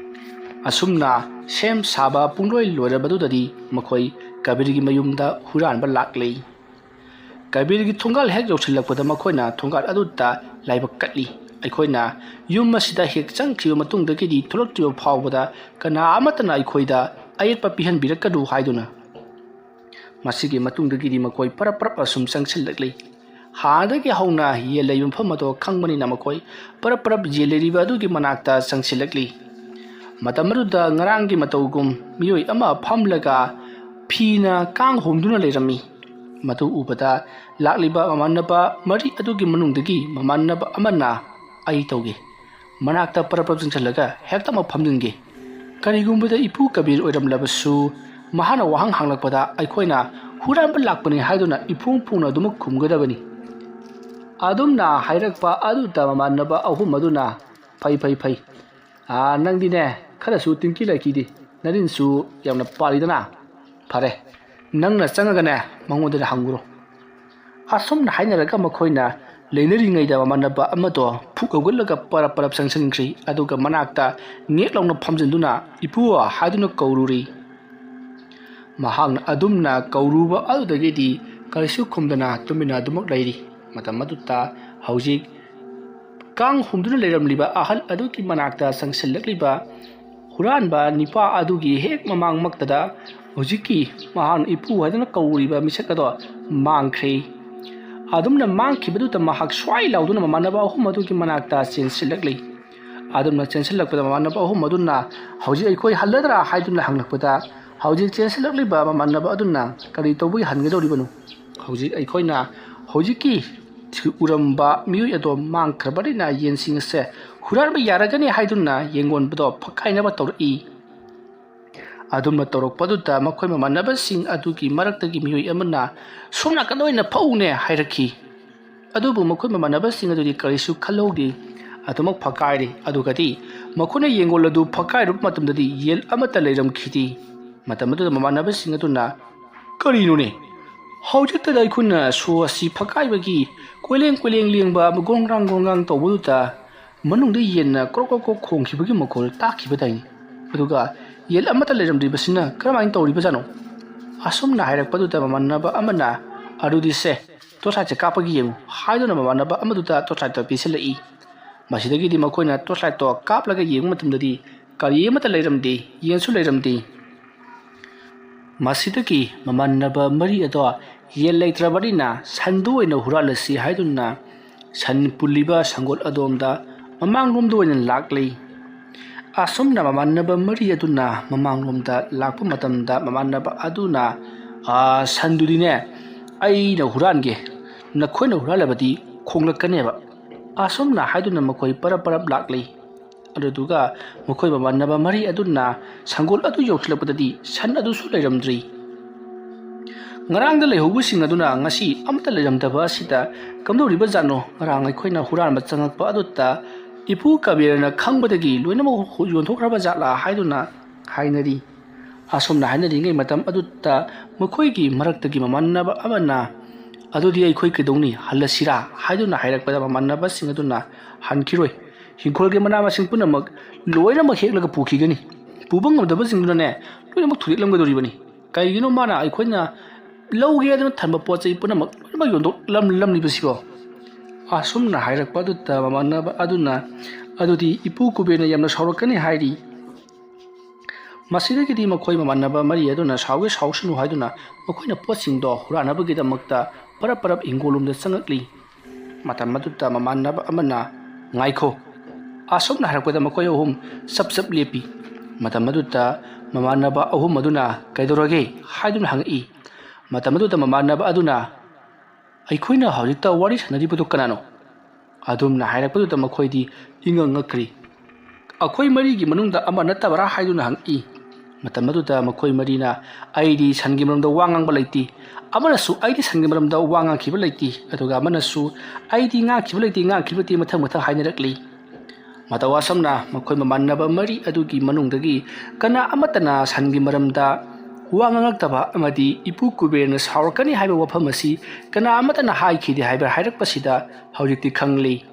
ꯑꯁꯨꯝꯅ ꯁꯦꯝ ꯁꯥꯕ ꯄꯨꯡꯂꯣꯏ ꯂꯣꯏꯔꯕꯗꯨꯗꯗꯤ ꯃꯈꯣꯏ ꯀꯕꯤꯔꯒꯤ ꯃꯌꯨꯝꯗ ꯍꯨꯔꯥꯟꯕ ꯂꯥꯛꯂꯦ꯫ ꯀꯕꯤꯔꯒꯤ ꯊꯣꯡꯒꯥꯜ ꯍꯦꯛ ꯌꯧꯁꯤꯜꯂꯛꯄꯗ ꯃꯈꯣꯏꯅ ꯊꯣꯡꯒꯥꯜ ꯑꯗꯨꯗ ꯂꯥꯏꯕꯛ ꯀꯠꯂꯤ꯫ ꯑꯩꯈꯣꯏꯅ ꯌꯨꯝ ꯑꯁꯤꯗ ꯍꯦꯛ ꯆꯪꯈꯤꯕ ꯃꯇꯨꯡꯗꯒꯤꯗꯤ ꯊꯣꯛꯂꯛꯇ꯭ꯔꯤꯕ ꯐꯥꯎꯕꯗ ꯀꯅꯥ ꯑꯃꯠꯇꯅ ꯑꯩꯈꯣꯏꯗ ꯑꯌꯦꯠꯄ ꯄꯤꯍꯟꯕꯤꯔꯛꯀꯅꯨ ꯍꯥꯏꯗꯨꯅ꯫ ꯃꯁꯤꯒꯤ ꯃꯇꯨꯡꯗꯒꯤꯗꯤ ꯃꯈꯣꯏ ꯄꯔꯞ ꯄꯔꯞ ꯑꯁꯨꯝ ꯆꯪꯁꯤꯜꯂꯛꯂꯤ꯫ ꯍꯥꯟꯅꯗꯒꯤ ꯍꯧꯅ ꯌꯦꯟ ꯂꯩꯕ ꯃꯐꯝ ꯑꯗꯣ ꯈꯪꯕꯅꯤꯅ ꯃꯈꯣꯏ ꯄꯔꯞ ꯄꯔꯞ ꯌꯦꯟ ꯂꯩꯔꯤꯕ ꯑꯗꯨꯒꯤ ꯃꯅꯥꯛꯇ ꯆꯪꯁꯤꯜꯂꯛꯂꯤ꯫ ꯃꯇꯝ ꯑꯗꯨꯗ ꯉꯔꯥꯡꯒꯤ ꯃꯇꯧꯒꯨꯝ ꯃꯤꯑꯣꯏ ꯑꯃ ꯐꯝꯂꯒ ꯐꯤꯅ ꯀꯥꯡ ꯍꯨꯝꯗꯨꯅ ꯂꯩꯔꯝꯃꯤ꯫ ꯃꯗꯨ ꯎꯕꯗ ꯂꯥꯛꯂꯤꯕ ꯃꯃꯥꯟꯅꯕ ꯃꯔꯤ ꯑꯗꯨꯒꯤ ꯃꯅꯨꯡꯗꯒꯤ ꯃꯃꯥꯟꯅꯕ ꯑꯃꯅ ꯑꯩ ꯇꯧꯒꯦ꯫ ꯃꯅꯥꯛꯇ ꯄꯔꯞ ꯄꯔꯞ ꯆꯪꯁꯤꯜꯂꯒ ꯍꯦꯛꯇꯃꯛ ꯐꯝꯖꯤꯟꯒꯦ꯫ ꯀꯔꯤꯒꯨꯝꯕꯗ ꯏꯄꯨ ꯀꯕꯤꯔ ꯑꯣꯏꯔꯝꯂꯕꯁꯨ ꯃꯍꯥꯛꯅ ꯋꯥꯍꯪ ꯍꯪꯂꯛꯄꯗ ꯑꯩꯈꯣꯏꯅ ꯍꯨꯔꯥꯟꯕ ꯂꯥꯛꯄꯅꯤ ꯍꯥꯏꯗꯨꯅ ꯏꯐꯣꯡ ꯐꯣꯡꯅ ꯑꯗꯨꯃꯛ ꯈꯨꯝꯒꯗꯕꯅꯤ꯫ ꯑꯗꯨꯝꯅ ꯍꯥꯏꯔꯛꯄ ꯑꯗꯨꯗ ꯃꯃꯥꯟꯅꯕ ꯑꯍꯨꯝ ꯑꯗꯨꯅ "ꯐꯩ, ꯐꯩ, ꯐꯩ꯫ ꯑꯥ, ꯅꯪꯗꯤꯅꯦ, ꯈꯔꯁꯨ ꯇꯤꯡꯀꯤ ꯂꯥꯏꯀꯤꯗꯤ, ꯅꯔꯤꯟꯁꯨ ꯌꯥꯝꯅ ꯄꯥꯜꯂꯤꯗꯅ꯫ ꯐꯔꯦ, ꯅꯪꯅ ꯆꯪꯉꯒꯅꯦ, ꯃꯉꯣꯟꯗ ꯍꯪꯉꯨꯔꯣ"꯫ ꯑꯁꯨꯝꯅ ꯍꯥꯏꯅꯔꯒ ꯃꯈꯣꯏꯅ ꯂꯩꯅꯔꯤꯉꯩꯗ ꯃꯃꯥꯟꯅꯕ ꯑꯃꯗꯣ ꯐꯨꯛ ꯍꯧꯒꯠꯂꯒ ꯄꯔꯞ ꯄꯔꯞ ꯆꯪꯁꯤꯟꯈ꯭ꯔꯤ꯫ ꯑꯗꯨꯒ ꯃꯅꯥꯛꯇ ꯉꯦꯛ ꯂꯥꯎꯅ ꯐꯝꯖꯤꯟꯗꯨꯅ "ꯏꯄꯨ" ꯍꯥꯏꯗꯨꯅ ꯀꯧꯔꯨꯔꯤ꯫ ꯃꯍꯥꯛꯅ ꯑꯗꯨꯝꯅ ꯀꯧꯔꯨꯕ ꯑꯗꯨꯗꯒꯤꯗꯤ ꯀꯔꯤꯁꯨ ꯈꯨꯝꯗꯅ ꯇꯨꯃꯤꯟꯅ ꯑꯗꯨꯃꯛ ꯂꯩꯔꯤ꯫ ꯃꯇꯝ ꯑꯗꯨꯗ ꯍꯧꯖꯤꯛ ꯀꯥꯡ ꯍꯨꯝꯗꯨꯅ ꯂꯩꯔꯝꯂꯤꯕ ꯑꯍꯜ ꯑꯗꯨꯒꯤ ꯃꯅꯥꯛꯇ ꯆꯪꯁꯤꯜꯂꯛꯂꯤꯕ ꯍꯨꯔꯥꯟꯕ ꯅꯤꯄꯥ ꯑꯗꯨꯒꯤ ꯍꯦꯛ ꯃꯃꯥꯡꯃꯛꯇꯗ ꯍꯧꯖꯤꯛꯀꯤ ꯃꯍꯥꯛꯅ "ꯏꯄꯨ" ꯍꯥꯏꯗꯨꯅ ꯀꯧꯔꯤꯕ ꯃꯤꯁꯛ ꯑꯗꯣ ꯃꯥꯡꯈ꯭ꯔꯦ꯫ ꯑꯗꯨꯝꯅ ꯃꯥꯡꯈꯤꯕꯗꯨꯗ ꯃꯍꯥꯛ ꯁ꯭ꯋꯥꯏ ꯂꯥꯎꯗꯨꯅ ꯃꯃꯥꯟꯅꯕ ꯑꯍꯨꯝ ꯑꯗꯨꯒꯤ ꯃꯅꯥꯛꯇ ꯆꯦꯟꯁꯤꯜꯂꯛꯂꯤ꯫ ꯑꯗꯨꯝꯅ ꯆꯦꯟꯁꯤꯜꯂꯛꯄꯗ ꯃꯃꯥꯟꯅꯕ ꯑꯍꯨꯝ ꯑꯗꯨꯅ "ꯍꯧꯖꯤꯛ ꯑꯩꯈꯣꯏ ꯍꯜꯂꯗ꯭ꯔꯥ?" ꯍꯥꯏꯗꯨꯅ ꯍꯪꯂꯛꯄꯗ, ꯍꯧꯖꯤꯛ ꯆꯦꯟꯁꯤꯜꯂꯛꯂꯤꯕ ꯃꯃꯥꯟꯅꯕ ꯑꯗꯨꯅ "ꯀꯔꯤ ꯇꯧꯕꯒꯤ ꯍꯟꯒꯗꯧꯔꯤꯕꯅꯣ? ꯍꯧꯖꯤꯛ ꯑꯩꯈꯣꯏꯅ ꯍꯧꯖꯤꯛꯀꯤ ꯎꯔꯝꯕ ꯃꯤꯑꯣꯏ ꯑꯗꯣ ꯃꯥꯡꯈ꯭ꯔꯕꯅꯤꯅ ꯌꯦꯟꯁꯤꯡ ꯑꯁꯦ ꯍꯨꯔꯥꯟꯕ ꯌꯥꯔꯒꯅꯤ" ꯍꯥꯏꯗꯨꯅ ꯌꯦꯡꯒꯣꯟꯕꯗꯣ ꯐꯛꯀꯥꯏꯅꯕ ꯇꯧꯔꯛꯏ꯫ ꯑꯗꯨꯝꯅ ꯇꯧꯔꯛꯄꯗꯨꯗ ꯃꯈꯣꯏ ꯃꯃꯥꯟꯅꯕꯁꯤꯡ ꯑꯗꯨꯒꯤ ꯃꯔꯛꯇꯒꯤ ꯃꯤꯑꯣꯏ ꯑꯃꯅ "ꯁꯣꯝ ꯅꯥꯀꯟꯗ ꯑꯣꯏꯅ ꯐꯛꯎꯅꯦ" ꯍꯥꯏꯔꯛꯈꯤ꯫ ꯑꯗꯨꯕꯨ ꯃꯈꯣꯏ ꯃꯃꯥꯟꯅꯕꯁꯤꯡ ꯑꯗꯨꯗꯤ ꯀꯔꯤꯁꯨ ꯈꯜꯍꯧꯗꯦ, ꯑꯗꯨꯃꯛ ꯐꯛꯀꯥꯏꯔꯦ꯫ ꯑꯗꯨꯒꯗꯤ ꯃꯈꯣꯏꯅ ꯌꯦꯡꯒꯣꯜ ꯑꯗꯨ ꯐꯛꯀꯥꯏꯔꯨꯕ ꯃꯇꯝꯗꯗꯤ ꯌꯦꯟ ꯑꯃꯠꯇ ꯂꯩꯔꯝꯈꯤꯗꯦ꯫ ꯃꯇꯝ ꯑꯗꯨꯗ ꯃꯃꯥꯟꯅꯕꯁꯤꯡ ꯑꯗꯨꯅ, "ꯀꯔꯤꯅꯣꯅꯦ? ꯍꯧꯖꯤꯛꯇꯗ ꯑꯩꯈꯣꯏꯅ ꯁꯣ ꯑꯁꯤ ꯐꯛꯀꯥꯏꯕꯒꯤ ꯀꯣꯏꯂꯦꯡ ꯀꯣꯏꯂꯦꯡ ꯂꯦꯡꯕ ꯒꯣꯡꯒ꯭ꯔꯥꯡ ꯒꯣꯡꯒ꯭ꯔꯥꯡ ꯇꯧꯕꯗꯨꯗ ꯃꯅꯨꯡꯗ ꯌꯦꯟꯅ ꯀ꯭ꯔꯣꯛ ꯀ꯭ꯔꯣꯛ ꯀ꯭ꯔꯣꯛ ꯈꯣꯡꯈꯤꯕꯒꯤ ꯃꯈꯣꯜ ꯇꯥꯈꯤꯕꯗꯥꯏꯅꯤ꯫ ꯑꯗꯨꯒ ꯌꯦꯟ ꯑꯃꯠꯇ ꯂꯩꯔꯝꯗ꯭ꯔꯤꯕꯁꯤꯅ ꯀꯔꯝꯍꯥꯏꯅ ꯇꯧꯔꯤꯕꯖꯥꯠꯅꯣ?" ꯑꯁꯨꯝꯅ ꯍꯥꯏꯔꯛꯄꯗꯨꯗ ꯃꯃꯥꯟꯅꯕ ꯑꯃꯅ, "ꯑꯗꯨꯗꯤ ꯁꯦ, "ꯇꯣꯔꯆ ꯂꯥꯏꯠꯁꯦ ꯀꯥꯞꯄꯒ ꯌꯦꯡꯉꯨ" ꯍꯥꯏꯗꯨꯅ ꯃꯃꯥꯟꯅꯕ ꯑꯃꯗꯨꯗ ꯇꯣꯔꯆ ꯂꯥꯏꯠꯇꯣ ꯄꯤꯁꯤꯜꯂꯛꯏ꯫ ꯃꯁꯤꯗꯒꯤꯗꯤ ꯃꯈꯣꯏꯅ ꯇꯣꯔꯆ ꯂꯥꯏꯠꯇꯣ ꯀꯥꯞꯂꯒ ꯌꯦꯡꯕ ꯃꯇꯝꯗꯗꯤ ꯀꯔꯤ ꯑꯃꯠꯇ ꯂꯩꯔꯝꯗꯦ, ꯌꯦꯟꯁꯨ ꯂꯩꯔꯝꯗꯦ꯫ ꯃꯁꯤꯗꯒꯤ ꯃꯃꯥꯟꯅꯕ ꯃꯔꯤ ꯑꯗꯣ ꯌꯦꯟ ꯂꯩꯇ꯭ꯔꯕꯅꯤꯅ ꯁꯟꯗꯨ ꯑꯣꯏꯅ ꯍꯨꯔꯥꯜꯂꯁꯤ ꯍꯥꯏꯗꯨꯅ ꯁꯟ ꯄꯨꯜꯂꯤꯕ ꯁꯪꯒꯣꯜ ꯑꯗꯣꯝꯗ ꯃꯃꯥꯡꯂꯣꯝꯗ ꯑꯣꯏꯅ ꯂꯥꯛꯂꯤ꯫ ꯑꯁꯨꯝꯅ ꯃꯃꯥꯟꯅꯕ ꯃꯔꯤ ꯑꯗꯨꯅ ꯃꯃꯥꯡꯂꯣꯝꯗ ꯂꯥꯛꯄ ꯃꯇꯝꯗ ꯃꯃꯥꯟꯅꯕ ꯑꯗꯨꯅ, "ꯑꯥ, ꯁꯟꯗꯨꯗꯤꯅꯦ ꯑꯩꯅ ꯍꯨꯔꯥꯟꯒꯦ, ꯅꯈꯣꯏꯅ ꯍꯨꯔꯥꯜꯂꯕꯗꯤ ꯈꯣꯡꯂꯛꯀꯅꯦꯕ"꯫ ꯑꯁꯨꯝꯅ ꯍꯥꯏꯗꯨꯅ ꯃꯈꯣꯏ ꯄꯔꯞ ꯄꯔꯞ ꯂꯥꯛꯂꯤ꯫ ꯑꯗꯨꯗꯨꯒ ꯃꯈꯣꯏ ꯃꯃꯥꯟꯅꯕ ꯃꯔꯤ ꯑꯗꯨꯅ ꯁꯪꯒꯣꯜ ꯑꯗꯨ ꯌꯧꯁꯤꯜꯂꯛꯄꯗꯗꯤ ꯁꯟ ꯑꯗꯨꯁꯨ ꯂꯩꯔꯝꯗ꯭ꯔꯤ꯫ ꯉꯔꯥꯡꯗ ꯂꯩꯍꯧꯕꯁꯤꯡ ꯑꯗꯨꯅ ꯉꯁꯤ ꯑꯃꯠꯇ ꯂꯩꯔꯝꯗꯕ ꯑꯁꯤꯗ ꯀꯝꯗꯧꯔꯤꯕ ꯖꯥꯠꯅꯣ? ꯉꯔꯥꯡ ꯑꯩꯈꯣꯏꯅ ꯍꯨꯔꯥꯟꯕ ꯆꯪꯉꯛꯄ ꯑꯗꯨꯗ ꯏꯄꯨ ꯀꯕꯤꯔꯅ ꯈꯪꯕꯗꯒꯤ ꯂꯣꯏꯅꯃꯛ ꯍꯨ-, ꯌꯣꯟꯊꯣꯛꯈ꯭ꯔꯕ ꯖꯥꯠꯂꯥ ꯍꯥꯏꯗꯨꯅ ꯍꯥꯏꯅꯔꯤ꯫ ꯑꯁꯨꯝꯅ ꯍꯥꯏꯅꯔꯤꯉꯩ ꯃꯇꯝ ꯑꯗꯨꯗ ꯃꯈꯣꯏꯒꯤ ꯃꯔꯛꯇꯒꯤ ꯃꯃꯥꯟꯅꯕ ꯑꯃꯅ, "ꯑꯗꯨꯗꯤ ꯑꯩꯈꯣꯏ ꯀꯩꯗꯧꯅꯤ? ꯍꯜꯂꯁꯤꯔꯥ?" ꯍꯥꯏꯗꯨꯅ ꯍꯥꯏꯔꯛꯄꯗ ꯃꯃꯥꯟꯅꯕꯁꯤꯡ ꯑꯗꯨꯅ, "ꯍꯟꯈꯤꯔꯣꯏ꯫ ꯍꯤꯡꯈꯣꯜꯒꯤ ꯃꯅꯥ ꯃꯁꯤꯡ ꯄꯨꯝꯅꯃꯛ ꯂꯣꯏꯅꯃꯛ ꯍꯦꯛꯂꯒ ꯄꯨꯈꯤꯒꯅꯤ꯫ ꯄꯨꯕ ꯉꯝꯗꯕꯁꯤꯡꯗꯨꯅꯅꯦ ꯂꯣꯏꯅꯃꯛ ꯊꯨꯗꯦꯛꯂꯝꯒꯗꯧꯔꯤꯕꯅꯤ꯫ ꯀꯩꯒꯤꯅꯣ ꯃꯥꯅ ꯑꯩꯈꯣꯏꯅ ꯂꯧꯒꯦ ꯍꯥꯏꯗꯨꯅ ꯊꯝꯕ ꯄꯣꯠ ꯆꯩ ꯄꯨꯝꯅꯃꯛ ꯂꯣꯏꯅꯃꯛ ꯌꯣꯟꯊꯣꯛꯂꯝꯂꯝꯂꯤꯕꯁꯤꯕꯣ?" ꯑꯁꯨꯝꯅ ꯍꯥꯏꯔꯛꯄ ꯑꯗꯨꯗ ꯃꯃꯥꯟꯅꯕ ꯑꯗꯨꯅ, "ꯑꯗꯨꯗꯤ ꯏꯄꯨ ꯀꯨꯕꯦꯔꯅ ꯌꯥꯝꯅ ꯁꯥꯎꯔꯛꯀꯅꯤ" ꯍꯥꯏꯔꯤ꯫ ꯃꯁꯤꯗꯒꯤꯗꯤ ꯃꯈꯣꯏ ꯃꯃꯥꯟꯅꯕ ꯃꯔꯤ ꯑꯗꯨꯅ ꯁꯥꯎꯒꯦ ꯁꯥꯎꯁꯅꯨ ꯍꯥꯏꯗꯨꯅ ꯃꯈꯣꯏꯅ ꯄꯣꯠꯁꯤꯡꯗꯣ ꯍꯨꯔꯥꯟꯅꯕꯒꯤꯗꯃꯛꯇ ꯄꯔꯞ ꯄꯔꯞ ꯍꯤꯡꯒꯣꯜꯂꯣꯝꯗ ꯆꯪꯉꯛꯂꯤ꯫ ꯃꯇꯝ ꯑꯗꯨꯗ ꯃꯃꯥꯟꯅꯕ ꯑꯃꯅ, "ꯉꯥꯏꯈꯣ!" ꯑꯁꯨꯝꯅ ꯍꯥꯏꯔꯛꯄꯗ ꯃꯈꯣꯏ ꯑꯍꯨꯝ ꯆꯞ ꯆꯞ ꯂꯦꯞꯄꯤ꯫ ꯃꯇꯝ ꯑꯗꯨꯗ ꯃꯃꯥꯟꯅꯕ ꯑꯍꯨꯝ ꯑꯗꯨꯅ, "ꯀꯩꯗꯧꯔꯒꯦ?" ꯍꯥꯏꯗꯨꯅ ꯍꯪꯉꯛꯏ꯫ ꯃꯇꯝ ꯑꯗꯨꯗ ꯃꯃꯥꯟꯅꯕ ꯑꯗꯨꯅ, "ꯑꯩꯈꯣꯏꯅ ꯍꯧꯖꯤꯛꯇ ꯋꯥꯔꯤ ꯁꯥꯟꯅꯔꯤꯕꯗꯨ ꯀꯅꯥꯅꯣ?" ꯑꯗꯨꯝꯅ ꯍꯥꯏꯔꯛꯄꯗꯨꯗ ꯃꯈꯣꯏꯗꯤ ꯏꯉꯛ ꯉꯛꯈ꯭ꯔꯤ꯫ "ꯑꯩꯈꯣꯏ ꯃꯔꯤꯒꯤ ꯃꯅꯨꯡꯗ ꯑꯃ ꯅꯠꯇꯕ꯭ꯔꯥ?" ꯍꯥꯏꯗꯨꯅ ꯍꯪꯉꯛꯏ꯫ ꯃꯇꯝ ꯑꯗꯨꯗ ꯃꯈꯣꯏ ꯃꯔꯤꯅ, "ꯑꯩꯗꯤ ꯁꯟꯒꯤ ꯃꯔꯝꯗ ꯋꯥ ꯉꯥꯡꯕ ꯂꯩꯇꯦ, ꯑꯃꯅꯁꯨ ꯑꯩꯗꯤ ꯁꯟꯒꯤ ꯃꯔꯝꯗ ꯋꯥ ꯉꯥꯡꯈꯤꯕ ꯂꯩꯇꯦ", ꯑꯗꯨꯒ ꯑꯃꯅꯁꯨ, "ꯑꯩꯗꯤ ꯉꯥꯡꯈꯤꯕ ꯂꯩꯇꯦ, ꯉꯥꯡꯈꯤꯕ ꯂꯩꯇꯦ", ꯃꯊꯪ ꯃꯊꯪ ꯍꯥꯏꯅꯔꯛꯂꯤ꯫ ꯃꯇꯧ ꯑꯁꯨꯝꯅ ꯃꯈꯣꯏ ꯃꯃꯥꯟꯅꯕ ꯃꯔꯤ ꯑꯗꯨꯒꯤ ꯃꯅꯨꯡꯗꯒꯤ ꯀꯅꯥ ꯑꯃꯠꯇꯅ ꯁꯟꯒꯤ ꯃꯔꯝꯗ ꯋꯥ ꯉꯥꯡꯂꯛꯇꯕ ꯑꯃꯗꯤ ꯏꯄꯨ ꯀꯨꯕꯦꯔꯅ ꯁꯥꯎꯔꯛꯀꯅꯤ ꯍꯥꯏꯕ ꯋꯥꯐꯝ ꯑꯁꯤ ꯀꯅꯥ ꯑꯃꯠꯇꯅ ꯍꯥꯏꯈꯤꯗꯦ ꯍꯥꯏꯕ ꯍꯥꯏꯔꯛꯄꯁꯤꯗ ꯍꯧꯖꯤꯛꯇꯤ ꯈꯪꯂꯤ꯫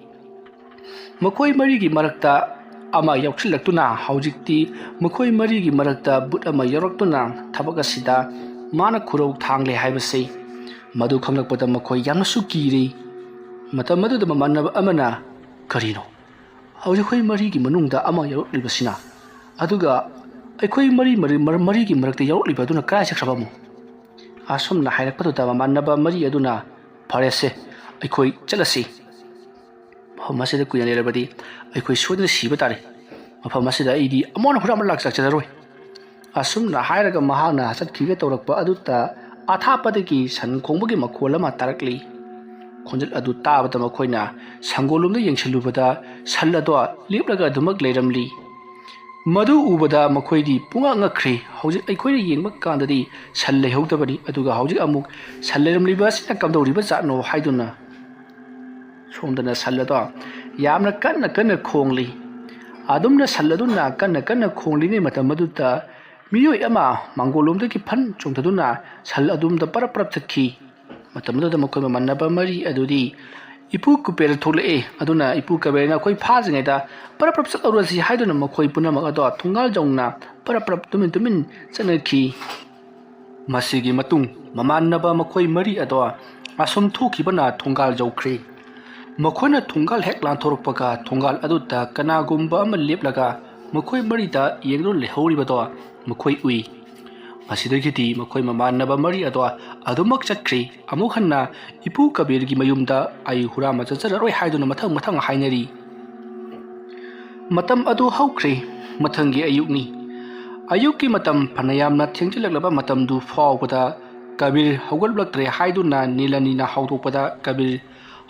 ꯃꯈꯣꯏ ꯃꯔꯤꯒꯤ ꯃꯔꯛꯇ ꯑꯃ ꯌꯥꯎꯁꯤꯜꯂꯛꯇꯨꯅ ꯍꯧꯖꯤꯛꯇꯤ ꯃꯈꯣꯏ ꯃꯔꯤꯒꯤ ꯃꯔꯛꯇ ꯚꯨꯠ ꯑꯃ ꯌꯥꯎꯔꯛꯇꯨꯅ ꯊꯕꯛ ꯑꯁꯤꯗ ꯃꯥꯅ ꯈꯨꯔꯧ ꯊꯥꯡꯂꯦ ꯍꯥꯏꯕꯁꯤ ꯃꯗꯨ ꯈꯪꯂꯛꯄꯗ ꯃꯈꯣꯏ ꯌꯥꯝꯅꯁꯨ ꯀꯤꯔꯦ꯫ ꯃꯇꯝ ꯑꯗꯨꯗ ꯃꯃꯥꯟꯅꯕ ꯑꯃꯅ, "ꯀꯔꯤꯅꯣ ꯍꯧꯖꯤꯛ ꯑꯩꯈꯣꯏ ꯃꯔꯤꯒꯤ ꯃꯅꯨꯡꯗ ꯑꯃ ꯌꯥꯎꯔꯛꯂꯤꯕꯁꯤꯅ? ꯑꯗꯨꯒ ꯑꯩꯈꯣꯏ ꯃꯔꯤ, ꯃꯔꯤ, ꯃꯔ-, ꯃꯔꯤꯒꯤ ꯃꯔꯛꯇ ꯌꯥꯎꯔꯛꯂꯤꯕ ꯑꯗꯨꯅ ꯀꯗꯥꯏ ꯆꯠꯈ꯭ꯔꯕ ꯑꯃꯨꯛ?" ꯑꯁꯨꯝꯅ ꯍꯥꯏꯔꯛꯄꯗꯨꯗ ꯃꯃꯥꯟꯅꯕ ꯃꯔꯤ ꯑꯗꯨꯅ, "ꯐꯔꯦꯁꯦ, ꯑꯩꯈꯣꯏ ꯆꯠꯂꯁꯤ꯫ ꯃꯐꯝ ꯑꯁꯤꯗ ꯀꯨꯏꯅ ꯂꯩꯔꯕꯗꯤ ꯑꯩꯈꯣꯏ ꯁꯣꯏꯗꯅ ꯁꯤꯕ ꯇꯥꯔꯦ꯫ ꯃꯐꯝ ꯑꯁꯤꯗ ꯑꯩꯗꯤ ꯑꯃꯨꯛ ꯍꯟꯅ ꯍꯨꯔꯥꯟꯕ ꯂꯥꯛꯆꯔꯔꯣꯏ꯫" ꯑꯁꯨꯝꯅ ꯍꯥꯏꯔꯒ ꯃꯍꯥꯛꯅ ꯆꯠꯈꯤꯒꯦ ꯇꯧꯔꯛꯄ ꯑꯗꯨꯗ ꯑꯊꯥꯞꯄꯗꯒꯤ ꯁꯟ ꯈꯣꯡꯕꯒꯤ ꯃꯈꯣꯜ ꯑꯃ ꯇꯥꯔꯛꯂꯤ꯫ ꯈꯣꯟꯖꯦꯜ ꯑꯗꯨ ꯇꯥꯕꯗ ꯃꯈꯣꯏꯅ ꯁꯪꯒꯣꯜꯂꯣꯝꯗ ꯌꯦꯡꯁꯤꯜꯂꯨꯕꯗ ꯁꯟ ꯑꯗꯣ ꯂꯦꯞꯂꯒ ꯑꯗꯨꯃꯛ ꯂꯩꯔꯝꯂꯤ꯫ ꯃꯗꯨ ꯎꯕꯗ ꯃꯈꯣꯏꯗꯤ ꯄꯨꯡꯉꯛ ꯉꯛꯈ꯭ꯔꯦ꯫ ꯍꯧꯖꯤꯛ ꯑꯩꯈꯣꯏꯅ ꯌꯦꯡꯕ ꯀꯥꯟꯗꯗꯤ ꯁꯟ ꯂꯩꯍꯧꯗꯕꯅꯤ, ꯑꯗꯨꯒ ꯍꯧꯖꯤꯛ ꯑꯃꯨꯛ ꯁꯟ ꯂꯩꯔꯝꯂꯤꯕ ꯑꯁꯤꯅ ꯀꯝꯗꯧꯔꯤꯕ ꯖꯥꯠꯅꯣ ꯍꯥꯏꯗꯨꯅ꯫ ꯁꯣꯝꯗꯅ ꯁꯟ ꯑꯗꯣ ꯌꯥꯝꯅ ꯀꯟꯅ ꯀꯟꯅ ꯈꯣꯡꯂꯤ꯫ ꯑꯗꯨꯝꯅ ꯁꯟ ꯑꯗꯨꯅ ꯀꯟꯅ ꯀꯟꯅ ꯈꯣꯡꯂꯤꯉꯩ ꯃꯇꯝ ꯑꯗꯨꯗ ꯃꯤꯑꯣꯏ ꯑꯃ ꯃꯥꯡꯒꯣꯜꯂꯣꯝꯗꯒꯤ ꯐꯟ ꯆꯣꯡꯊꯗꯨꯅ ꯁꯟ ꯑꯗꯨꯝꯗ ꯄꯔꯞ ꯄꯔꯞ ꯆꯠꯈꯤ꯫ ꯃꯇꯝ ꯑꯗꯨꯗ ꯃꯈꯣꯏ ꯃꯃꯥꯟꯅꯕ ꯃꯔꯤ ꯑꯗꯨꯗꯤ ꯏꯄꯨ ꯀꯨꯕꯦꯔ ꯊꯣꯛꯂꯛꯑꯦ꯫ ꯑꯗꯨꯅ ꯏꯄꯨ ꯀꯨꯕꯦꯔꯅ ꯑꯩꯈꯣꯏ ꯐꯥꯗ꯭ꯔꯤꯉꯩꯗ ꯄꯔꯞ ꯄꯔꯞ ꯆꯠꯍꯧꯔꯁꯤ ꯍꯥꯏꯗꯨꯅ ꯃꯈꯣꯏ ꯄꯨꯝꯅꯃꯛ ꯑꯗꯣ ꯊꯣꯡꯒꯥꯜ ꯌꯧꯅ ꯄꯔꯞ ꯄꯔꯞ ꯇꯨꯃꯤꯟ ꯇꯨꯃꯤꯟ ꯆꯠꯅꯈꯤ꯫ ꯃꯁꯤꯒꯤ ꯃꯇꯨꯡ ꯃꯃꯥꯟꯅꯕ ꯃꯈꯣꯏ ꯃꯔꯤ ꯑꯗꯣ ꯑꯁꯨꯝ ꯊꯣꯛꯈꯤꯕꯅ ꯊꯣꯡꯒꯥꯜ ꯌꯧꯈ꯭ꯔꯦ꯫ ꯃꯈꯣꯏꯅ ꯊꯣꯡꯒꯥꯜ ꯍꯦꯛ ꯂꯥꯟꯊꯣꯔꯛꯄꯒ ꯊꯣꯡꯒꯥꯜ ꯑꯗꯨꯗ ꯀꯅꯥꯒꯨꯝꯕ ꯑꯃ ꯂꯦꯞꯂꯒ ꯃꯈꯣꯏ ꯃꯔꯤꯗ ꯌꯦꯡꯗꯨꯅ ꯂꯩꯍꯧꯔꯤꯕꯗꯣ ꯃꯈꯣꯏ ꯎꯏ꯫ ꯃꯁꯤꯗꯒꯤꯗꯤ ꯃꯈꯣꯏ ꯃꯃꯥꯟꯅꯕ ꯃꯔꯤ ꯑꯗꯣ ꯑꯗꯨꯃꯛ ꯆꯠꯈ꯭ꯔꯦ꯫ ꯑꯃꯨꯛ ꯍꯟꯅ ꯏꯄꯨ ꯀꯕꯤꯔꯒꯤ ꯃꯌꯨꯝꯗ ꯑꯩ ꯍꯨꯔꯥꯟꯕ ꯆꯠꯆꯔꯔꯣꯏ ꯍꯥꯏꯗꯨꯅ ꯃꯊꯪ ꯃꯊꯪ ꯍꯥꯏꯅꯔꯤ꯫ ꯃꯇꯝ ꯑꯗꯨ ꯍꯧꯈ꯭ꯔꯦ꯫ ꯃꯊꯪꯒꯤ ꯑꯌꯨꯛꯅꯤ꯫ ꯑꯌꯨꯛꯀꯤ ꯃꯇꯝ ꯐꯅꯌꯥꯝꯅ ꯊꯦꯡꯖꯤꯜꯂꯛꯂꯕ ꯃꯇꯝꯗꯨ ꯐꯥꯎꯕꯗ ꯀꯕꯤꯔ ꯍꯧꯒꯠꯂꯛꯇ꯭ꯔꯦ ꯍꯥꯏꯗꯨꯅ ꯅꯤꯂꯅꯤꯅ ꯍꯧꯗꯣꯛꯄꯗ ꯀꯕꯤꯔ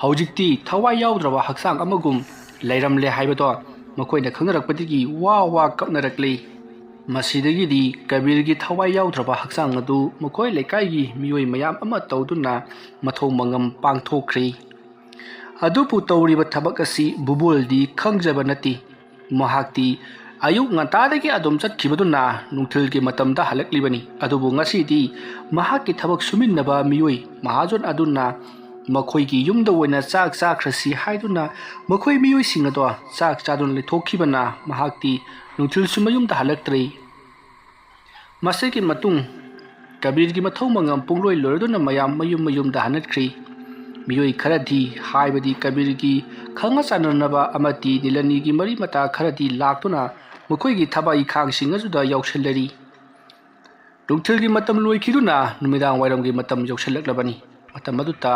ꯍꯧꯖꯤꯛꯇꯤ ꯊꯋꯥꯏ ꯌꯥꯎꯗ꯭ꯔꯕ ꯍꯛꯆꯥꯡ ꯑꯃꯒꯨꯝ ꯂꯩꯔꯝꯂꯦ ꯍꯥꯏꯕꯗꯣ ꯃꯈꯣꯏꯅ ꯈꯪꯅꯔꯛꯄꯗꯒꯤ ꯋꯥ ꯋꯥ ꯀꯞꯅꯔꯛꯂꯤ꯫ ꯃꯁꯤꯗꯒꯤꯗꯤ ꯀꯕꯤꯔꯒꯤ ꯊꯋꯥꯏ ꯌꯥꯎꯗ꯭ꯔꯕ ꯍꯛꯆꯥꯡ ꯑꯗꯨ ꯃꯈꯣꯏ ꯂꯩꯀꯥꯏꯒꯤ ꯃꯤꯑꯣꯏ ꯃꯌꯥꯝ ꯑꯃ ꯇꯧꯗꯨꯅ ꯃꯊꯧ ꯃꯉꯝ ꯄꯥꯡꯊꯣꯛꯈ꯭ꯔꯤ꯫ ꯑꯗꯨꯕꯨ ꯇꯧꯔꯤꯕ ꯊꯕꯛ ꯑꯁꯤ ꯕꯨꯕꯣꯜꯗꯤ ꯈꯪꯖꯕ ꯅꯠꯇꯦ꯫ ꯃꯍꯥꯛꯇꯤ ꯑꯌꯨꯛ ꯉꯟꯇꯥꯗꯒꯤ ꯑꯗꯨꯝ ꯆꯠꯈꯤꯕꯗꯨꯅ ꯅꯨꯡꯊꯤꯜꯒꯤ ꯃꯇꯝꯗ ꯍꯜꯂꯛꯂꯤꯕꯅꯤ꯫ ꯑꯗꯨꯕꯨ ꯉꯁꯤꯗꯤ ꯃꯍꯥꯛꯀꯤ ꯊꯕꯛ ꯁꯨꯃꯤꯟꯅꯕ ꯃꯤꯑꯣꯏ ꯃꯍꯥꯖꯣꯟ ꯑꯗꯨꯅ ꯃꯈꯣꯏꯒꯤ ꯌꯨꯝꯗ ꯑꯣꯏꯅ ꯆꯥꯛ ꯆꯥꯈ꯭ꯔꯁꯤ ꯍꯥꯏꯗꯨꯅ ꯃꯈꯣꯏ ꯃꯤꯑꯣꯏꯁꯤꯡ ꯑꯗꯣ ꯆꯥꯛ ꯆꯥꯗꯨꯅ ꯂꯩꯊꯣꯛꯈꯤꯕꯅ ꯃꯍꯥꯛꯇꯤ ꯅꯨꯡꯊꯤꯜꯁꯨ ꯃꯌꯨꯝꯗ ꯍꯜꯂꯛꯇ꯭ꯔꯦ꯫ ꯃꯁꯤꯒꯤ ꯃꯇꯨꯡ ꯀꯕꯤꯔꯒꯤ ꯃꯊꯧ ꯃꯉꯝ ꯄꯨꯡꯂꯣꯏ ꯂꯣꯏꯔꯗꯨꯅ ꯃꯌꯥꯝ ꯃꯌꯨꯝ ꯃꯌꯨꯝꯗ ꯍꯟꯅꯈ꯭ꯔꯤ꯫ ꯃꯤꯑꯣꯏ ꯈꯔꯗꯤ, ꯍꯥꯏꯕꯗꯤ ꯀꯕꯤꯔꯒꯤ ꯈꯪꯅ ꯆꯥꯟꯅꯅꯕ ꯑꯃꯗꯤ ꯅꯤꯂꯅꯤꯒꯤ ꯃꯔꯤ ꯃꯇꯥ ꯈꯔꯗꯤ ꯂꯥꯛꯇꯨꯅ ꯃꯈꯣꯏꯒꯤ ꯊꯕꯛ ꯏꯪꯈꯥꯡꯁꯤꯡ ꯑꯗꯨꯗ ꯌꯥꯎꯁꯤꯜꯂꯔꯤ꯫ ꯅꯨꯡꯊꯤꯜꯒꯤ ꯃꯇꯝ ꯂꯣꯏꯈꯤꯗꯨꯅ ꯅꯨꯃꯤꯗꯥꯡ ꯋꯥꯏꯔꯝꯒꯤ ꯃꯇꯝ ꯌꯧꯁꯤꯜꯂꯛꯂꯕꯅꯤ꯫ ꯃꯇꯝ ꯑꯗꯨꯗ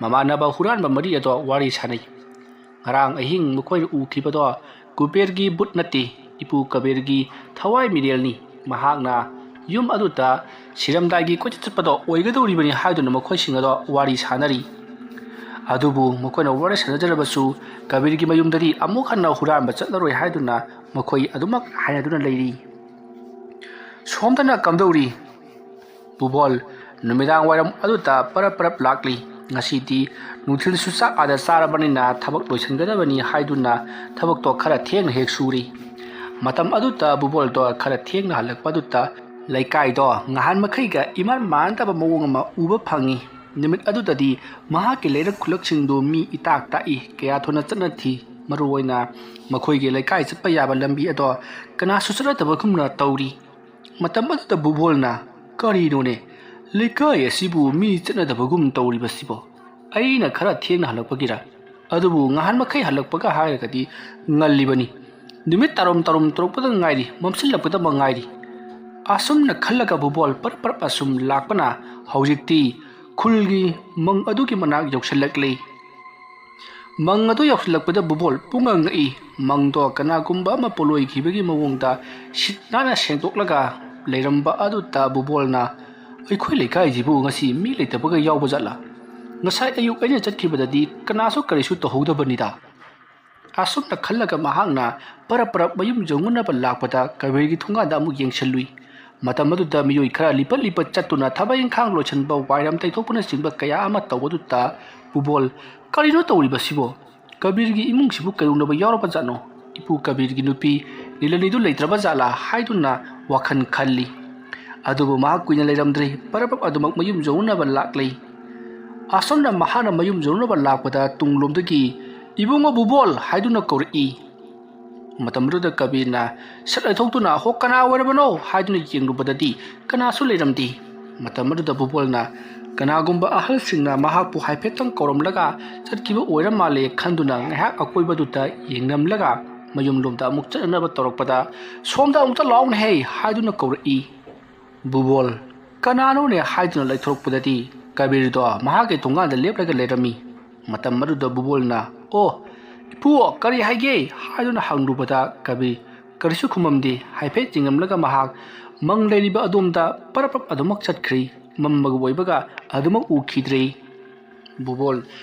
ꯃꯃꯥꯟꯅꯕ ꯍꯨꯔꯥꯟꯕ ꯃꯔꯤ ꯑꯗꯣ ꯋꯥꯔꯤ ꯁꯥꯟꯅꯩ꯫ ꯉꯔꯥꯡ ꯑꯍꯤꯡ ꯃꯈꯣꯏꯅ ꯎꯈꯤꯕꯗꯣ ꯀꯨꯕꯦꯔꯒꯤ ꯚꯨꯠ ꯅꯠꯇꯦ, ꯏꯄꯨ ꯀꯕꯤꯔꯒꯤ ꯊꯋꯥꯏ ꯃꯤꯔꯦꯜꯅꯤ꯫ ꯃꯍꯥꯛꯅ ꯌꯨꯝ ꯑꯗꯨꯗ ꯁꯤꯔꯝꯗꯥꯏꯒꯤ ꯀꯣꯏꯆꯠ ꯆꯠꯄꯗꯣ ꯑꯣꯏꯒꯗꯧꯔꯤꯕꯅꯤ ꯍꯥꯏꯗꯨꯅ ꯃꯈꯣꯏꯁꯤꯡ ꯑꯗꯣ ꯋꯥꯔꯤ ꯁꯥꯟꯅꯔꯤ꯫ ꯑꯗꯨꯕꯨ ꯃꯈꯣꯏꯅ ꯋꯥꯔꯤ ꯁꯥꯟꯅꯖꯔꯕꯁꯨ ꯀꯕꯤꯔꯒꯤ ꯃꯌꯨꯝꯗꯗꯤ ꯑꯃꯨꯛ ꯍꯟꯅ ꯍꯨꯔꯥꯟꯕ ꯆꯠꯂꯔꯣꯏ ꯍꯥꯏꯗꯨꯅ ꯃꯈꯣꯏ ꯑꯗꯨꯃꯛ ꯍꯥꯏꯅꯗꯨꯅ ꯂꯩꯔꯤ꯫ ꯁꯣꯝꯗꯅ ꯀꯝꯗꯧꯔꯤ? ꯕꯨꯕꯣꯜ ꯅꯨꯃꯤꯗꯥꯡ ꯋꯥꯏꯔꯝ ꯑꯗꯨꯗ ꯄꯔꯞ ꯄꯔꯞ ꯂꯥꯛꯂꯤ꯫ ꯉꯁꯤꯗꯤ ꯅꯨꯡꯊꯤꯜꯁꯨ ꯆꯥꯛ ꯑꯥꯗ ꯆꯥꯔꯕꯅꯤꯅ ꯊꯕꯛ ꯂꯣꯏꯁꯤꯟꯒꯗꯕꯅꯤ ꯍꯥꯏꯗꯨꯅ ꯊꯕꯛꯇꯣ ꯈꯔ ꯊꯦꯡꯅ ꯍꯦꯛ ꯁꯨꯔꯤ꯫ ꯃꯇꯝ ꯑꯗꯨꯗ ꯕꯨꯕꯣꯜꯗꯣ ꯈꯔ ꯊꯦꯡꯅ ꯍꯜꯂꯛꯄ ꯑꯗꯨꯗ ꯂꯩꯀꯥꯏꯗꯣ ꯉꯍꯥꯟ ꯃꯈꯩꯒ ꯏꯃꯥꯟ ꯃꯥꯟꯅꯗꯕ ꯃꯑꯣꯡ ꯑꯃ ꯎꯕ ꯐꯪꯉꯤ꯫ ꯅꯨꯃꯤꯠ ꯑꯗꯨꯗꯗꯤ ꯃꯍꯥꯛꯀꯤ ꯂꯩꯔꯛ ꯈꯨꯂꯛꯁꯤꯡꯗꯨ ꯃꯤ ꯏꯇꯥꯛ ꯇꯥꯛꯏ, ꯀꯌꯥ ꯊꯣꯏꯅ ꯆꯠꯅꯊꯤ꯫ ꯃꯔꯨꯑꯣꯏꯅ ꯃꯈꯣꯏꯒꯤ ꯂꯩꯀꯥꯏ ꯆꯠꯄ ꯌꯥꯕ ꯂꯝꯕꯤ ꯑꯗꯣ ꯀꯅꯥꯁꯨ ꯆꯠꯅꯗꯕꯒꯨꯝꯅ ꯇꯧꯔꯤ꯫ ꯃꯇꯝ ꯑꯗꯨꯗ ꯕꯨꯕꯣꯜꯅ, "ꯀꯔꯤꯅꯣꯅꯦ, ꯂꯩꯀꯥꯏ ꯑꯁꯤꯕꯨ ꯃꯤ ꯆꯠꯅꯗꯕꯒꯨꯝ ꯇꯧꯔꯤꯕꯁꯤꯕꯣ? ꯑꯩꯅ ꯈꯔ ꯊꯦꯡꯅ ꯍꯜꯂꯛꯄꯒꯤꯔ? ꯑꯗꯨꯕꯨ ꯉꯍꯥꯟ ꯃꯈꯩ ꯍꯜꯂꯛꯄꯒ ꯍꯥꯏꯔꯒꯗꯤ ꯉꯜꯂꯤꯕꯅꯤ꯫ ꯅꯨꯃꯤꯠ ꯇꯥꯔꯣꯝ ꯇꯥꯔꯣꯝ ꯇꯧꯔꯛꯄꯗ ꯉꯥꯏꯔꯤ, ꯃꯝꯁꯤꯜꯂꯛꯄꯗ ꯉꯥꯏꯔꯤ"꯫ ꯑꯁꯨꯝꯅ ꯈꯜꯂꯒ ꯕꯨꯕꯣꯜ ꯄꯔꯞ ꯄꯔꯞ ꯑꯁꯨꯝ ꯂꯥꯛꯄꯅ ꯍꯧꯖꯤꯛꯇꯤ ꯈꯨꯜꯒꯤ ꯃꯪ ꯑꯗꯨꯒꯤ ꯃꯅꯥꯛ ꯌꯧꯁꯤꯜꯂꯛꯂꯤ꯫ ꯃꯪ ꯑꯗꯨ ꯌꯧꯁꯤꯜꯂꯛꯄꯗ ꯕꯨꯕꯣꯜ ꯄꯨꯡꯉꯛ ꯉꯛꯏ꯫ ꯃꯪꯗꯣ ꯀꯅꯥꯒꯨꯝꯕ ꯑꯃ ꯄꯣꯂꯣꯏꯈꯤꯕꯒꯤ ꯃꯑꯣꯡꯗ ꯁꯤꯠ ꯅꯥꯟꯅ ꯁꯦꯡꯗꯣꯛꯂꯒ ꯂꯩꯔꯝꯕ ꯑꯗꯨꯗ ꯕꯨꯕꯣꯜꯅ, "ꯑꯩꯈꯣꯏ ꯂꯩꯀꯥꯏꯁꯤꯕꯨ ꯉꯁꯤ ꯃꯤ ꯂꯩꯇꯕꯒ ꯌꯥꯎꯕ ꯖꯥꯠꯂꯥ? ꯉꯁꯥꯏ ꯑꯌꯨꯛ ꯑꯩꯅ ꯆꯠꯈꯤꯕꯗꯗꯤ ꯀꯅꯥꯁꯨ ꯀꯔꯤꯁꯨ ꯇꯧꯍꯧꯗꯕꯅꯤꯗ"꯫ ꯑꯁꯨꯝꯅ ꯈꯜꯂꯒ ꯃꯍꯥꯛꯅ ꯄꯔꯞ ꯄꯔꯞ ꯃꯌꯨꯝ ꯌꯧꯅꯅꯕ ꯂꯥꯛꯄꯗ ꯀꯕꯤꯔꯒꯤ ꯊꯣꯡꯒꯥꯟꯗ ꯑꯃꯨꯛ ꯌꯦꯡꯁꯤꯜꯂꯨꯏ꯫ ꯃꯇꯝ ꯑꯗꯨꯗ ꯃꯤꯑꯣꯏ ꯈꯔ ꯂꯤꯄꯠ ꯂꯤꯄꯠ ꯆꯠꯇꯨꯅ ꯊꯕꯛ ꯏꯪꯈꯥꯡ ꯂꯣꯏꯁꯤꯟꯕ, ꯋꯥꯏꯔꯝ ꯇꯩꯊꯣꯛꯄꯅꯆꯤꯡꯕ ꯀꯌꯥ ꯑꯃ ꯇꯧꯕꯗꯨꯗ ꯕꯨꯕꯣꯜ, "ꯀꯔꯤꯅꯣ ꯇꯧꯔꯤꯕꯁꯤꯕꯣ? ꯀꯕꯤꯔꯒꯤ ꯏꯃꯨꯡꯁꯤꯕꯨ ꯀꯩꯗꯧꯅꯕ ꯌꯥꯎꯔꯕ ꯖꯥꯠꯅꯣ? ꯏꯄꯨ ꯀꯕꯤꯔꯒꯤ ꯅꯨꯄꯤ ꯅꯤꯂꯅꯤꯗꯨ ꯂꯩꯇ꯭ꯔꯕ ꯖꯥꯠꯂꯥ?" ꯍꯥꯏꯗꯨꯅ ꯋꯥꯈꯜ ꯈꯜꯂꯤ꯫ ꯑꯗꯨꯕꯨ ꯃꯍꯥꯛ ꯀꯨꯏꯅ ꯂꯩꯔꯝꯗ꯭ꯔꯦ, ꯄꯔꯞ ꯄꯔꯞ ꯑꯗꯨꯃꯛ ꯃꯌꯨꯝ ꯌꯧꯅꯅꯕ ꯂꯥꯛꯂꯤ꯫ ꯑꯁꯨꯝꯅ ꯃꯍꯥꯛꯅ ꯃꯌꯨꯝ ꯌꯧꯅꯕ ꯂꯥꯛꯄꯗ ꯇꯨꯡꯂꯣꯝꯗꯒꯤ, "ꯏꯕꯨꯡꯉꯣ ꯕꯨꯕꯣꯜ" ꯍꯥꯏꯗꯨꯅ ꯀꯧꯔꯛꯏ꯫ ꯃꯇꯝ ꯑꯗꯨꯗ ꯀꯕꯤꯔꯅ ꯁꯠ ꯂꯩꯊꯣꯛꯇꯨꯅ, "ꯍꯣ, ꯀꯅꯥ ꯑꯣꯏꯔꯕꯅꯣ?" ꯍꯥꯏꯗꯨꯅ ꯌꯦꯡꯂꯨꯕꯗꯗꯤ ꯀꯅꯥꯁꯨ ꯂꯩꯔꯝꯗꯦ꯫ ꯃꯇꯝ ꯑꯗꯨꯗ ꯕꯨꯕꯣꯜꯅ ꯀꯅꯥꯒꯨꯝꯕ ꯑꯍꯜꯁꯤꯡꯅ ꯃꯍꯥꯛꯄꯨ ꯍꯥꯏꯐꯦꯠꯇꯪ ꯀꯧꯔꯝꯂꯒ ꯆꯠꯈꯤꯕ ꯑꯣꯏꯔ ꯃꯥꯜꯂꯦ ꯈꯟꯗꯨꯅ ꯉꯥꯏꯍꯥꯛ ꯑꯀꯣꯏꯕꯗꯨꯗ ꯌꯦꯡꯂꯝꯂꯒ ꯃꯌꯨꯝꯂꯣꯝꯗ ꯑꯃꯨꯛ ꯆꯠꯅꯅꯕ ꯇꯧꯔꯛꯄꯗ, "ꯁꯣꯝꯗ ꯑꯃꯨꯛꯇ ꯂꯥꯛꯎꯅꯦꯍꯦ" ꯍꯥꯏꯗꯨꯅ ꯀꯧꯔꯛꯏ꯫ ꯕꯨꯕꯣꯜ, "ꯀꯅꯥꯅꯣꯅꯦ?" ꯍꯥꯏꯗꯨꯅ ꯂꯩꯊꯣꯔꯛꯄꯗꯗꯤ ꯀꯕꯤꯔꯗꯣ ꯃꯍꯥꯛꯀꯤ ꯊꯣꯡꯒꯥꯟꯗ ꯂꯦꯞꯂꯒ ꯂꯩꯔꯝꯃꯤ꯫ ꯃꯇꯝ ꯑꯗꯨꯗ ꯕꯨꯕꯣꯜꯅ, "ꯑꯣ, ꯏꯄꯨ, ꯀꯔꯤ ꯍꯥꯏꯒꯦ?" ꯍꯥꯏꯗꯨꯅ ꯍꯪꯂꯨꯕꯗ ꯀꯕꯤꯔ ꯀꯔꯤꯁꯨ ꯈꯨꯝꯃꯝꯗꯦ꯫ ꯍꯥꯏꯐꯦꯠ ꯌꯦꯡꯂꯝꯂꯒ ꯃꯍꯥꯛ ꯃꯪ ꯂꯩꯔꯤꯕ ꯑꯗꯣꯝꯗ ꯄꯔꯞ ꯄꯔꯞ ꯑꯗꯨꯃꯛ ꯆꯠꯈ꯭ꯔꯤ꯫ ꯃꯝꯕꯒ ꯑꯣꯏꯕꯒ ꯑꯗꯨꯃꯛ ꯎꯈꯤꯗ꯭ꯔꯦ꯫ ꯕꯨꯕꯣꯜ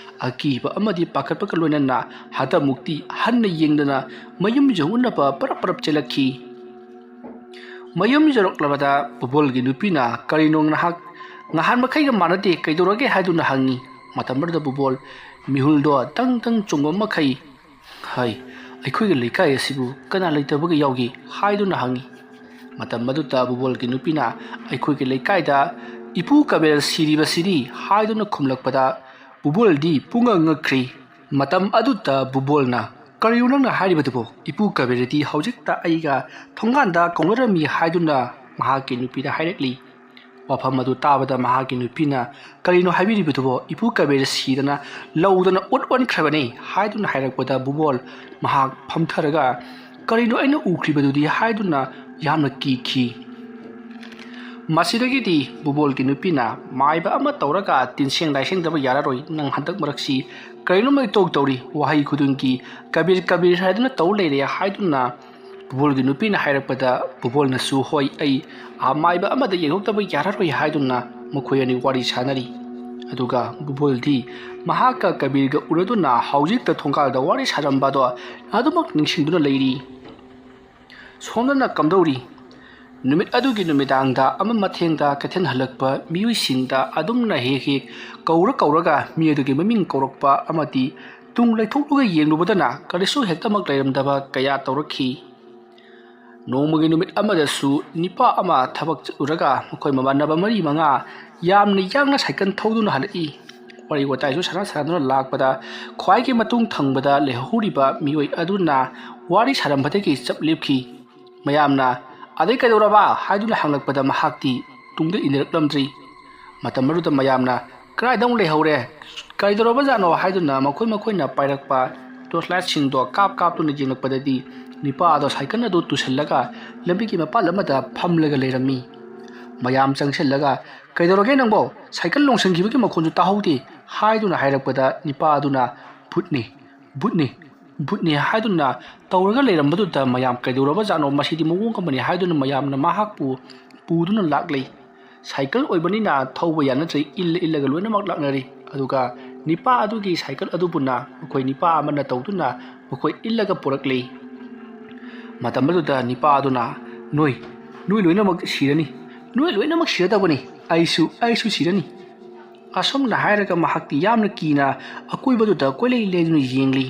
ꯑꯀꯤꯕ ꯑꯃꯗꯤ ꯄꯥꯈꯠꯄꯒ ꯂꯣꯏꯅꯅ ꯍꯟꯗꯛꯃꯨꯛꯇꯤ ꯍꯟꯅ ꯌꯦꯡꯗꯅ ꯃꯌꯨꯝ ꯌꯧꯅꯅꯕ ꯄꯔꯞ ꯄꯔꯞ ꯆꯦꯜꯂꯛꯈꯤ꯫ ꯃꯌꯨꯝ ꯌꯧꯔꯛꯂꯕꯗ ꯕꯨꯕꯣꯜꯒꯤ ꯅꯨꯄꯤꯅ, "ꯀꯔꯤꯅꯣ ꯅꯍꯥꯛ ꯅꯍꯥꯟ ꯃꯈꯩꯒ ꯃꯥꯟꯅꯗꯦ, ꯀꯩꯗꯧꯔꯒꯦ?" ꯍꯥꯏꯗꯨꯅ ꯍꯪꯉꯤ꯫ ꯃꯇꯝ ꯑꯗꯨꯗ ꯕꯨꯕꯣꯜ ꯃꯤꯍꯨꯜꯗꯣ ꯇꯪ ꯇꯪ ꯆꯣꯡꯕ ꯃꯈꯩ, "ꯍꯩ, ꯑꯩꯈꯣꯏꯒꯤ ꯂꯩꯀꯥꯏ ꯑꯁꯤꯕꯨ ꯀꯅꯥ ꯂꯩꯇꯕꯒ ꯌꯥꯎꯒꯦ?" ꯍꯥꯏꯗꯨꯅ ꯍꯪꯉꯤ꯫ ꯃꯇꯝ ꯑꯗꯨꯗ ꯕꯨꯕꯣꯜꯒꯤ ꯅꯨꯄꯤꯅ, "ꯑꯩꯈꯣꯏꯒꯤ ꯂꯩꯀꯥꯏꯗ ꯏꯄꯨ ꯀꯕꯤꯔ ꯁꯤꯔꯤꯕꯁꯤꯗꯤ" ꯍꯥꯏꯗꯨꯅ ꯈꯨꯝꯂꯛꯄꯗ ꯕꯨꯕꯣꯜꯗꯤ ꯄꯨꯡꯉꯛ ꯉꯛꯈ꯭ꯔꯤ꯫ ꯃꯇꯝ ꯑꯗꯨꯗ ꯕꯨꯕꯣꯜꯅ, "ꯀꯔꯤꯅꯣ ꯅꯪꯅ ꯍꯥꯏꯔꯤꯕꯗꯨꯕꯣ? ꯏꯄꯨ ꯀꯕꯤꯔꯗꯤ ꯍꯧꯖꯤꯛꯇ ꯑꯩꯒ ꯊꯣꯡꯒꯥꯟꯗ ꯀꯧꯅꯔꯝꯃꯤ" ꯍꯥꯏꯗꯨꯅ ꯃꯍꯥꯛꯀꯤ ꯅꯨꯄꯤꯗ ꯍꯥꯏꯔꯛꯂꯤ꯫ ꯋꯥꯐꯝ ꯑꯗꯨ ꯇꯥꯕꯗ ꯃꯍꯥꯛꯀꯤ ꯅꯨꯄꯤꯅ, "ꯀꯔꯤꯅꯣ ꯍꯥꯏꯕꯤꯔꯤꯕꯗꯨꯕꯣ? ꯏꯄꯨ ꯀꯕꯤꯔ ꯁꯤꯗꯅ ꯂꯧꯗꯅ ꯑꯣꯠ ꯑꯣꯟꯈ꯭ꯔꯕꯅꯤ" ꯍꯥꯏꯗꯨꯅ ꯍꯥꯏꯔꯛꯄꯗ ꯕꯨꯕꯣꯜ ꯃꯍꯥꯛ ꯐꯝꯊꯔꯒ, "ꯀꯔꯤꯅꯣ ꯑꯩꯅ ꯎꯈ꯭ꯔꯤꯕꯗꯨꯗꯤ?" ꯍꯥꯏꯗꯨꯅ ꯌꯥꯝꯅ ꯀꯤꯈꯤ꯫ ꯃꯁꯤꯗꯒꯤꯗꯤ ꯕꯨꯕꯣꯜꯒꯤ ꯅꯨꯄꯤꯅ, "ꯃꯥꯏꯕ ꯑꯃ ꯇꯧꯔꯒ ꯇꯤꯟꯁꯦꯡ ꯂꯥꯏꯁꯦꯡꯗꯕ ꯌꯥꯔꯔꯣꯏ꯫ ꯅꯪ ꯍꯟꯗꯛ ꯃꯔꯛꯁꯤ ꯀꯔꯤꯅꯣꯃ ꯏꯇꯧ ꯇꯧꯔꯤ꯫ ꯋꯥꯍꯩ ꯈꯨꯗꯤꯡꯒꯤ ꯀꯕꯤꯔ, ꯀꯕꯤꯔ ꯍꯥꯏꯗꯨꯅ ꯇꯧ ꯂꯩꯔꯦ" ꯍꯥꯏꯗꯨꯅ ꯕꯨꯕꯣꯜꯒꯤ ꯅꯨꯄꯤꯅ ꯍꯥꯏꯔꯛꯄꯗ ꯕꯨꯕꯣꯜꯅꯁꯨ, "ꯍꯣꯏ, ꯑꯩ ꯑꯃꯥꯏꯕ ꯑꯃꯗ ꯌꯦꯡꯊꯣꯛꯇꯕ ꯌꯥꯔꯔꯣꯏ" ꯍꯥꯏꯗꯨꯅ ꯃꯈꯣꯏ ꯑꯅꯤ ꯋꯥꯔꯤ ꯁꯥꯅꯔꯤ꯫ ꯑꯗꯨꯒ ꯕꯨꯕꯣꯜꯗꯤ ꯃꯍꯥꯛꯀ ꯀꯕꯤꯔꯒ ꯎꯅꯗꯨꯅ ꯍꯧꯖꯤꯛꯇ ꯊꯣꯡꯒꯥꯜꯗ ꯋꯥꯔꯤ ꯁꯥꯔꯝꯕꯗꯣ ꯑꯗꯨꯃꯛ ꯅꯤꯡꯁꯤꯡꯗꯨꯅ ꯂꯩꯔꯤ꯫ ꯁꯣꯝꯗꯅ ꯀꯝꯗꯧꯔꯤ? ꯅꯨꯃꯤꯠ ꯑꯗꯨꯒꯤ ꯅꯨꯃꯤꯗꯥꯡꯗ ꯑꯃ ꯃꯊꯦꯡꯗ ꯀꯩꯊꯦꯜ ꯍꯜꯂꯛꯄ ꯃꯤꯑꯣꯏꯁꯤꯡꯗ ꯑꯗꯨꯝꯅ ꯍꯦꯛ ꯍꯦꯛ ꯀꯧꯔ ꯀꯧꯔꯒ ꯃꯤ ꯑꯗꯨꯒꯤ ꯃꯃꯤꯡ ꯀꯧꯔꯛꯄ ꯑꯃꯗꯤ ꯇꯨꯡ ꯂꯩꯊꯣꯛꯂꯒ ꯌꯦꯡꯂꯨꯕꯗꯅ ꯀꯔꯤꯁꯨ ꯍꯦꯛꯇꯃꯛ ꯂꯩꯔꯝꯗꯕ ꯀꯌꯥ ꯇꯧꯔꯛꯈꯤ꯫ ꯅꯣꯡꯃꯒꯤ ꯅꯨꯃꯤꯠ ꯑꯃꯗꯁꯨ ꯅꯤꯄꯥ ꯑꯃ ꯊꯕꯛ ꯆꯠꯂꯨꯔꯒ ꯃꯈꯣꯏ ꯃꯃꯥꯟꯅꯕ ꯃꯔꯤ ꯃꯉꯥ ꯌꯥꯝꯅ ꯌꯥꯡꯅ ꯁꯥꯏꯀꯜ ꯊꯧꯗꯨꯅ ꯍꯜꯂꯛꯏ꯫ ꯋꯥꯔꯤ ꯋꯥꯇꯥꯏꯁꯨ ꯁꯥꯟꯅ ꯁꯥꯟꯅꯗꯨꯅ ꯂꯥꯛꯄꯗ ꯈ꯭ꯋꯥꯏꯒꯤ ꯃꯇꯨꯡ ꯊꯪꯕꯗ ꯂꯩꯍꯧꯔꯤꯕ ꯃꯤꯑꯣꯏ ꯑꯗꯨꯅ ꯋꯥꯔꯤ ꯁꯥꯔꯝꯕꯗꯒꯤ ꯆꯞ ꯂꯦꯞꯈꯤ꯫ ꯃꯌꯥꯝꯅ "ꯑꯗꯩ ꯀꯩꯗꯧꯔꯕ?" ꯍꯥꯏꯗꯨꯅ ꯍꯪꯂꯛꯄꯗ ꯃꯍꯥꯛꯇꯤ, ꯇꯨꯡꯗ ꯏꯟꯅꯔꯛꯂꯝꯗ꯭ꯔꯤ꯫ ꯃꯇꯝ ꯑꯗꯨꯗ ꯃꯌꯥꯝꯅ "ꯀꯗꯥꯏꯗ ꯑꯃꯨꯛ ꯂꯩꯍꯧꯔꯦ? ꯀꯩꯗꯧꯔꯕꯖꯥꯠꯅꯣ?" ꯍꯥꯏꯗꯨꯅ ꯃꯈꯣꯏ ꯃꯈꯣꯏꯅ ꯄꯥꯏꯔꯛꯄ ꯇꯣꯔꯆ ꯂꯥꯏꯠꯁꯤꯡꯗꯣ ꯀꯥꯞ ꯀꯥꯞꯇꯨꯅ ꯌꯦꯡꯂꯛꯄꯗꯗꯤ ꯅꯤꯄꯥ ꯑꯗꯣ ꯁꯥꯏꯀꯜ ꯑꯗꯨ ꯇꯨꯁꯜꯂꯒ ꯂꯝꯕꯤꯒꯤ ꯃꯄꯥꯜ ꯑꯃꯗ ꯐꯝꯂꯒ ꯂꯩꯔꯝꯃꯤ꯫ ꯃꯌꯥꯝ ꯆꯪꯁꯤꯜꯂꯒ "ꯀꯩꯗꯧꯔꯒꯦ ꯅꯪꯕꯣ? ꯁꯥꯏꯀꯜ ꯂꯣꯡꯁꯤꯟꯈꯤꯕꯒꯤ ꯃꯈꯣꯟꯁꯨ ꯇꯥꯍꯧꯗꯦ" ꯍꯥꯏꯗꯨꯅ ꯍꯥꯏꯔꯛꯄꯗ ꯅꯤꯄꯥ ꯑꯗꯨꯅ "ꯚꯨꯠꯅꯤ, ꯚꯨꯠꯅꯤ, ꯚꯨꯠꯅꯤ" ꯍꯥꯏꯗꯨꯅ ꯇꯧꯔꯒ ꯂꯩꯔꯝꯕꯗꯨꯗ ꯃꯌꯥꯝ "ꯀꯩꯗꯧꯔꯕꯖꯥꯠꯅꯣ? ꯃꯁꯤꯗꯤ ꯃꯑꯣꯡ ꯑꯃꯅꯤ" ꯍꯥꯏꯗꯨꯅ ꯃꯌꯥꯝꯅ ꯃꯍꯥꯛꯄꯨ ꯄꯨꯗꯨꯅ ꯂꯥꯛꯂꯤ꯫ ꯁꯥꯏꯀꯜ ꯑꯣꯏꯕꯅꯤꯅ ꯊꯧꯕ ꯌꯥꯅꯗ꯭ꯔꯦ, ꯏꯜꯂ ꯏꯜꯂꯒ ꯂꯣꯏꯅꯃꯛ ꯂꯥꯛꯅꯔꯤ꯫ ꯑꯗꯨꯒ ꯅꯤꯄꯥ ꯑꯗꯨꯒꯤ ꯁꯥꯏꯀꯜ ꯑꯗꯨꯕꯨꯅ ꯃꯈꯣꯏ ꯅꯤꯄꯥ ꯑꯃꯅ ꯇꯧꯗꯨꯅ ꯃꯈꯣꯏ ꯏꯜꯂꯒ ꯄꯨꯔꯛꯂꯤ꯫ ꯃꯇꯝ ꯑꯗꯨꯗ ꯅꯤꯄꯥ ꯑꯗꯨꯅ "ꯅꯣꯏ, ꯅꯣꯏ ꯂꯣꯏꯅꯃꯛ ꯁꯤꯔꯅꯤ, ꯅꯣꯏ ꯂꯣꯏꯅꯃꯛ ꯁꯤꯔꯗꯕꯅꯤ, ꯑꯩꯁꯨ, ꯑꯩꯁꯨ ꯁꯤꯔꯅꯤ" ꯑꯁꯨꯝꯅ ꯍꯥꯏꯔꯒ ꯃꯍꯥꯛꯇꯤ ꯌꯥꯝꯅ ꯀꯤꯅ ꯑꯀꯣꯏꯕꯗꯨꯗ ꯀꯣꯏꯂꯩ ꯂꯩꯗꯨꯅ ꯌꯦꯡꯂꯤ꯫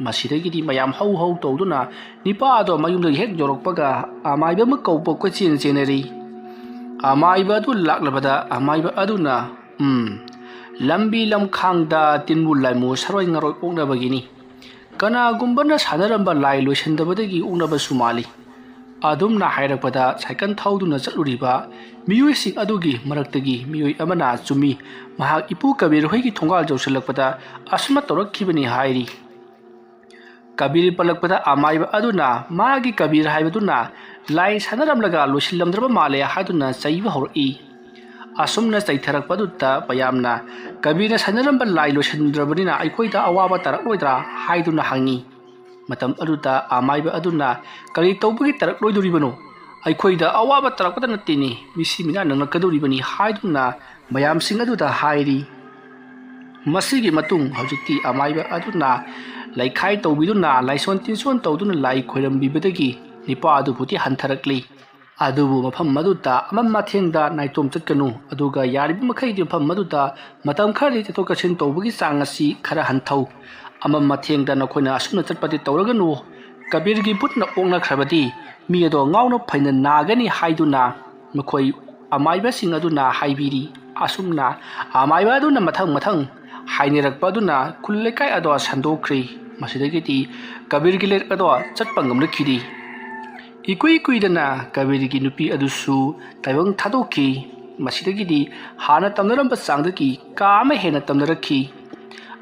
ꯃꯁꯤꯗꯒꯤꯗꯤ ꯃꯌꯥꯝ ꯍꯧ ꯍꯧ ꯇꯧꯗꯨꯅ ꯅꯤꯄꯥ ꯑꯗꯣ ꯃꯌꯨꯝꯗ ꯍꯦꯛ ꯌꯧꯔꯛꯄꯒ ꯑꯃꯥꯏꯕ ꯑꯃ ꯀꯧꯕ ꯀꯣꯏꯆꯦꯟ ꯆꯦꯟꯅꯔꯤ꯫ ꯑꯃꯥꯏꯕ ꯑꯗꯨ ꯂꯥꯛꯂꯕꯗ ꯑꯃꯥꯏꯕ ꯑꯗꯨꯅ "ꯎꯝ, ꯂꯝꯕꯤ ꯂꯝꯈꯥꯡꯗ ꯇꯤꯟꯕꯨ ꯂꯥꯏꯃꯨ ꯁꯔꯣꯏ ꯉꯥꯔꯣꯏ ꯑꯣꯛꯅꯕꯒꯤꯅꯤ꯫ ꯀꯅꯥꯒꯨꯝꯕꯅ ꯁꯥꯟꯅꯔꯝꯕ ꯂꯥꯏ ꯂꯣꯏꯁꯤꯟꯗꯕꯗꯒꯤ ꯑꯣꯛꯅꯕꯁꯨ ꯃꯥꯜꯂꯤ" ꯑꯗꯨꯝꯅ ꯍꯥꯏꯔꯛꯄꯗ ꯁꯥꯏꯀꯜ ꯊꯧꯗꯨꯅ ꯆꯠꯂꯨꯔꯤꯕ ꯃꯤꯑꯣꯏꯁꯤꯡ ꯑꯗꯨꯒꯤ ꯃꯔꯛꯇꯒꯤ ꯃꯤꯑꯣꯏ ꯑꯃꯅ "ꯆꯨꯝꯃꯤ, ꯃꯍꯥꯛ ꯏꯄꯨ ꯀꯕꯤꯔ ꯍꯣꯏꯒꯤ ꯊꯣꯡꯒꯥꯜ ꯌꯧꯁꯤꯜꯂꯛꯄꯗ ꯑꯁꯨꯝꯅ ꯇꯧꯔꯛꯈꯤꯕꯅꯤ" ꯍꯥꯏꯔꯤ꯫ ꯀꯕꯤꯔ ꯄꯜꯂꯛꯄꯗ ꯑꯃꯥꯏꯕ ꯑꯗꯨꯅ ꯃꯥꯒꯤ ꯀꯕꯤꯔ ꯍꯥꯏꯕꯗꯨꯅ ꯂꯥꯏ ꯁꯥꯟꯅꯔꯝꯂꯒ ꯂꯣꯏꯁꯤꯜꯂꯝꯗ꯭ꯔꯕ ꯃꯥꯜꯂꯦ ꯍꯥꯏꯗꯨꯅ ꯆꯩꯕ ꯍꯧꯔꯛꯏ꯫ ꯑꯁꯨꯝꯅ ꯆꯩꯊꯔꯛꯄꯗꯨꯗ ꯃꯌꯥꯝꯅ "ꯀꯕꯤꯔꯅ ꯁꯥꯟꯅꯔꯝꯕ ꯂꯥꯏ ꯂꯣꯏꯁꯤꯟꯗ꯭ꯔꯕꯅꯤꯅ ꯑꯩꯈꯣꯏꯗ ꯑꯋꯥꯕ ꯇꯥꯔꯛꯂꯣꯏꯗ꯭ꯔꯥ?" ꯍꯥꯏꯗꯨꯅ ꯍꯪꯉꯤ꯫ ꯃꯇꯝ ꯑꯗꯨꯗ ꯑꯃꯥꯏꯕ ꯑꯗꯨꯅ "ꯀꯔꯤ ꯇꯧꯕꯒꯤ ꯇꯥꯔꯛꯂꯣꯏꯗꯣꯔꯤꯕꯅꯣ? ꯑꯩꯈꯣꯏꯗ ꯑꯋꯥꯕ ꯇꯥꯔꯛꯄꯗ ꯅꯠꯇꯦꯅꯦ, ꯃꯤꯁꯤ ꯃꯤꯅꯥ ꯅꯪꯂꯛꯀꯗꯧꯔꯤꯕꯅꯤ" ꯍꯥꯏꯗꯨꯅ ꯃꯌꯥꯝꯁꯤꯡ ꯑꯗꯨꯗ ꯍꯥꯏꯔꯤ꯫ ꯃꯁꯤꯒꯤ ꯃꯇꯨꯡ ꯍꯧꯖꯤꯛꯇꯤ ꯑꯃꯥꯏꯕ ꯑꯗꯨꯅ ꯂꯩꯈꯥꯏ ꯇꯧꯕꯤꯗꯨꯅ ꯂꯥꯏꯁꯣꯟ ꯇꯤꯟꯁꯣꯟ ꯇꯧꯗꯨꯅ ꯂꯥꯏ ꯈꯣꯏꯔꯝꯕꯤꯕꯗꯒꯤ ꯅꯤꯄꯥ ꯑꯗꯨꯕꯨꯗꯤ ꯍꯟꯊꯔꯛꯂꯤ꯫ ꯑꯗꯨꯕꯨ ꯃꯐꯝ ꯑꯗꯨꯗ ꯑꯃꯝ ꯑꯊꯦꯡꯗ ꯅꯥꯏꯇꯣꯝ ꯆꯠꯀꯅꯨ, ꯑꯗꯨꯒ ꯌꯥꯔꯤꯕ ꯃꯈꯩꯗꯤ ꯃꯐꯝ ꯑꯗꯨꯗ ꯃꯇꯝ ꯈꯔꯗꯤ ꯆꯠꯊꯣꯛ ꯆꯠꯁꯤꯟ ꯇꯧꯕꯒꯤ ꯆꯥꯡ ꯑꯁꯤ ꯈꯔ ꯍꯟꯊꯧ꯫ ꯑꯃꯝ ꯑꯊꯦꯡꯗ ꯅꯈꯣꯏꯅ ꯑꯁꯨꯝꯅ ꯆꯠꯄꯗꯤ ꯇꯧꯔꯒꯅꯨ꯫ ꯀꯕꯤꯔꯒꯤ ꯚꯨꯠꯅ ꯑꯣꯛꯅꯈ꯭ꯔꯕꯗꯤ ꯃꯤ ꯑꯗꯣ ꯉꯥꯎꯅ ꯐꯩꯅ ꯅꯥꯒꯅꯤ ꯍꯥꯏꯗꯨꯅ ꯃꯈꯣꯏ ꯑꯃꯥꯏꯕꯁꯤꯡ ꯑꯗꯨꯅ ꯍꯥꯏꯕꯤꯔꯤ꯫ ꯑꯁꯨꯝꯅ ꯑꯃꯥꯏꯕ ꯑꯗꯨꯅ ꯃꯊꯪ ꯃꯊꯪ ꯍꯥꯏꯅꯔꯛꯄ ꯑꯗꯨꯅ ꯈꯨꯜ ꯂꯩꯀꯥꯏ ꯑꯗꯣ ꯁꯟꯗꯣꯛꯈ꯭ꯔꯤ꯫ ꯃꯁꯤꯗꯒꯤꯗꯤ ꯀꯕꯤꯔꯒꯤ ꯂꯩꯔꯛ ꯑꯗꯣ ꯆꯠꯄ ꯉꯝꯂꯛꯈꯤꯗꯦ꯫ ꯏꯀꯨꯏ ꯀꯨꯏꯗꯅ ꯀꯕꯤꯔꯒꯤ ꯅꯨꯄꯤ ꯑꯗꯨꯁꯨ ꯇꯥꯏꯕꯪ ꯊꯥꯗꯣꯛꯈꯤ꯫ ꯃꯁꯤꯗꯒꯤꯗꯤ ꯍꯥꯟꯅ ꯇꯝꯅꯔꯝꯕ ꯆꯥꯡꯗꯒꯤ ꯀꯥ ꯑꯃ ꯍꯦꯟꯅ ꯇꯝꯅꯔꯛꯈꯤ꯫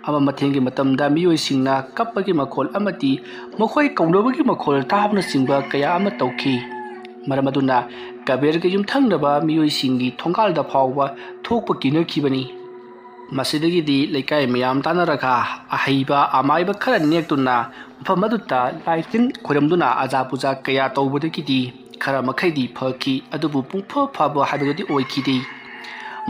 ꯑꯃ ꯃꯊꯦꯜꯒꯤ ꯃꯇꯝꯗ ꯃꯤꯑꯣꯏꯁꯤꯡꯅ ꯀꯞꯄꯒꯤ ꯃꯈꯣꯜ ꯑꯃꯗꯤ ꯃꯈꯣꯏ ꯀꯧꯅꯕꯒꯤ ꯃꯈꯣꯜ ꯇꯥꯕꯅꯆꯤꯡꯕ ꯀꯌꯥ ꯑꯃ ꯇꯧꯈꯤ꯫ ꯃꯔꯝ ꯑꯗꯨꯅ ꯀꯕꯤꯔꯒ ꯌꯨꯝꯊꯪꯅꯕ ꯃꯤꯑꯣꯏꯁꯤꯡꯒꯤ ꯊꯣꯡꯒꯥꯜꯗ ꯐꯥꯎꯕ ꯊꯣꯛꯄ ꯀꯤꯅꯈꯤꯕꯅꯤ꯫ ꯃꯁꯤꯗꯒꯤꯗꯤ ꯂꯩꯀꯥꯏ ꯃꯌꯥꯝ ꯇꯥꯟꯅꯔꯒ ꯑꯍꯩꯕ ꯑꯃꯥꯏꯕ ꯈꯔ ꯅꯦꯛꯇꯨꯅ ꯃꯐꯝ ꯑꯗꯨꯗ ꯂꯥꯏ ꯇꯤꯟ ꯈꯣꯏꯔꯝꯗꯨꯅ ꯑꯖꯥ ꯄꯨꯖꯥ ꯀꯌꯥ ꯇꯧꯕꯗꯒꯤꯗꯤ ꯈꯔ ꯃꯈꯩꯗꯤ ꯐꯈꯤ꯫ ꯑꯗꯨꯕꯨ ꯄꯨꯡꯐ ꯐꯕ ꯍꯥꯏꯕꯗꯨꯗꯤ ꯑꯣꯏꯈꯤꯗꯦ꯫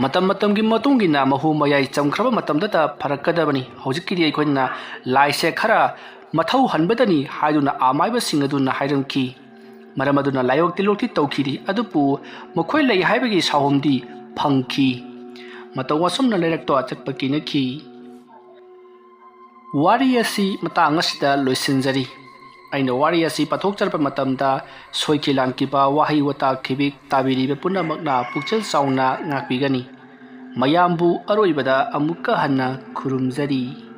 ꯃꯇꯝ ꯃꯇꯝꯒꯤ ꯃꯇꯨꯡ ꯏꯟꯅ ꯃꯍꯨ ꯃꯌꯥꯏ ꯆꯝꯈ꯭ꯔꯕ ꯃꯇꯝꯗꯇ ꯐꯔꯛꯀꯗꯕꯅꯤ꯫ ꯍꯧꯖꯤꯛꯀꯤꯗꯤ ꯑꯩꯈꯣꯏꯅ ꯂꯥꯏꯁꯦ ꯈꯔ ꯃꯊꯧ ꯍꯟꯕꯗꯅꯤ ꯍꯥꯏꯗꯨꯅ ꯑꯃꯥꯏꯕꯁꯤꯡ ꯑꯗꯨꯅ ꯍꯥꯏꯔꯝꯈꯤ꯫ ꯃꯔꯝ ꯑꯗꯨꯅ ꯂꯥꯏꯑꯣꯛ ꯇꯤꯜꯂꯣꯛꯇꯤ ꯇꯧꯈꯤꯗꯦ, ꯑꯗꯨꯕꯨ ꯃꯈꯣꯏ ꯂꯩ ꯍꯥꯏꯕꯒꯤ ꯁꯥꯍꯣꯝꯗꯤ ꯐꯪꯈꯤ꯫ ꯃꯇꯧ ꯑꯁꯨꯝꯅ ꯂꯩꯔꯛꯇꯣ ꯆꯠꯄ ꯀꯤꯅꯈꯤ꯫ ꯋꯥꯔꯤ ꯑꯁꯤ ꯃꯇꯥꯡ ꯑꯁꯤꯗ ꯂꯣꯏꯁꯤꯟꯖꯔꯤ꯫ ꯑꯩꯅ ꯋꯥꯔꯤ ꯑꯁꯤ ꯄꯥꯊꯣꯛꯆꯔꯛꯄ ꯃꯇꯝꯗ ꯁꯣꯏꯈꯤ ꯂꯥꯟꯈꯤꯕ, ꯋꯥꯍꯩ ꯋꯥꯇꯥ ꯈꯤꯕꯤꯛ ꯇꯥꯕꯤꯔꯤꯕ ꯄꯨꯝꯅꯃꯛꯅ ꯄꯨꯛꯆꯦꯜ ꯆꯥꯎꯅ ꯉꯥꯛꯄꯤꯒꯅꯤ꯫ ꯃꯌꯥꯝꯕꯨ ꯑꯔꯣꯏꯕꯗ ꯑꯃꯨꯛꯀ ꯍꯟꯅ ꯈꯨꯔꯨꯝꯖꯔꯤ꯫